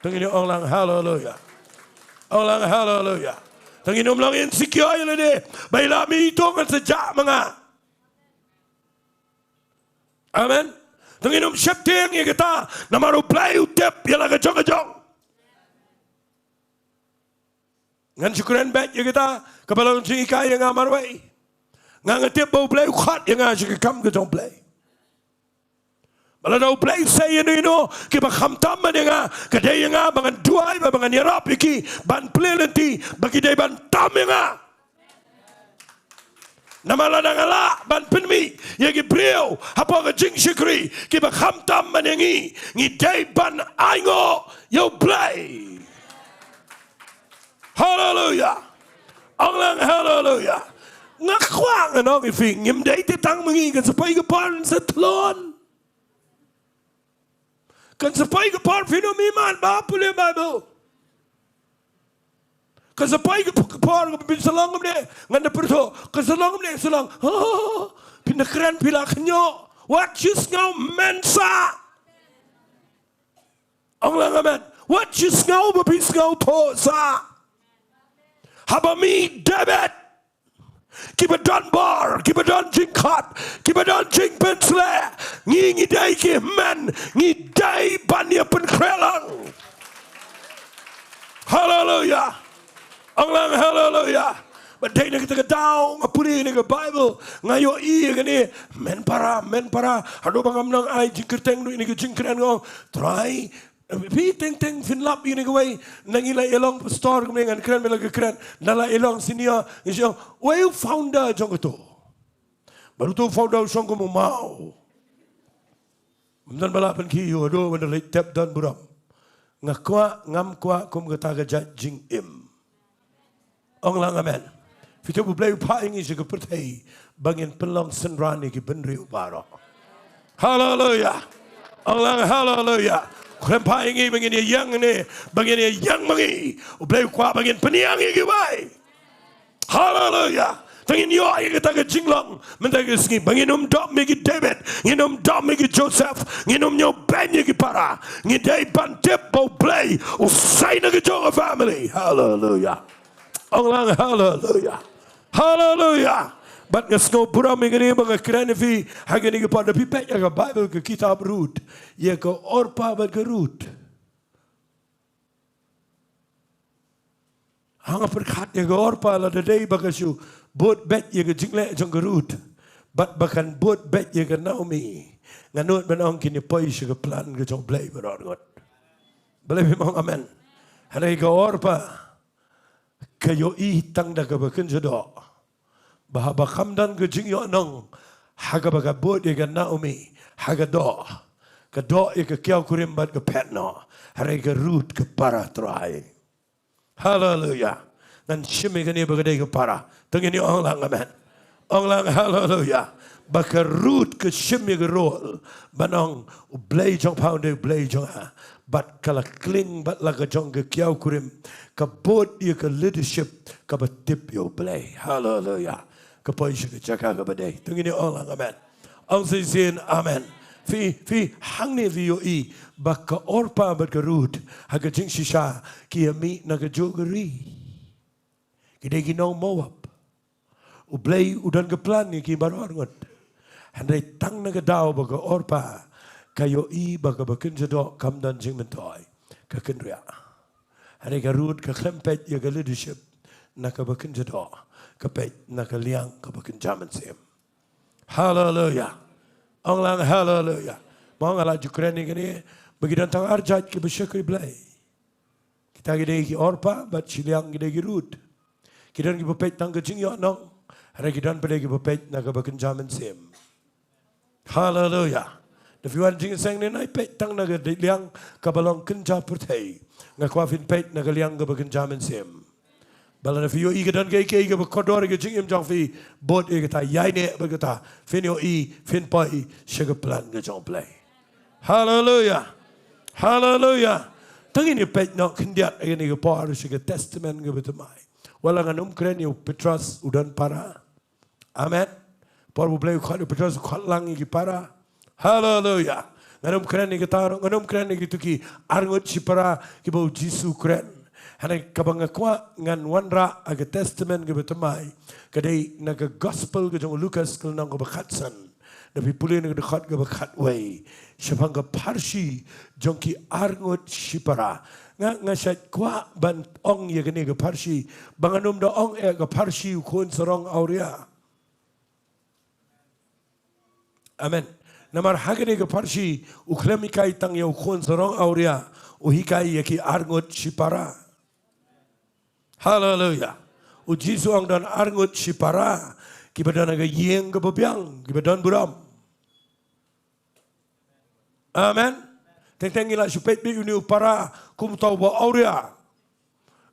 To ngin ïa ong lang haleluya. Ong lang haleluya. To ngin ym long insecure ïa lade ba ïa la mih ito ngan sa jah ma nga. Amen. To ngin ym sheptieng ïa kata namar U Blei u tip ïa la ka jong ka jong. Ngan shu kren beit ïa kata kaba long jinghikai ïa nga marwei. Nga, nga tip ba U Blei u khot ïa nga sha ka kam ka jong U Blei. Ba lada U Blei u sei ïano ïano kiba khamtam ban ïa nga, ka dei ïa nga ba ngan duwai bad ba ngan ïarap ïa ki ban plie lynti ba ki dei ban tam ïa nga. Namar lada nga lah ban pynmih ïa ki briew hapoh ka jingshakri kiba khamtam ban ïa ngi, ngi dei ban ainguh ïa U Blei. Haleluya. Ong lang haleluya. Nga kwah ngan ong ïa phi, ngim dei te tang ma ngi, kan sa poi ka por sa tlot. Kan sa poi ka por phin ym imat ba pule Baibl. Kan sa poi ka por ka phin sa long kumne, ngan da pyrthuh, kan sa long kumne, sa long. Oh, phin da kren phi la khynñiuh. Wat shu sngew mynsaw. Ong lang amen. Wat shu sngew ba phi sngewthuh sah. Haba mih David, kiba don bor, kiba don jingkhot, kiba don jingpynsleh, ngi, ngi dei ki hynmen, ngi dei ban ïa pynkhreh lang. Haleluya. Ong lang haleluya. Ba dei na kata ka daw nga pule ïa kane ka Baibl, nga ïohi ïa kane, men para, men para. Haduh ba ngam nang ai jingkyrteng ruh ïa kane ka jingkren, nga ong, Trai, phi teng teng phin lap ïa kane kawei. Na ngi la ïalong pastor kumne, ngan kren me la ka kren. Na la ïalong senior, ngi shu ong, wei u founder jong kato? Bad uto u founder u shong kum u maw. Ym don ba lah pynkhih ïa u haduh ban da leit tep don burom. Nga kwah, ngam kwah kum kata ka jait jingim. Ong lang amen. Phi tip U Blei u phah ïa ngi sha ka pyrthei ba ngin pynlong synran ïa ki bynriew baroh. Haleluya. Ong lang haleluya. U khlem phah ïa ngi ba ngin ïeng ne, ba ngin ïeng ma ngi. U Blei u kwah ba ngin pynïeng ïa kiwei. Haleluya. Te ngin ïoh ïa kata ka jinglong mynta ka sngi ba ngin ym dom ïa ki David, ngin ym dom ïa ki Joseph, ngin ym ñiew beiñ ïa ki para. Ngi dei ban tip ba U Blei u sei na ka jong ka family. Haleluya. Ong lang haleluya. Haleluya. Bad nga sngew burom ïa kane ba nga kren ïa phi ha kane ka por. Da phi peit ïa ka Baibl, ka kitab Ruth, ïa ka Orpah bad ka Ruth. Ha nga pyrkhat ïa ka Orpah, lada dei ba ka shu bud beit ïa ka jingleh jong ka Ruth bad ba kan bud beit ïa ka Naomi, nga nud ban ong kin ïa poi sha ka plan ka jong U Blei baroh arngut. Balei phim ong amen? Hynrei ka Orpah ka ïohi tang da kaba kynja doh ba haba kam don ka jingïohnong ha kaba ka bud ïa ka Naomi, ha ka doh, ka doh ïa ka kiaw kurim bad ka phet noh. Hynrei ka Ruth ka para trai. Haleluya. Ngan shim ïa kane ba ka dei ka para. Te ngin ïa ong lang amen. Ong lang haleluya. Ba ka Ruth ka shim ïa ka role ban ong U Blei jong pha u dei U Blei jong nga. Bad ka la kling bad la ka jong ka kiaw kurim, ka bud ïa ka leadership kaba tip ïa U Blei. Haleluya. Ka poi sha ka jaka kaba dei. Te ngin ïa ong lang amen. Ong shisien amen. Phi, phi hangne phi ïohi ba ka Orpah bad ka Ruth ha ka jingshisha ki ïa mih na kajuh ka ri. Ki dei ki nong Moab. U Blei u don ka plan ïa ki baroh arngut. Hynrei tang na ka daw ba ka Orpah ka ïohi ba kaba kynja doh kam don jingmyntoi, ka kynriah. Hynrei ka Ruth ka khlem peit ïa ka leadership na kaba kynja doh, ka peit na ka liang kaba kynja mynsiem. Haleluya. Ong lang haleluya. Mo nga la ju kren ïa kane ba ki don tang ar jait kiba shakri Blei. Kita ki dei ki Orpah bad shiliang ki dei ki Ruth. Ki don kiba peit tang ka jingïohnong, hynrei ki don pat de kiba peit na kaba kynja mynsiem. Haleluya. Da phi wan jingïaseng ne nai, peit tang na ka liang kaba long kynja pyrthei. Nga kwah phin peit na ka liang kaba kynja mynsiem. Ba lada phi ïohi ka don kaei kaei kaba kordor ïa ka jingim jong phi, bud ïa kata, ïaineh bad kata, phin ïohi, phin poi sha ka plan ka jong U Blei. Haleluya. Haleluya. Te ngin ïa peit noh khyndiat ha kane ka por sha ka Testament kaba thymmai. Wat la ngan ym kren ïa u Petros u don para. Amen. Por ba U Blei u khot ïa u Petros, u khot lang ïa ki para. Haleluya. Ngan ym kren ïa kita, ngan ym kren ïa kito ki arngut shipara kiba u Jisu u kren. Hynrei kaba nga kwah ngan wanrah ha ka Testament kaba thymmai ka dei na ka Gospel ka jong u Lukas, ka lynnong kaba khatsan. Da phi pule na ka dkhot kaba khatwei, shaphang ka pharshi jong ki arngut shipara. Nga, nga shait kwah ban ong ïa kane ka pharshi ba ngan ym da ong eh ka pharshi u khun sarong awria. Amen. Namar ha kane ka pharshi u khlem hikai tang ïa u khun sarong awria, u hikai ïa ki arngut shipara. Haleluya. U Jisu u ong don arngut shipara kiba don ha ka ïing kaba biang, kiba don burom. Amen. Teng teng ngi la shu peit beit ïa une u para kum uta uba awria.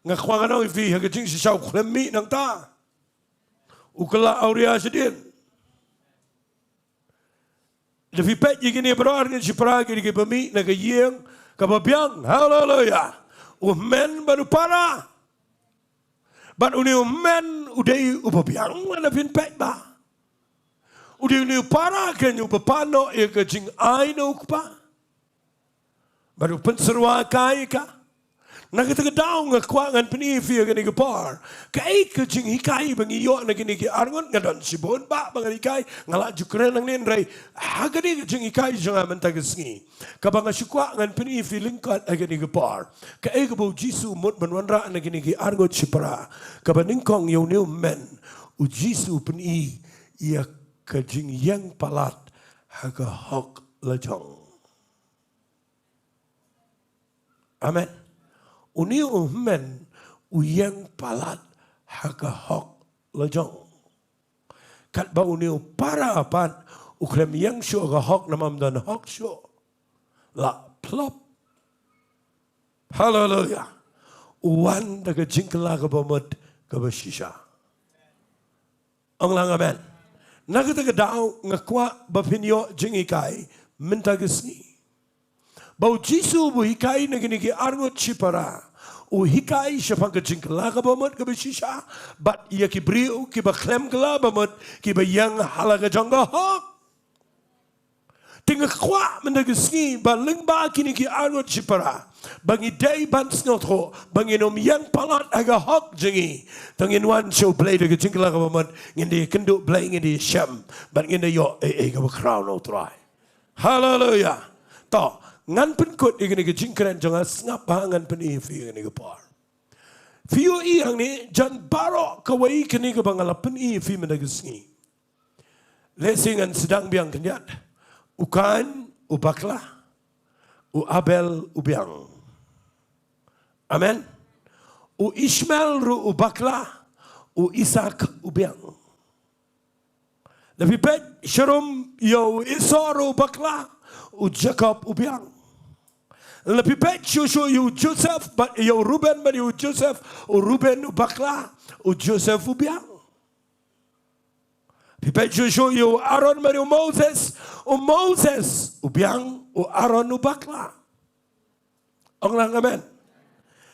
Nga kwah ngan ong ïa phi ha ka jingshisha u khlem mih nangta. U kylla awria shadien. Da phi peit ïa kine baroh arngut shipara ki dei kiba mih na ka ïing kaba biang. Haleluya. U hynmen bad u para. Bad une u hynmen u dei uba biang, lada phin peit ba u dei une u para kein uba pan noh ïa ka jingai na u kpa. Bad u pynsyrwa kai ïa ka. Na kata ka daw nga kwah ngan pyni ïa phi ha kane ka por kaei ka jinghikai ba ngi ïoh na kine ki arngut. Nga don shibun bah ba ngan hikai, nga la ju kren nangne, hynrei ha kane ka jinghikai jong nga mynta ka sngi, kaba nga shu kwah ngan pyni ïa phi lyngkot ha kane ka por, kaei kaba u Jisu u mut ban wanrah na kine ki arngut shipara. Kaba nyngkong, ïa une u hynmen u Jisu u pyni ïa ka jingïeng palat ha ka hok lajong. Amen. Une u hynmen u ïeng palat ha ka hok lajong. Katba une u para pat u khlem ïeng shuh ha ka hok, namar ym don hok shuh. La plop. Haleluya. U wan da ka jingkylla kaba mut kaba shisha. Ong lang amen. Na kata ka daw nga kwah ba phin ïoh jinghikai mynta ka sngi. Ba u Jisu u hikai na kine ki arngut shipara. U hikai shaphang ka jingkylla kaba mut kaba shisha. Bad ïa ki briew kiba khlem kylla ba mut kiba ïeng ha la ka jong ka hok. Te nga kwah mynta ka sngi ba lyngba kine ki arngut shipara ba ngi dei ban sngewthuh ba ngin ym ïeng palat ha ka hok jong ngi. Te ngin wan sha U Blei da ka jingkylla kaba mut, ngin da ïakynduh Blei, ngin da ïashem bad ngin da ïoh ei ei kaba khraw na U Trai. Haleluya. To, ngan pynkut ïa kane ka jingkren jong nga, sngap bha, ngan pyni ïa phi ïa kane ka por. Phi ïohi hangne, jan baroh kawei kane kaba nga la pyni ïa phi mynta ka sngi. Lehse ngan sdang biang khyndiat. U Kain u bakla, u Abel u biang. Amen. U Ishmael ruh u bakla, u Isak u biang. Lada phi peit sharum ïa u Esau ruh u bakla, u Jakob u biang. Lada phi peit shuh shuh ïa u Joseph bad ïa u Ruben bad ïa u Joseph, u Ruben u bakla, u Joseph u biang. Phi peit shuh shuh ïa u Aaron bad ïa u Moses, u Moses u biang, u Aaron u bakla. Ong lang amen.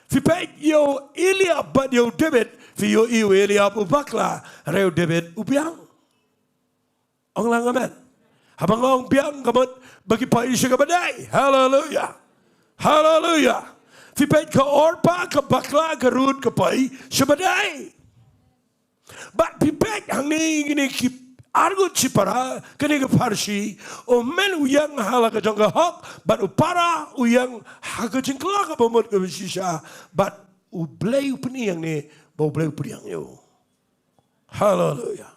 Phi peit ïa u Eliab bad ïa u David, phi ïohi u Eliab u bakla, hynrei u David u biang. Ong lang amen. Haba nga ong biang ka mut ba ki poi sha kaba dei. Haleluya. Haleluya. Phi peit ka Orpah ka bakla, ka Ruth ka poi sha kaba dei. Bad phi peit hangne ïa kine ki arngut shipara, kane ka pharshi, u hynmen u ïeng ha la ka jong ka hok, bad u para u ïeng ha ka jingkylla kaba mut kaba shisha, bad U Blei u pyni hangne ba U Blei u pdiang ïa u. Haleluya.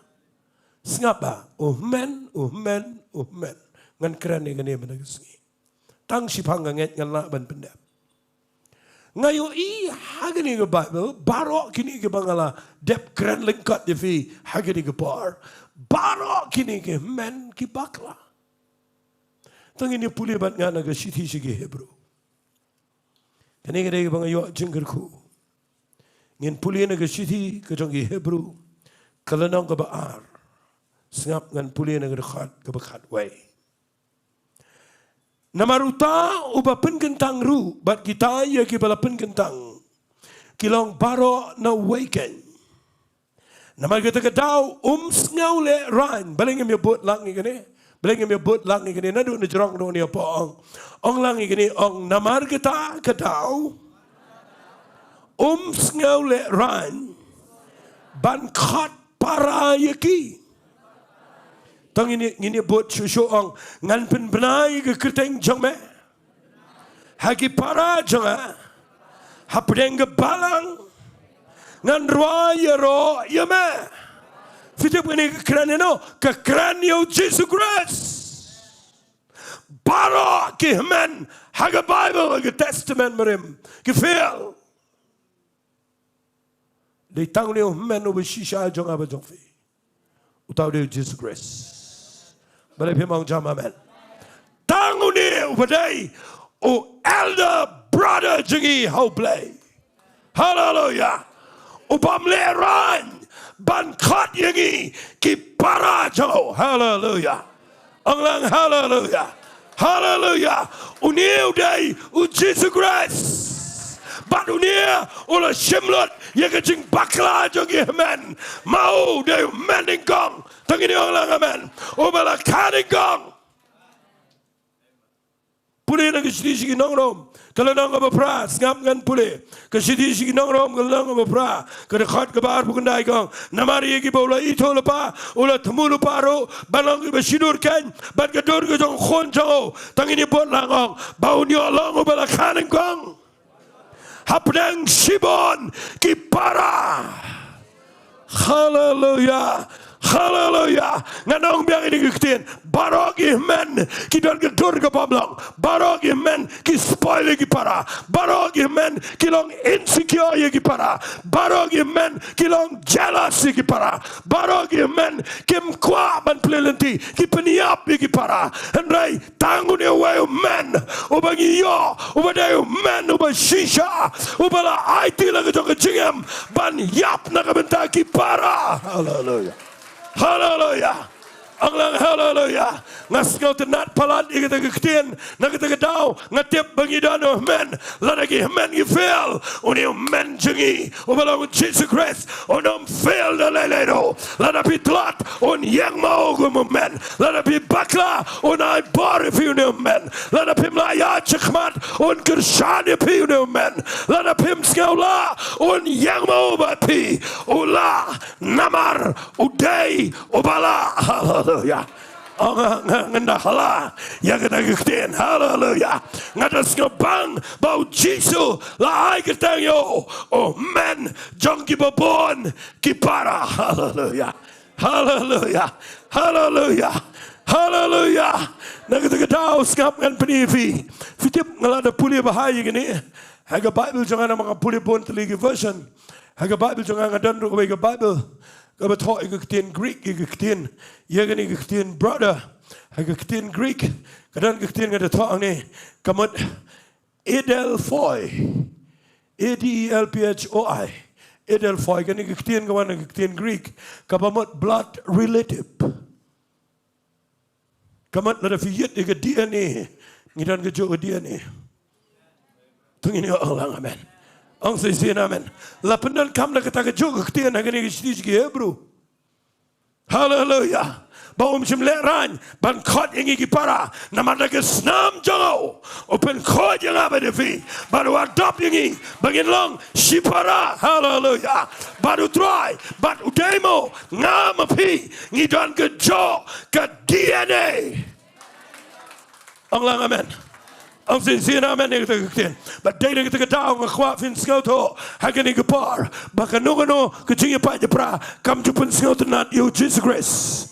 Sngap bha, u hynmen, u hynmen, u hynmen. Ngan kren ïa kane mynta ka sngi. Tang shiphang nga ngeit ngan lah ban pyndep. Nga ïohi ha kane ka Baibl, baroh kine kiba nga la dep kren lyngkot ïa phi ha kane ka por. Baroh kine ki hynmen ki bakla. Te ngin ïa pule bad nga na ka shithi sha ki Hebru. Kane ka dei kaba nga ïoh jingkyrkhu. Ngin pule na ka shithi ka jong ki Hebru, ka lynnong kaba ar. Sngap, ngan pule na ka dkhot kaba khatwei. Namar uta uba pynkyntang ruh bad kita ïa kiba la pynkyntang ki long baroh na uwei keiñ. Namar kata ka daw um sngewlehraiñ. Balei ngim ïa bud lang ïa kane? Balei ngim ïa bud lang ïa kane? Naduh na jrong, naduh na jrong ong. Ong lang ïa kane, ong, namar kata ka daw um sngewlehraiñ ban khot para ïa ki. Te ngin ïa, ngin ïa bud shuh shuh, ong, ngan pynbna ïa ka kyrteng jong me ha ki para jong nga, hapdeng ka balang ngan rwai ïaroh ïa me. Phi tip kane ka kren ïano? Ka kren ïa u Jisu Khrist. Baroh ki hynmen ha ka Baibl, ha ka Testament Barim, ki fail. Dei tang une u hynmen uba shisha jong nga bad jong phi. Uta u dei u Jisu Khrist. Balei phim ong jam amen? Tang une uba dei u elder brother jong ngi ha U Blei. Haleluya. U bym lehraiñ ban khot ïa ngi ki para jong u. Haleluya. Ong lang haleluya. Haleluya. Une u dei u Jisu Khrist. Bad une u la shim lut ïa ka jingbakla jong ki hynmen. Ma u dei u hynmen nyngkong. Te ngin ong lang amen. Uba la kha nyngkong. Pule na ka shithi sha ki nong Rom, ka lynnong kaba phra, sngap ngan pule. Ka shithi sha ki nong Rom, ka lynnong kaba phra, ka dkhot kaba arphew khyndai ka ong, namar ïa kiba u la ithuh lypa, u la thmu lypa ruh ban long kiba shidur keiñ bad ka dur ka jong u Khun jong u. Te ngin ïa bud lang, ong, ba un ïoh long uba la kha nyngkong hapdeng shibun ki para. Haleluya. Haleluya. Ngan ong biang ïa kane ka ktien. Baroh ki hynmen ki don ka dur ka bymlong. Baroh ki hynmen ki spoil ïa ki para. Baroh ki hynmen ki long insecure ïa ki para. Baroh ki hynmen ki long jealous ïa ki para. Baroh ki hynmen kim kwah ban plie lynti, ki pynïap ïa ki para. Hynrei tang une uwei u hynmen uba ngi ïoh, uba dei u hynmen uba shisha, uba la aiti la ka jong ka jingim ban ïap na ka bynta ki para. Haleluya. Haleluya. Ong lang haleluya. Nga sngewtynnat palat ïa kata ka ktien, na kata ka daw nga tip ba ngi don u hynmen. Lada ki hynmen ki fail, une u hynmen jong ngi uba long u Jisu Khrist un ym fail da lei lei ruh. Lada phi tlot, un ïeng mo kum u hynmen. Lada phi bakla, un ai bor ïa phi une u hynmen. Lada phim la ïaid shakhmat, un kyrshan ïa phi une u hynmen. Lada phim sngew lah, un ïeng mo bad phi. U lah namar u dei uba lah. Haleluya. Ong nga, nga, ngan da hala ïa kata ka ktien. Haleluya. Nga da sngewbang ba u Jisu la ai kyrteng ïa u, u hynmen jong kiba bun ki para. Haleluya. Haleluya. Haleluya. Haleluya. Na kata ka daw sngap ngan pyni ïa phi. Phi tip nga la da pule bha ïa kane ha ka Baibl jong nga namar nga pule bun tylli ki version. Ha ka Baibl jong nga nga don ruh kawei ka Baibl kaba thoh ïa ka ktien Greek, ïa ka ktien, ïa kane ka ktien brother. Ha ka ktien Greek ka don ka ktien ka da thoh hangne, ka mut Adelphoi. A D E L P H O I. Adelphoi, kane ka ktien ka wan na ka ktien Greek kaba mut blood relative. Ka mut lada phi ïit ïa ka D N A, ngi don kajuh ka D N A. To ngin ïoh, ong lang amen. Ong shisien amen. La pyndonkam da kata kajuh ka ktien ha kane ka shithi ki Hebru. Haleluya. Ba um shym lehraiñ ban khot ïa ngi ki para, namar da ka snam jong u, u pynkhuid ïa nga bad ïa phi, bad u adopt ïa ngi ba ngin long shipara. Haleluya. Bad u Trai, bad u dei mo, nga ma phi ngi don kajuh ka D N A. Ong lang amen. Ong shisien amen ïa kata ka ktien. Bad dei na kata ka daw nga kwah phin sngewthuh ha kane ka por ba kano kano ka jingïapait ïapra kam ju pynsngewtynnat ïa u Jisu Khrist.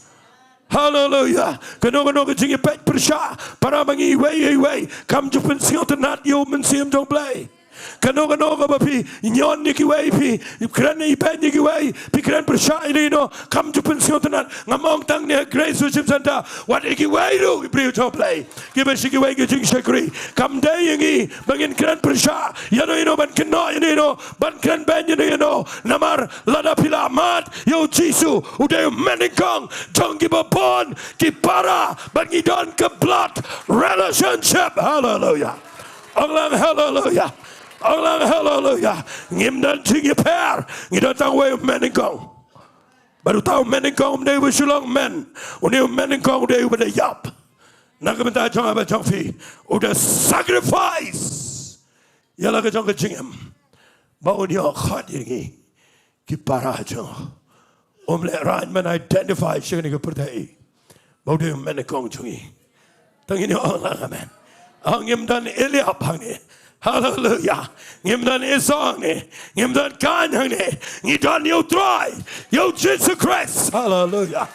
Haleluya. Kano kano ka jingïapait pyrshah para ma ngi iwei ïa iwei kam ju pynsngewtynnat ïa u Mynsiem jong U Blei. Kano kano kaba phi ñion ïa kiwei, phi kren ibeiñ ïa kiwei, phi kren pyrshah ïa no ïa no, kam ju pynsngewtynnat. Ngam ong tang ne ha Grace Worship Centre, wat ïa kiwei ruh ki briew jong U Blei kiba sha kiwei ki jingshakri. Kam dei ïa ngi ba ngin kren pyrshah ïa no ïa no, ban kynnoh ïa no ïa no, ban kren beiñ ïa no ïa no. Namar lada phi la mad ïa u Jisu, u dei u hynmen nyngkong jong kiba bun ki para, bad ngi don ka blood relationship. Haleluya. Ong lang haleluya. Ong lang haleluya. Ngim don jingïapher. Ngi don tang uwei u hynmen nyngkong. Bad uta u hynmen nyngkong um dei uba shu long hynmen. Une u hynmen nyngkong u dei uba da ïap na ka bynta jong nga bad jong phi. U da sacrifice ïa la ka jong ka jingim ba un ïoh khot ïa ngi ki para jong u. Um lehraiñ ban identify sha kane ka pyrthei ba u dei u hynmen nyngkong jong ngi. To ngin ïoh, ong lang amen. Ong, ngim don Eliab hangne. Haleluya. Ngim don Esau hangne. Ngim don Kain hangne. Ngi don ïa u Trai, ïa u Jisu Khrist. Haleluya.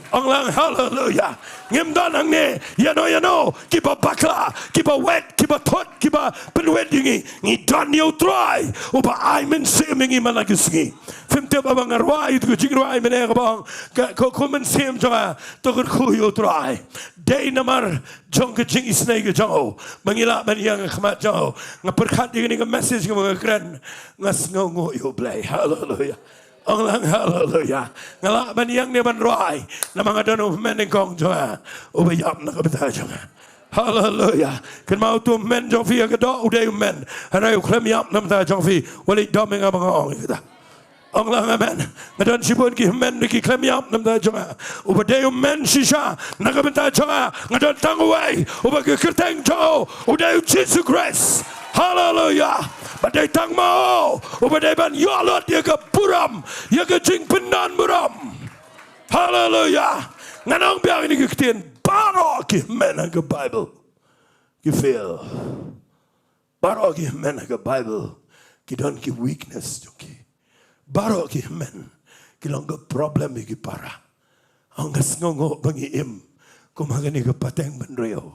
Ong lang haleluya. Ngim don hangne ïa no ïa no kiba bakla, kiba wet, kiba thut, kiba pynwit ïa ngi. Ngi don ïa u Trai uba ai mynsiem ïa ngi man la ka sngi. Phim tip, haba nga rwai ïa ka jingrwai mynne, kaba ong ka, ko, ko mynsiem jong nga, to kyrkhu ïa u Trai. Dei namar jong ka jingisynei ka jong u ba ngi lah ban ïeng ha khmat jong u. Nga pyrkhat ïa kane ka message kaba nga kren, nga sngewnguh ïa u Blei. Haleluya. Ong lang haleluya. Nga lah ban ïeng ne ban rwai namar nga don u hynmen nyngkong jong nga uba ïap na ka bynta jong nga. Haleluya. Kynmaw, utu u hynmen jong phi ha ka doh u dei u hynmen, hynrei u khlem ïap na ka bynta jong phi. Wat leit dom ïa nga ba nga ong ïa kata. Ong lang amen. Nga don shibun ki hynmen ruh ki khlem ïap na ka bynta jong nga. Uba dei u hynmen shisha na ka bynta jong nga, nga don tang uwei uba ka kyrteng jong u u dei u Jisu Khrist. Haleluya. Bad dei tang ma u uba dei ban ïoh lut ïa ka burom, ïa ka jingpynbna burom. Haleluya. Ngan ong biang ïa kane ka ktien, baroh ki hynmen ha ka Baibl ki fail. Baroh ki hynmen ha ka Baibl ki don ki weakness jong ki. Baroh ki hynmen ki long ka problem ïa ki para. Ong nga sngewnguh ba ngi im kum ha kane ka pateng bynriew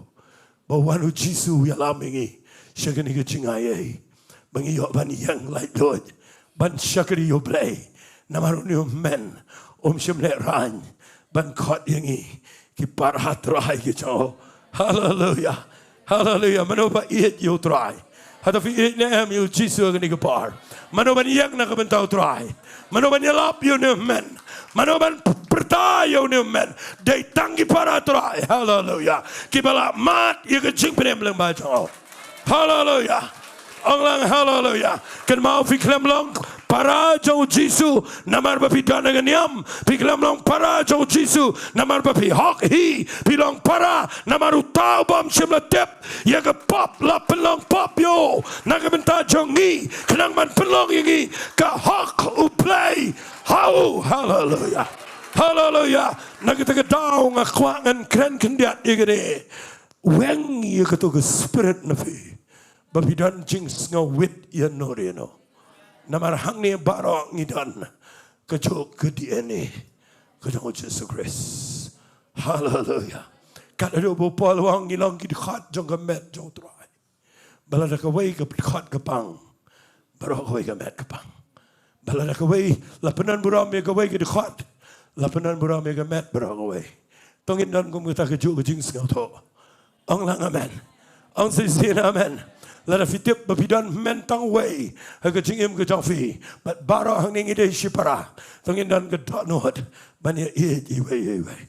ba wan u Jisu u ïalam ïa ngi sha kane ka jingai ei ba ngi ïoh ban ïeng laitluid ban shakri ïa U Blei. Namar une u hynmen um shym lehrain ban khot ïa ngi ki para trai ki jong u. Haleluya. Haleluya. Mano ba ïeit ïa U Trai? Hato phi ïeit ne em ïa U Jisu ha kane ka por? Mano ban ïeng na ka bynta U Trai? Mano ban ïalap ïa une u hynmen? Mano ban pyrta ïa une u hynmen? Dei tang ki para trai, haleluya, kiba la mad ïa ka jingpynim lyngba jong u. Haleluya. Ong lang haleluya. Kynmaw, phi khlem long para jong u Jisu namar ba phi don ha ka niam. Phi khlem long para jong u Jisu namar ba phi hok hi. Phi long para namar uta u bym shym la tip ïa ka pop la pynlong pop ïa u na ka bynta jong ngi, khnang ban pynlong ïa ngi ka hok U Blei ha u. Haleluya. Haleluya. Na kata ka daw nga kwah ngan kren khyndiat ïa kane. Weng ïa kato ka spirit na phi ba phi don jingsngewwit ïano ïano. Namar hangne baroh ngi don kajuh ka D N A ka jong u Jisu Khrist. Haleluya. Kat haduh ba u Paul u ong ngi long ki dkhot jong ka met jong U Trai. Ba lada kawei ka dkhot ka pang, baroh kawei ka met ka pang. Ba lada kawei la pyndonkam ïa kawei ka dkhot, la pyndonkam ïa ka met baroh kawei. To ngin don kum kata kajuh ka jingsngewthuh. Ong lang amen. Ong shisien amen. Lada phi tip ba phi don hynmen tang wei ha ka jingim ka jong phi bad baroh hangne ngi dei shipara, to ngin don ka dohnud ban ïa ïeit iwei ïa iwei.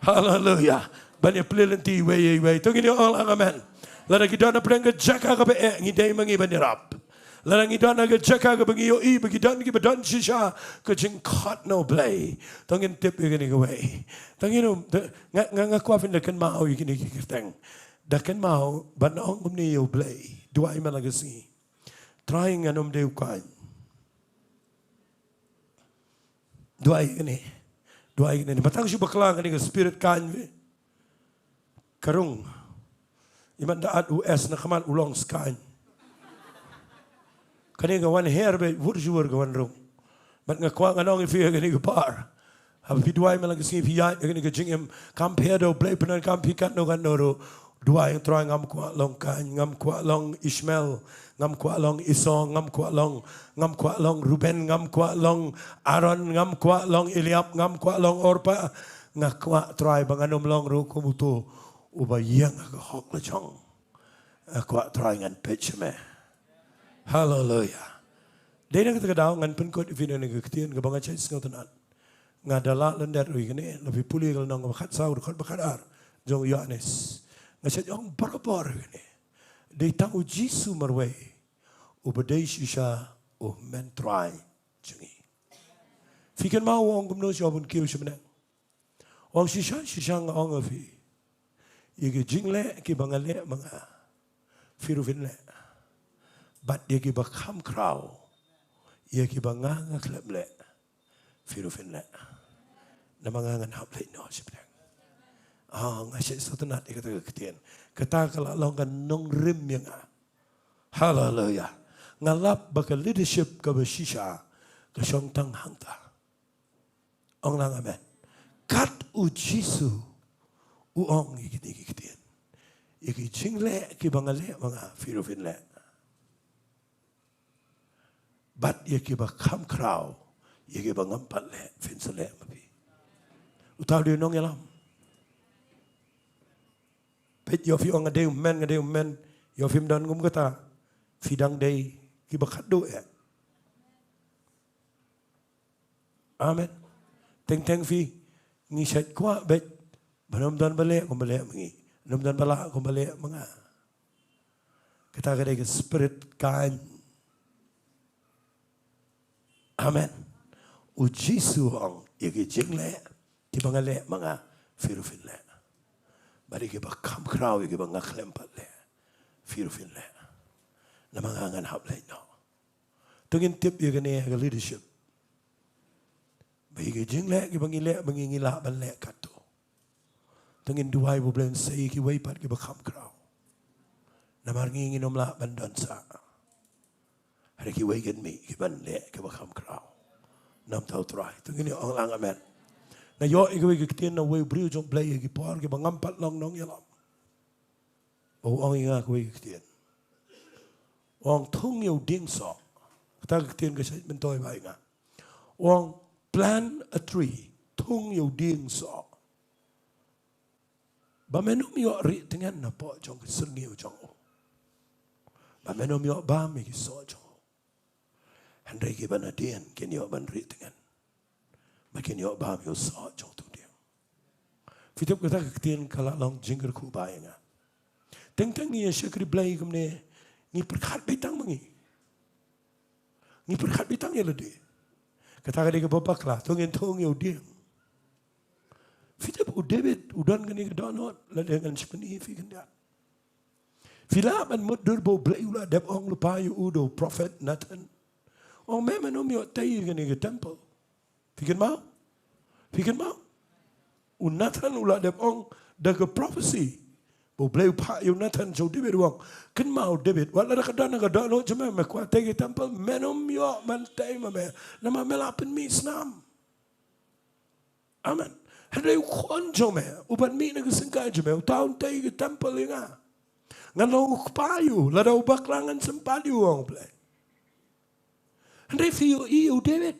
Haleluya. Ban ïa plie lynti iwei ïa iwei. To ngin ïa ong lang amen. Lada ki don ha pdeng ka jaka kaba eh, ngi dei ma ngi ban ïarap. Lada ngi don ha ka jaka kaba ngi ïohi ba ki don kiba don shisha ka jingkhot na U Blei, to ngin tip ïa kane kawei. To ngin ym, to, nga, nga, nga kwah phin da kynmaw ïa kine ki kyrteng. Da kynmaw ban ong kumne ïa U Blei: Duwai man la ka sngi. Trai, ngan ym dei u kaiñ. Duwai kane. Duwai kane. Ba tang shu bakla kane ka spirit kaiñ phi. Ka rung. Imat da at u S na khmat u long skaiñ. Kane ka wan her beit, wur shu wur ka wan rung. Bad nga kwah ngan ong ïa phi ha kane ka por, haba phi duwai man la ka sngi, phi ïaid ha kane ka jingim, kam pher da U Blei pyndonkam phi katno katno ruh. Duwai, Trai, ngam kwah long Kain, ngam kwah long Ishmael, ngam kwah long Esau, ngam kwah long, ngam kwah long Reuben, ngam kwah long Aaron, ngam kwah long Eliab, ngam kwah long Orpah. Nga kwah, Trai, ba ngan ym long ruh kum uto uba ïeng ha ka hok lajong. Nga kwah, Trai, ngan peit sha me. Haleluya. Dei na kata ka daw ngan pynkut ïa phi na ka ktien kaba nga shait sngewtynnat. Nga da lah lyndet ruh ïa kane, la phi pule ka lynnong kaba khatsaw, dkhot ba khatar jong u Ïoannis. Nga shait ong barabor ïa kane. Dei tang u Jisu marwei uba dei shisha u Hynmen Trai jong ngi. Phi kynmaw u ong kumno sha u ban kiew sha bneng? U ong, shisha shisha nga ong ïa phi, ïa ki jingleh kiba nga leh ma nga, phi ruh phin leh. Bad ïa kiba kham khraw, ïa kiba nga nga khlem leh, phi ruh phin leh. Namar nga ngan hap leit noh sha bneng. Ah, nga shait sngewtynnat ïa kata ka ktien. Kata ka la long ka nongrim ïa nga. Haleluya. Nga lap ba ka leadership kaba shisha ka shong tang hangta. Ong lang amen. Kat u Jisu u ong ïa kine ki ktien: Ïa ki jingleh kiba nga leh ma nga, phi ruh phin leh. Bad ïa kiba kham khraw, ïa kiba ngam pat leh, phin sa leh ma phi. Uta u dei u nongïalam. Peit, ïoh phi ong nga dei u hynmen, nga dei u hynmen, ïoh phim don kum kata, phi dang dei kiba khatduh eh. Amen. Teng teng phi, ngi shait kwah beit ban ym don ba leh kum ba leh ma ngi, ym don ba lah kum ba leh ma nga. Kata ka dei ka spirit Kain. Amen. U Jisu u ong, ïa ki jingleh kiba nga leh ma nga, phi ruh phin leh. Bad ïa kiba kham khraw, ïa kiba nga khlem pat leh, phi ruh phin leh. Namar nga ngan hap leit noh. To ngin tip ïa kane ha ka leadership, ba ïa ki jingleh kiba ngi leh ma ngi, ngi lah ban leh katto. To ngin duwai ba U Blei un sei ïa kiwei pat kiba kham khraw. Namar ngi ngin ym lah ban don sah. Hynrei kiwei kin mih kiban leh kiba kham khraw. Namar uta u Trai. To ngin ong lang amen. Nga ïoh ïa kawei ka ktien na uwei u briew jong U Blei ïa ki por kiba ngam pat long nongïalam. U ong ïa nga kawei ka ktien. U ong thung ïa u dieng soh. Kata ka ktien ka shait myntoi bha ïa nga. U ong plant a tree. Thung ïa u dieng soh. Ba men ym ïoh rieh tngen na poh jong ka syrngiew jong u. Ba men ym ïoh bam ïa ki soh jong u. Hynrei kiba nadien kin ïoh ban rieh tngen. Ba kin ïoh bam ïa u soh jong uto u dieng. Phi tip kata ka ktien ka la long jingkyrkhu bha ïa nga. Teng teng ngi ïa shakri Blei kumne, ngi pyrkhat beit tang ma ngi. Ngi pyrkhat beit tang ïa lade. Kata ka dei kaba bakla, to ngin thung ïa u dieng. Phi tip u David, u don kane ka dohnud, lada ngan shu pyni ïa phi khyndiat. Phi lah ban mutdur ba U Blei u la dep ong lypa ïa u da u prophet Nathan. Ong me men ym ïoh tei ïa kane ka temple. Phi kynmaw? Phi kynmaw? U Nathan u la dep ong da ka prophecy. Ba U Blei u phah ïa u Nathan sha u David u ong, kynmaw David, wat lada ka don ka dohnud jong me, me kwah tei ka temple, men ym ïoh ban tei ma me. Namar me la pynmih snam. Amen. Hynrei u khun jong me, u ban mih na ka syngkai jong me, uta un tei ka temple ïa nga. Ngan long u kpa ïa u, lada u bakla ngan sympat ïa u, ong U Blei. Hynrei phi ïohi ïa u David.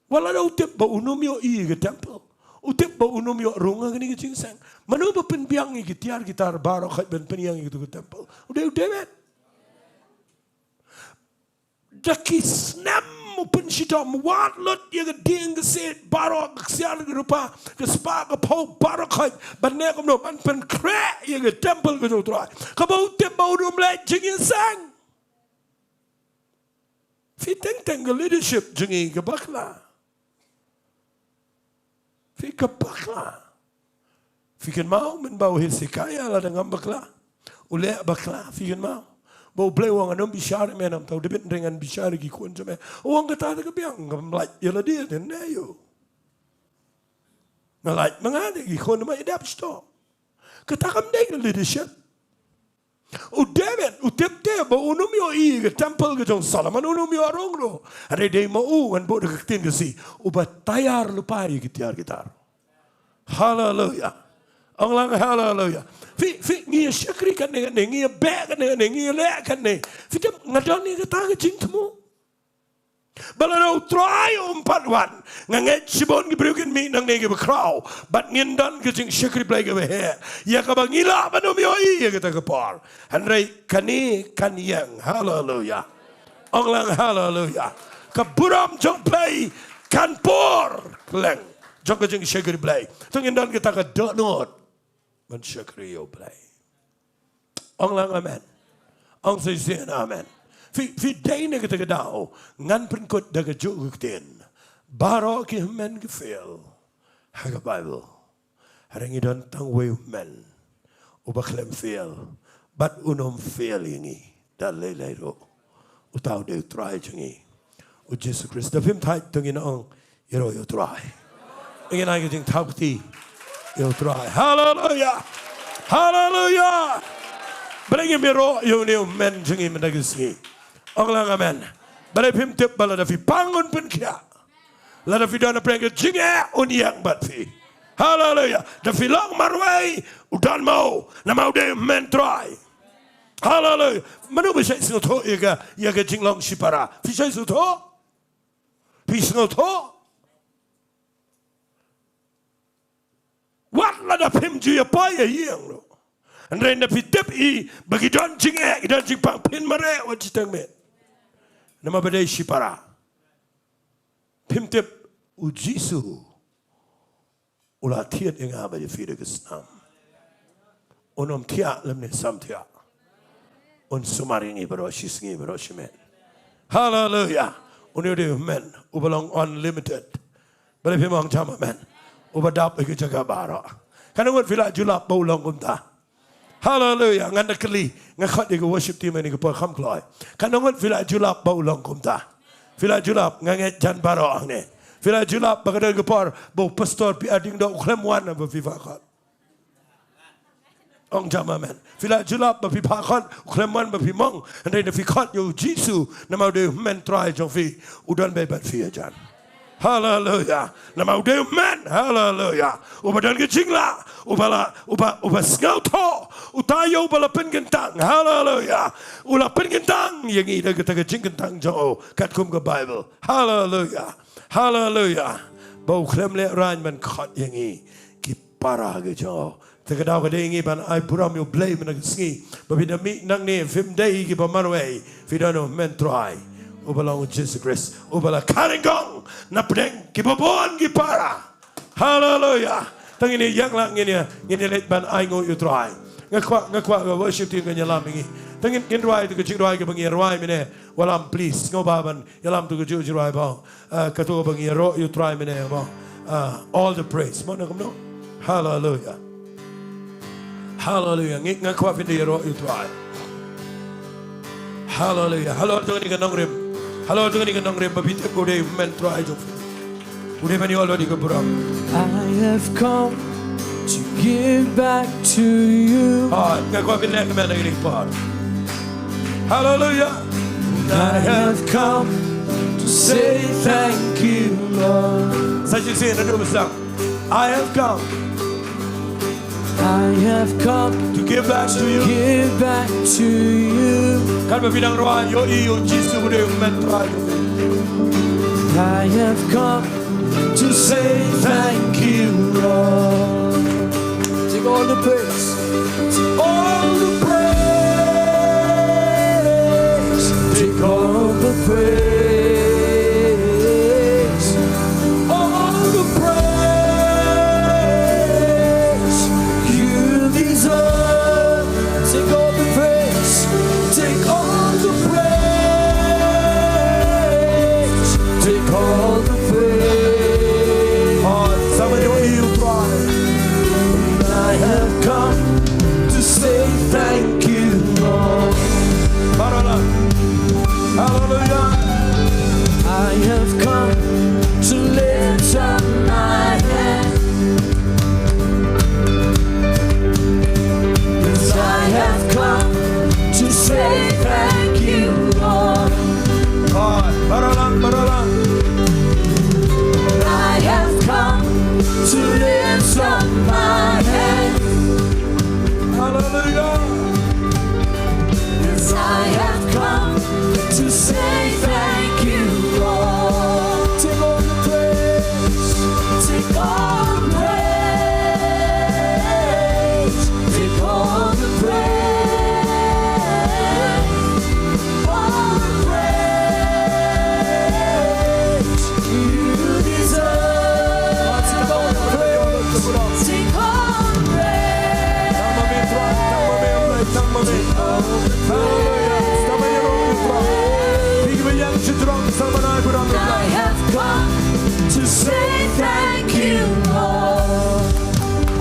Wat lada u tip ba un ym ïohi ïa ka temple. U tip ba un ym ïoh rung ha kane ka jingïaseng. Mano ba pynbiang ïa ki tiar ki tar baroh khoit ban pynïeng ïa katu ka temple? U dei u David. Da ki snem u pynshitom, wad lut ïa ka dieng ka siej baroh, ka ksiar ka rupa, ka spah ka phew baroh khoit, ban leh kumno, ban pynkhreh ïa ka temple ka jong U Trai. Kaba u tip ba un ym leh jingïaseng. Phi teng teng ka leadership jong ngi ka bakla. Phi ka bakla. Phi kynmaw mynba u Hesekiah la dang ngam bakla, u leh bakla, phi kynmaw? Ba U Blei u ong ngan ym bishar ïa me namar uta u David, hynrei ngan bishar ïa ki khun jong me. U ong kata te ka biang, ngam lait ïa lade te ne ïa u. Nga lait ma nga te ki khun ma ïa dep shto. Kata kam dei ka leadership. U David u tip te ba un ym ïohi ïa ka temple ka jong Solomon, un ym ïoh rung ruh. Hynrei dei ma u, ngan buh da ka ktien Khasi, uba taiar lypa ïa ki tiar ki tar. Haleluya. Ong lang haleluya. Phi, phi, ngi ïa shakri kane kane, ngi ïa beh kane kane, ngi ïa leh kane. Phi tip nga don ïa kata ka jingthmu. Ba lada U Trai um pat wan, nga ngeit shibun ki briew kin mih nangne kiba khraw. Bad ngin don ka jingshakri Blei kaba heh, ïa kaba ngi lah ban ym ïohi ïa kata ka por. Hynrei kane kan ïeng. Haleluya. Ong lang haleluya. Ka burom jong U Blei kan pur kylleng jong ka jingshakri Blei. To ngin don kata ka dohnud ban shakri ïa U Blei. Ong lang amen. Ong shisien amen. Phi, phi dei na kata ka daw, ngan pynkut da kajuh ka ktien. Baroh ki hynmen ki fail ha ka Baibl. Hynrei ngi don tang uwei u hynmen uba khlem fail, bad un ym fail ïa ngi da lei lei ruh. Uta u dei U Trai jong ngi, U Jisu Khrist. Da phim thait to ngin ong, ïaroh ïa U Trai. Ngin ai ka jingthap kti ïa U Trai. Haleluya. Haleluya. Balei ngim ïaroh ïa une u hynmen jong ngi mynta ka sngi? Ong lang amen. Balei phim tip ba lada phi pang un pynkhiah? Lada phi don hapdeng ka jingeh un ïeng bad phi. Haleluya. Da phi long marwei, u don mo, namar u dei u hynmen Trai. Haleluya. Mano ba shait sngewthuh ïa ka, ïa ka jinglong shipara? Phi shait sngewthuh? Phi sngewthuh? Wat lada phim ju ïa poi ïa ïing ruh, hynrei da phi tip hi ba ki don jingeh, ki don jingpang, phin mareh wat shiteng miet. Namar ba dei shipara. Phim tip, U Jisu u la thied ïa nga bad ïa phi da ka snam. Un ym thiah lymne sam thiah. Un sumar ïa ngi baroh shi sngi baroh shi miet. Haleluya. Une u dei u hynmen uba long unlimited. Balei phim ong jam amen? Uba dap ïa ki jaka baroh. Katno ngut phi la ju lap ba u long kumta? Haleluya. Ngan da kylli, nga khot ïa ka worship team ha kane ka por, kham kloi. Katno ngut phi la ju lap ba u long kumta? Phi la ju lap, nga ngeit jan baroh hangne. Phi la ju lap ba ka don ka por ba u pastor P R Diengdoh u khlem wan ba phi phah khot? Ong jam amen. Phi la ju lap ba phi phah khot, u khlem wan ba phi mong, hynrei da phi khot ïa U Jisu, namar u dei u hynmen Trai jong phi, u don beit bad phi hajan. Haleluya. Namar u dei u hynmen. Haleluya. Uba don ka jinglah, uba la, uba, uba sngewthuh, uta ïa uba la pynkyntang. Haleluya. U la pynkyntang ïa ngi da kata ka jingkyntang jong u, katkum ka Baibl. Haleluya. Haleluya. Ba u khlem lehraiñ ban khot ïa ngi ki para ki jong u. Te ka daw ka dei ïa ngi ban ai burom ïa u Blei mynta ka sngi. Ba phi da mih nangne phim dei kiba marwei, phi don u hynmen Trai, uba long u Jisu Khrist, uba la kha nyngkong na pdeng kiba bun ki para. Haleluya. Te ngin ïa ïeng lang, ngin ïa, ngin ïa leit ban ainguh ïa u Trai. Nga kwah, nga kwah ka worship team kan ïalam ïa ngi. Te ngin, ngin rwai te ka jingrwai kaba ngi ïa rwai mynne. Wallam, please. Sngewbha ban ïalam te ka ju-, jingrwai ba, ah, kato ba ngi ïaroh ïa u Trai mynne ba, ah, all the praise. Mo, na kumno? Haleluya. Haleluya. Ngi, nga kwah phin da ïaroh ïa u Trai. Haleluya. Halor jong kane ka nongrim. Halor jong kane ka nongrim ba phi tip u dei u hynmen Trai jong phi. U dei ban ïoh lut ïa ka burom. I have come to give back to you. Ah, nga kwah phin leh kmen ha kane ka por. Haleluya. I have come to say thank you, Lord. Sa shisien naduh ba sdang. I have come. I have come to give back to you. Give back to you. Katba phi dang rwai, ïohi ïa u Jisu u dei u hynmen Trai. I have come to say thank you, Lord. Take all the praise. Take all the praise. Take all the praise. All the praise you deserve. Take all the praise. Take all the praise. Take all the praise. Oh, somebody, what do you cry? I have come to say thank you, Lord. Barala. Hallelujah. I have come to lift up my hand. Yes, I have come to say thank you, Lord. Ah, barala, barala. I have come to lift up my hand. Hallelujah. Yes, I have come to say thank you, Lord. Take all the praise. Take all the praise. Take all the praise. All the praise you deserve. Take all the praise. Take all the praise. Hallelujah. I have come to say thank you, Lord.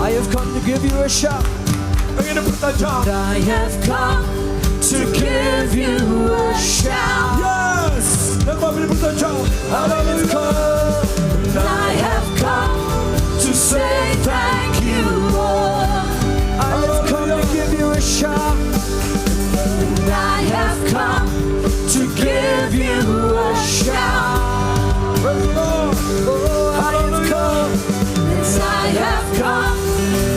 I have come to give you a shout. And I have come to give you a shout. Yes. Hallelujah. And I have come to say thank you, Lord. I have come to give you a shout. And I have come to give you a shout. Praise the Lord. Oh, hallelujah. Yes, I have come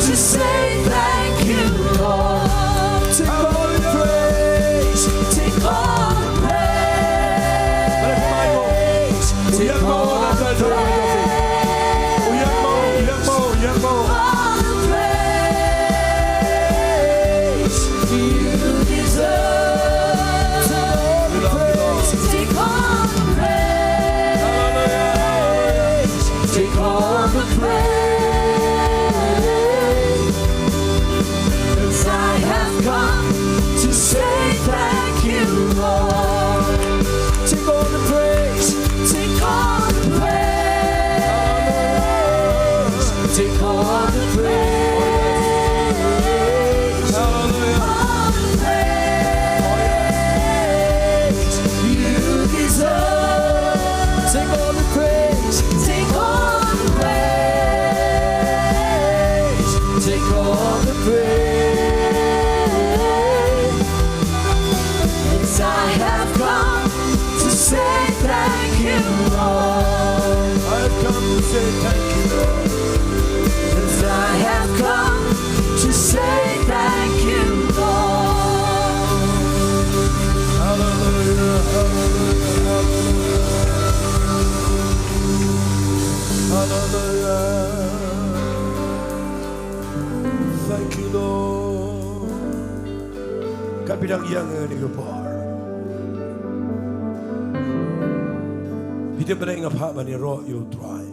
to say thank you, Lord. Take all the praise. Take all the praise. Take all the praise. All the praise you deserve. Take all the praise. Take all the praise. Yes, I have come to say thank you, Lord. Take all the praise. Take all the praise. Take all the praise. Hallelujah. All the praise you deserve. Take all the praise. Take all the praise. Take all the praise. Yes, I have come to say thank you, Lord. I Kilo. Kat phi dang ïeng ha kane ka por, phi tip balei nga phah ban ïaroh ïa U Trai?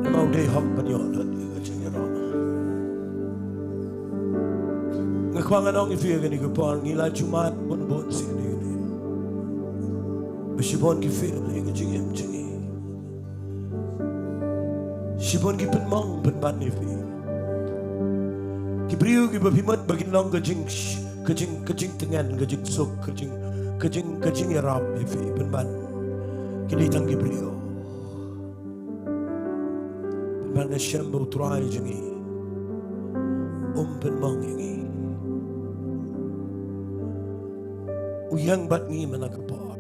Namar u dei hok ban ïoh lut ïa ka jingïaroh. Nga kwah ngan ong ïa phi ha kane ka por, ngi la ju mad bun bun sien ïa kane. Ba shibun ki fail ïa ka jingim jong ngi. Shibun ki pynmong pynban ïa phi. Ki briew kiba phi mut ba kin long ka jing, ka jing, ka jingtngen, ka jingsuk, ka jing, ka jing, ka jingïarap ïa phi pynban, ki dei tang ki briew. Pynban nga shem ba U Trai jong ngi um pynmong ïa ngi. U ïeng bad ngi man la ka por.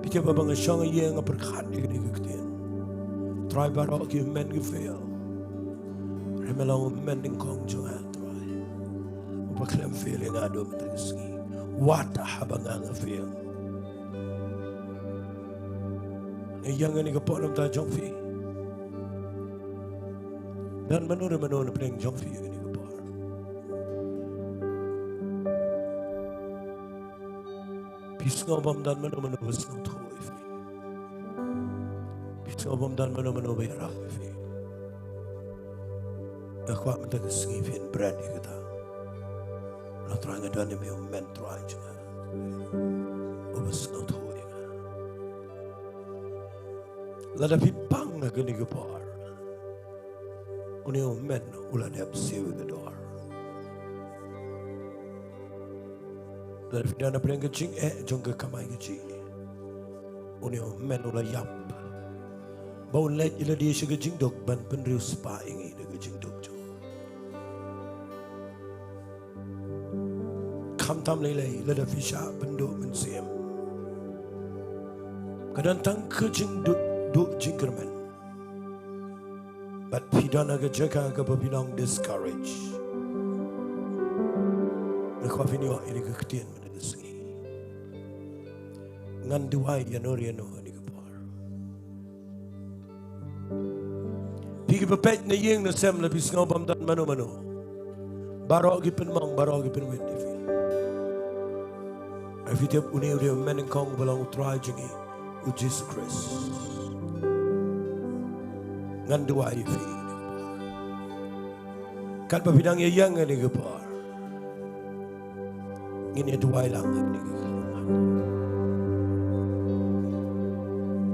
Phi tip ba nga shong ha ïing nga pyrkhat ïa kane ka ktien. Trai, baroh ki hynmen ki fail. Hynrei me long u hynmen nyngkong jong nga, Trai, uba khlem fail ïa nga haduh mynta ka sngi. Wat haba nga nga fail. Nga ïeng ha kane ka por na ka bynta jong phi. Don mano re mano na pdeng jong phi ha kane ka por? Phi sngew bym don mano mano ba sngewthuh ïa phi. Phi sngew bym don mano mano ba ïarap ïa phi. Nga kwah mynta ka sngi phin bret ïa kata. Ïa Trai, nga don ïa me, u hynmen Trai jong nga, uba sngewthuh ïa nga. Lada phi pang ha kane ka por, une u hynmen u la dep siew ïa ka dor. Lada phi don na pdeng ka jingeh jong ka kamai kajih, une u hynmen u la ïap ba un leit ïa lade sha ka jingduk ban pynriewspah ïa ngi da ka jingduk jong u. Khamtam lei lei lada phi shah pynduh mynsiem, ka don tang ka jingduh, duh jingkyrmen. Bad phi don ha ka jaka kaba phi long discourage. Nga kwah phin ïoh ïa kane ka ktien mynta ka sngi. Ngan duwai ïano re ïano ha kane ka por. Phi kiba peit na ïing na sem, la phi sngew bym don mano mano, baroh ki pynmong, baroh ki pynwit ïa phi. Hynrei phi tip une u dei u hynmen nyngkong uba long U Trai jong ngi, U Jisu Khrist. Ngan duwai ïa phi. Katba phi dang ïeng ha kane ka por, ngin ïa duwai lang ha kane ka por.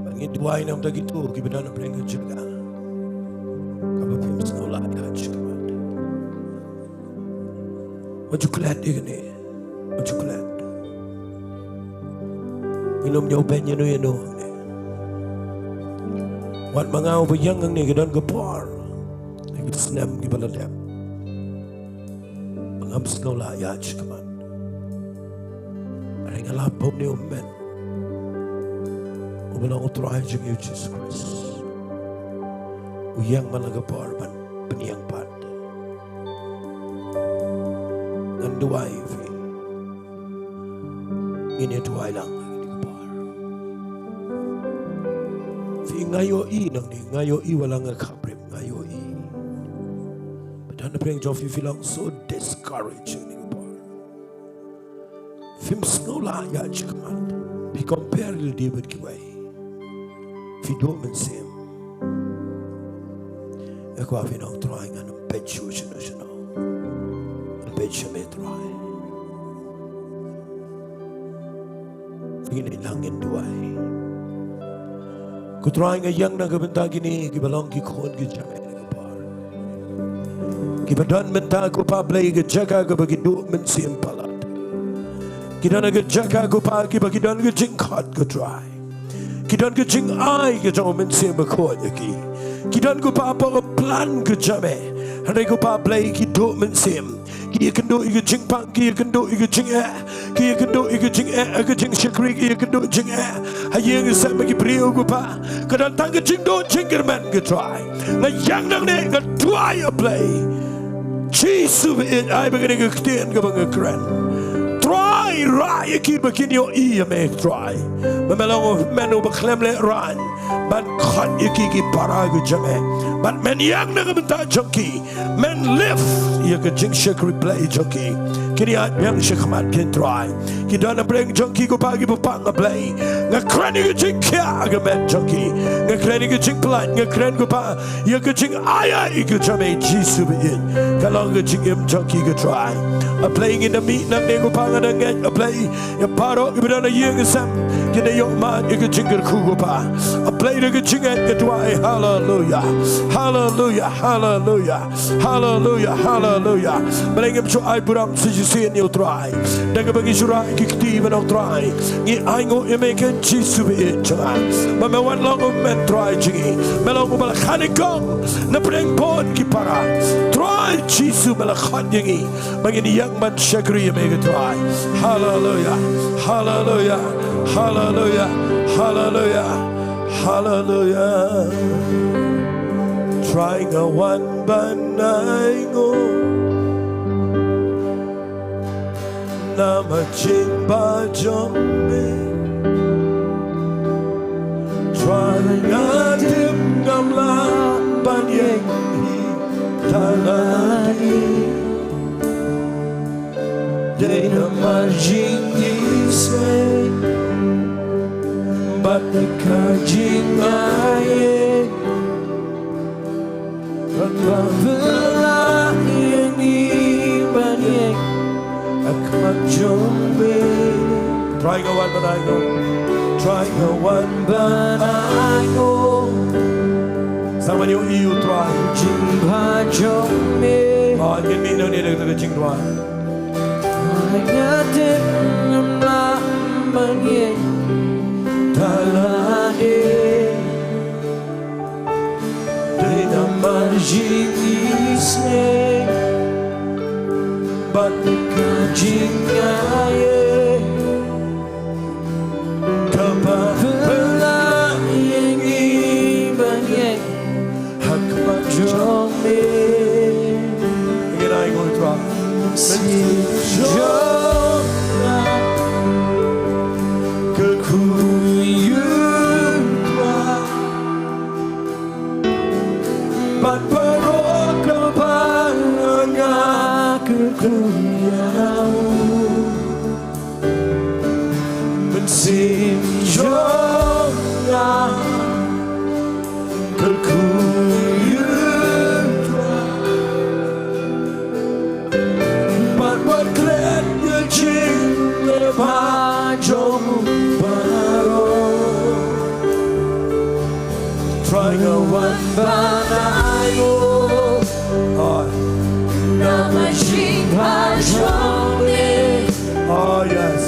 Bad ngin duwai na ka bynta kito kiba don ha pdeng ka jaka kaba phim sngew lah ïaid shakhmat. Wat ju klet ïa kane. Wat ju klet. Ngin ym ñiew beiñ ïano ïano hangne. Wat ma nga uba ïeng hangne, ka don ka por, ka snem kiba la dep ba ngam sngew lah ïaid shakhmat. Hynrei nga lap ba une u hynmen uba long U Trai jong ngi, U Jisu Khrist, u ïeng man la ka por ban pynïeng pat. Ngan duwai ïa phi. Ngin ïa duwai lang ha kane ka por. Phi, nga ïohi nangne, nga ïohi, wat la nga khaprip, nga ïohi ba don na pdeng jong phi, phi long so discouraged ha kane ka por. Phim sngew lah ïaid shakhmat. Phi compare lade bad kiwei. Phi duh mynsiem. Nga kwah phin ong, Trai, ngan ym peit shuh shano shano. Ngan peit sha me, Trai. Ngin ïa nang ngin duwai. Ko Trai, nga ïeng na ka bynta kine kiba long ki khun ki jingeh ha kane ka por, kiba don mynta, ko Pa Blei, ka jaka kaba ki duh mynsiem palat. Ki don ha ka jaka, ko Pa, kiba ki don ka jingkhot, ko Trai. Ki don ka jingai ka jong u Mynsiem Bakhuid ha ki. Ki don, ko Pa, hapoh ka plan ka jong me. Hynrei, ko Pa Blei, ki duh mynsiem. Ki ïakynduh ïa ka jingpang, ki ïakynduh ïa ka jingeh, ki ïakynduh ïa ka jingeh, ïa ka jingshakri, ki ïakynduh jingeh ha ïing ha sem, ha ki briew, ko Pa. Ka don tang ka jingduh jingkyrmen, ko Trai. Nga ïeng nangne, nga duwai, A Blei Jisu, ba ïeit, ai ba kane ka ktien kaba nga kren, Trai, rah ïa ki ba kin ïohi ïa me Trai. Me, me long u hynmen uba khlem lehraiñ ban khot ïa ki ki para ki jong me. Bad men ïeng na ka bynta jong ki. Men lift ïa ka jingshakri Blei jong ki. Kin ïaid biang sha khmat kin Trai. Ki don na pdeng jong ki ko Pa kiba pang, A Blei. Nga kren ïa ka jingkhiah ha ka met jong ki. Nga kren ïa ka jingpyllait, nga kren ko Pa ïa ka jingai ïa ka jong me Jisu ba ïeit. Ka long ka jingim jong ki ko Trai. A Blei ngin da mih nangne ko Pa, nga da ngeit A Blei ïa baroh kiba don ha ïing ha sem kin da ïoh mad ïa ka jingkyrkhu ko Pa. A Blei da ka jingngeit nga duwai. Haleluia. Haleluia. Haleluia. Haleluia, haleluia. Blei ngim shu ai burom shisien ïa u Trai. Da kaba ngi shu rah ki kti ban ong Trai, ngi ainguh ïa me ko Jisu ba ïeit jong nga. Ba me wan long u hynmen Trai jong ngi. Me long uba la kha nyngkong na pdeng bun ki para. Trai Jisu me la khot ïa ngi ba ngin ïeng ban shakri ïa me ko Trai. Haleluia. Haleluia. Haleluia. Haleluia. Haleluia. Trai nga wan ban ainguh na ma jingba jong me. Trai nga tip ngam lah ban ïeng hi da lade. Dei namar jingisynei bad ka jingai kaba pynlah ïa ngi ban ïeng ha khmat jong me. Trai nga wan ban ainguh. Trai nga wan ban ainguh. Sa ban ïohi ïa u Trai. Jingba jong me. Ah, ngin mih nangne da ka jingduwai. Nga tip ngam lah ban ïeng da lade. Dei namar jingisynei bad ka jingai kaba pynlah ïa ngi ban ïeng ha khmat jong me. Ngin ainguh Trai. Mynsiem jong nga kyrkhu ïa u Trai. Bad baroh kaba nga kyrkhu ïa u. Mynsiem jong nga kyrkhu ïa u Trai. Bad wat klet ïa jingmihpat jong baroh. Trai nga wan ban ainguh. Oh. Na ma jingpyrshah jong me. Oh, yes.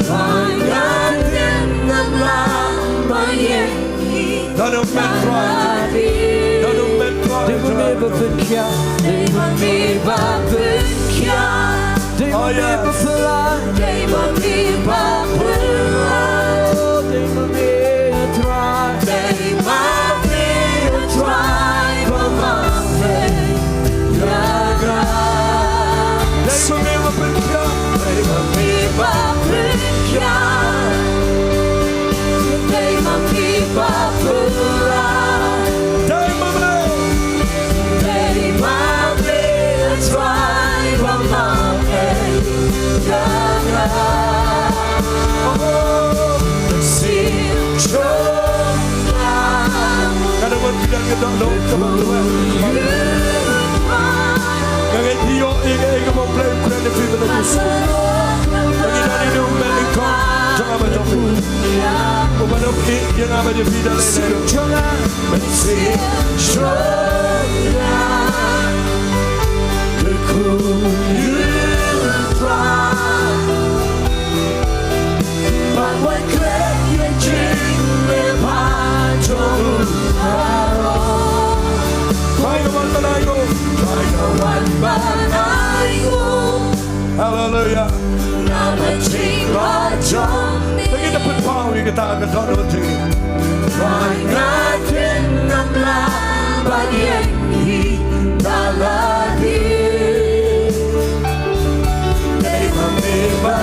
Trai nga tip ngam lah ban ïeng hi da lade. Don u hynmen Trai. Don u hynmen Trai. Dei ma me ba pynkhiah. Dei ma me ba pynkhiah. Dei ma me ba pynlait. Dei ma me ba pynlait. Dei ma me Trai. Dei ma me Trai ba ma pynlait. Dei ma me ba pynkhiah. Dei ma me ba pynkhiah. Dei ma me ba pynlait. Dei ma me. Dei ma me Trai ba ma pynlait. Oh, mynsiem jong nga. Ka dang wan phi dang ïa dang dong ka bang weh. Nga ngeit phi ïoh ïa kaei kaba U Blei u kren ïa phi mynta ka sngi. Ba ngi don ïa u hynmen nyngkong jong nga bad jong phi. Uba dang ïeit ïa nga bad ïa phi da lei da lei. Mynsiem jong nga kyrkhu ïa u Trai. Bad wat klet ïa jingmihpat jong baroh. Trai nga wan ban ainguh. Trai nga wan ban ainguh. Haleluia. Na ma jingpyrshah jong me. Te ngin da pynpaw ïa kata ka dohnud jong ngi. Trai nga tip ngam lah ban ïeng hi da lade. Dei ma me ba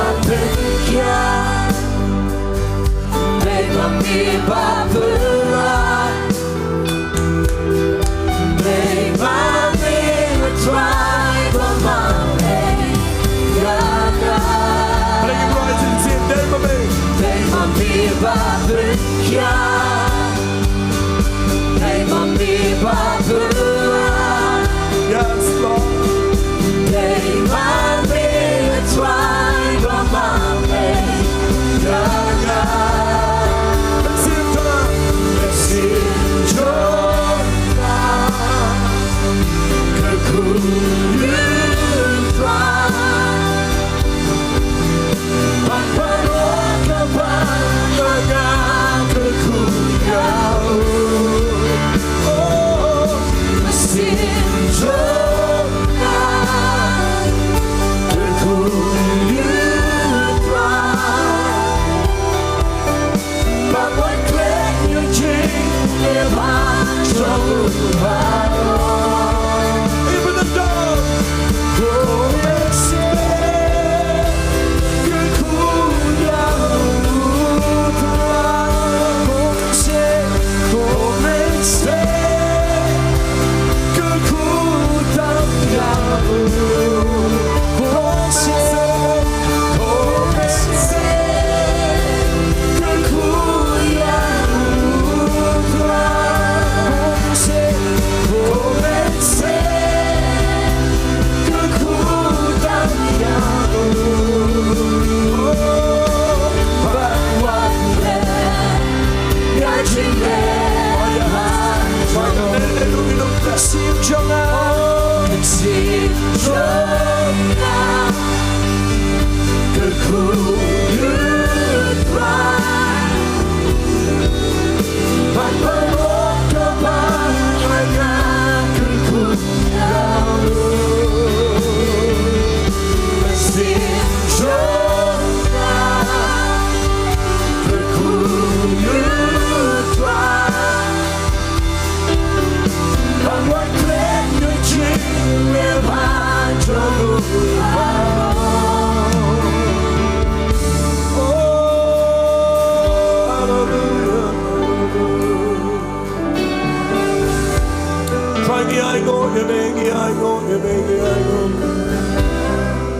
Yes, Lord.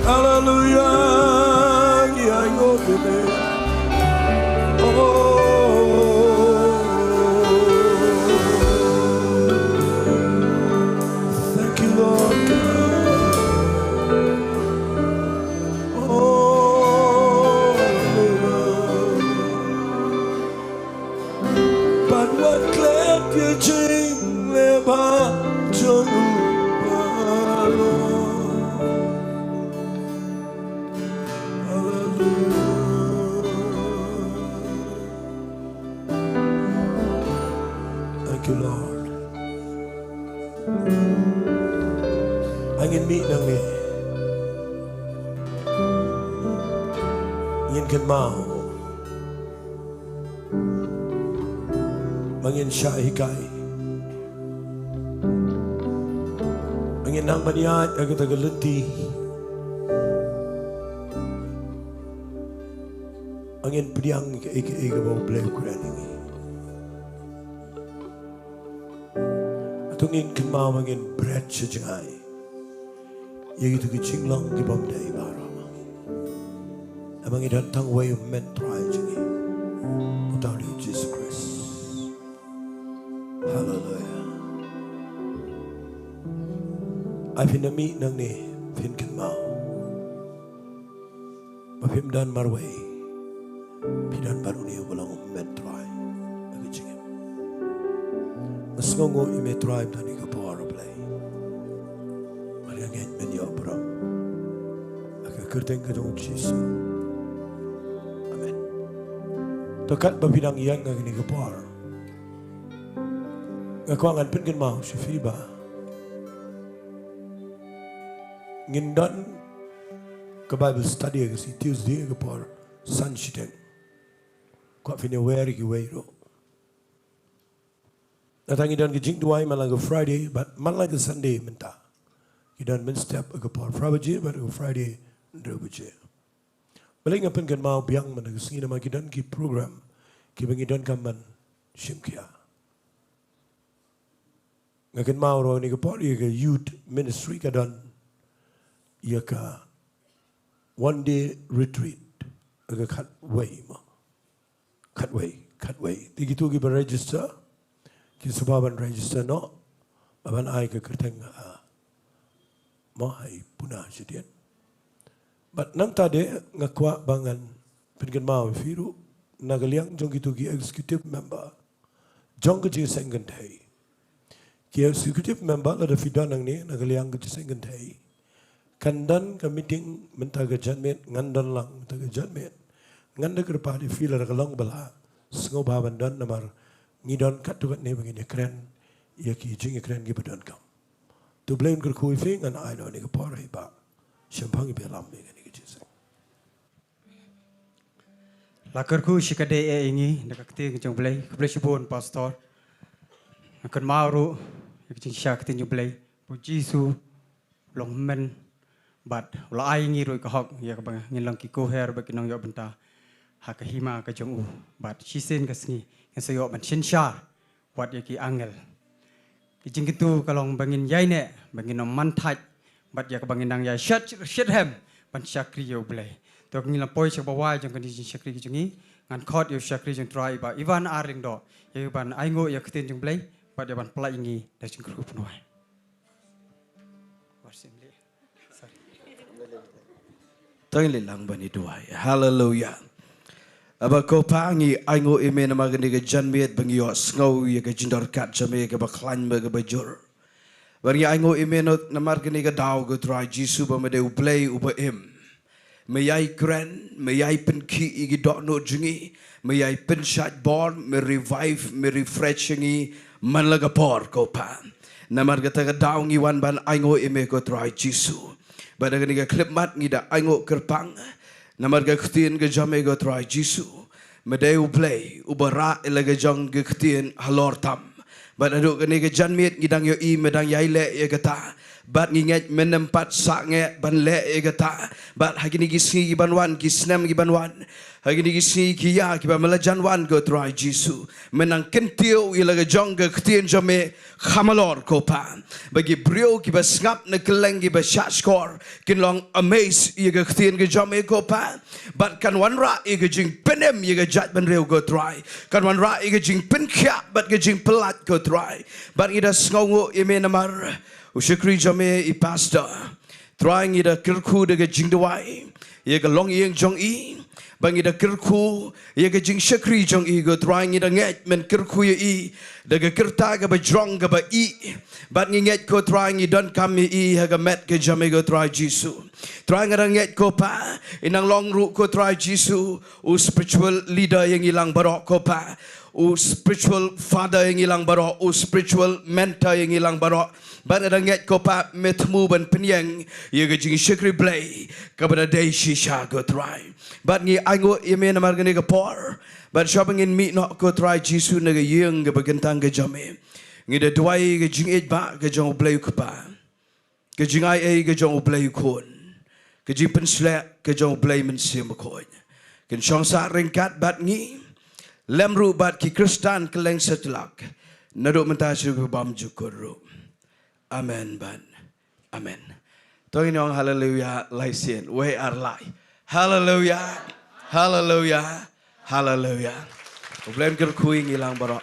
Hallelujah. Oh, thank you, Lord God. Oh, ban wan klet ïa ka jingïaid bad jong U Blei. Hallelujah. Thank you, Lord. Ngin mih nangne. Ngin kynmaw ba ngin shah hikai. Ngin nang ban ïaid ha kata ka lynti. Ngin pdiang ïa kaei kaei kaba U Blei u kren ïa ngi. Hato ngin kynmaw ba ngin bret sha jngai ïa kito ki jinglong ki bym dei baroh? Namar ngi don tang uwei u Myntoi jong ngi, uta u dei U Jisu Khrist. Haleluia. Ai phin da mih nangne, phin kynmaw ba phim don marwei, phi don bad une uba long u Myntoi ha ka jingim. Nga sngewnguh ïa me Trai mynta kane ka por, A Blei. Bad nga ngeit men ïoh burom ha ka kyrteng ka jong U Jisu. Amen. To katba phi dang ïeng ha kane ka por, nga kwah ngan pynkynmaw sha phi ba ngin don ka Bible study ha ka sngi Tuesday ha ka por san shiteng. Kwah phin ïawer ïa kiwei ruh. Nangta ngi don ka jingduwai man la ka Friday bad man la ka Sunday mynta. Ngi don mynstep ha ka por phra baje bad ha ka Friday hynriew baje. Balei nga pynkynmaw biang man la ka sngi? Namar ki don ki program, kiba ngi donkam ban shim khia. Nga kynmaw ruh ha kane ka por ïa ka youth ministry ka don ïa ka one day retreat, ïa ka khatwei mo. Khatwei, khatwei. Te kito kiba register ki sngewbha ban register noh, ban ai ka kyrteng, ah, mo, ha i Puna shadien. Bad nangta de nga kwah ba ngan pynkynmaw ïa phi ruh na ka liang jong kito ki executive member jong ka jingïaseng kynthei. Ki executive member, lada phi don hangne na ka liang ka jingïaseng kynthei, kan don ka meeting mynta ka janmiet, ngan don lang mynta ka janmiet. Ngan da kyrpad ïa phi, lada ka long ba lah, sngewbha ban don, namar ngi don katto katne ba ngin ïakren ïa ki jingïakren kiba donkam. To U Blei un kyrkhu ïa phi. Ngan ai noh kane ka por ha i Bah Shemphang iba ïalam ïa kane ka jingïaseng. La kyrkhu shikatdei eh ïa ngi da ka ktien ka jong U Blei. Khublei shibun Pastor. Nga kynmaw ruh ïa ka jingshai ktien jong U Blei, ba U Jisu u long hynmen bad u la ai ïa ngi ruh ka hok ïa kaba ngin long ki koher bad ki nongïoh bynta ha ka hima ka jong u. Bad shisien ka sngi ngin sa ïoh ban synshar wat ïa ki angel. Ki jingkyntu ka long ba ngin ïaineh, ba ngin ym man thait bad ïa kaba ngin nang ïai shet, shet hem ban shakri ïa U Blei. To ngin la poi sha kaba wai jong kane ka jingshakri ka jong ngi. Ngan khot ïa u shakri jong U Trai, i Bah Ivan R. Lyngdoh, ïa ban ainguh ïa ka ktien jong U Blei bad ïa ban pynlait ïa ngi da ka jingkyrkhu pynwai. To ngin leit lang ban ïa duwai. Haleluya. Aba ko Pa, ngi ainguh ïa me namar kane ka janmiet ba ngi ïohsngew ïa ka jingdonkam jong me kaba khlaiñ bad kaba jur. Ba ngi ainguh ïa me namar kane ka daw, ko Trai Jisu, ba me dei U Blei uba im. Me ïai kren, me ïai pynkhih ïa ki dohnud jong ngi, me ïai pynshait bor, me revive, me refresh ïa ngi man la ka por, ko Pa. Namar kata ka daw ngi wan ban ainguh ïa me, ko Trai Jisu. Bad ha kane ka khyllipmat ngi da ainguh kyrpang namar ka ktien ka jong me, ko Trai Jisu. Me dei U Blei uba rah ïa la ka jong ka ktien halor tam. Bad haduh kane ka janmiet ngi dang ïohi me dang ïai leh ïa kata. Bad ngi ngeit men ym pat sangeh ban leh ïa kata. Bad ha kine ki sngi ki ban wan, ki snem ki ban wan, ha kine ki sngi ki ïa kiba me la jan wan, ko Trai Jisu, men nang kyntiew ïa la ka jong ka ktien jong me kham halor, ko Pa. Ba ki briew kiba sngap na kylleng, kiba shahshkor, kin long amazed ïa ka ktien ka jong me, ko Pa. Bad kan wanrah ïa ka jingpynim ïa ka jaitbynriew, ko Trai. Kan wanrah ïa ka jingpynkhiah bad ka jingpyllait, ko Trai. Bad ngi da sngewnguh ïa me namar u shakri jong me i Pastor. Trai, ngi da kyrkhu da ka jingduwai ïa ka longïing jong i. Ba ngi da kyrkhu ïa ka jingshakri jong i, ko Trai, ngi da ngeit men kyrkhu ïa i da ka kyrta kaba jrong kaba ïeh. Bad ngi ngeit, ko Trai, ngi donkam ïa i ha ka met ka jong me, ko Trai Jisu. Trai, nga da ngeit, ko Pa, i nang long ruh, ko Trai Jisu, u spiritual leader ïa ngi lang baroh, ko Pa. U spiritual father ïa ngi lang baroh, u spiritual mentor ïa ngi lang baroh. Bad nga da ngeit, ko Pa, me thmu ban pynïeng ïa ka jingshakri Blei kaba da dei shisha, ko Trai. Bad ngi ainguh ïa me namar kane ka por. Bad shwa ba ngin mih noh, ko Trai Jisu, na ka ïing kaba kyntang ka jong me, ngi da duwai ka jingïeit ba ka jong U Blei U Kpa, ka jingai ei ka jong U Blei U Khun, ka jingpynsleh ka jong U Blei Mynsiem Bakhuid, kin shong sah ryngkat bad ngi, lem ruh bad ki Khristan kylleng satlak, naduh mynta sha ka bymjukut ruh. Amen bad amen. To ngin ong haleluya lai sien, wei ar lai. Haleluya. Haleluya. Haleluya. U Blei un kyrkhu ïa ngi lang baroh.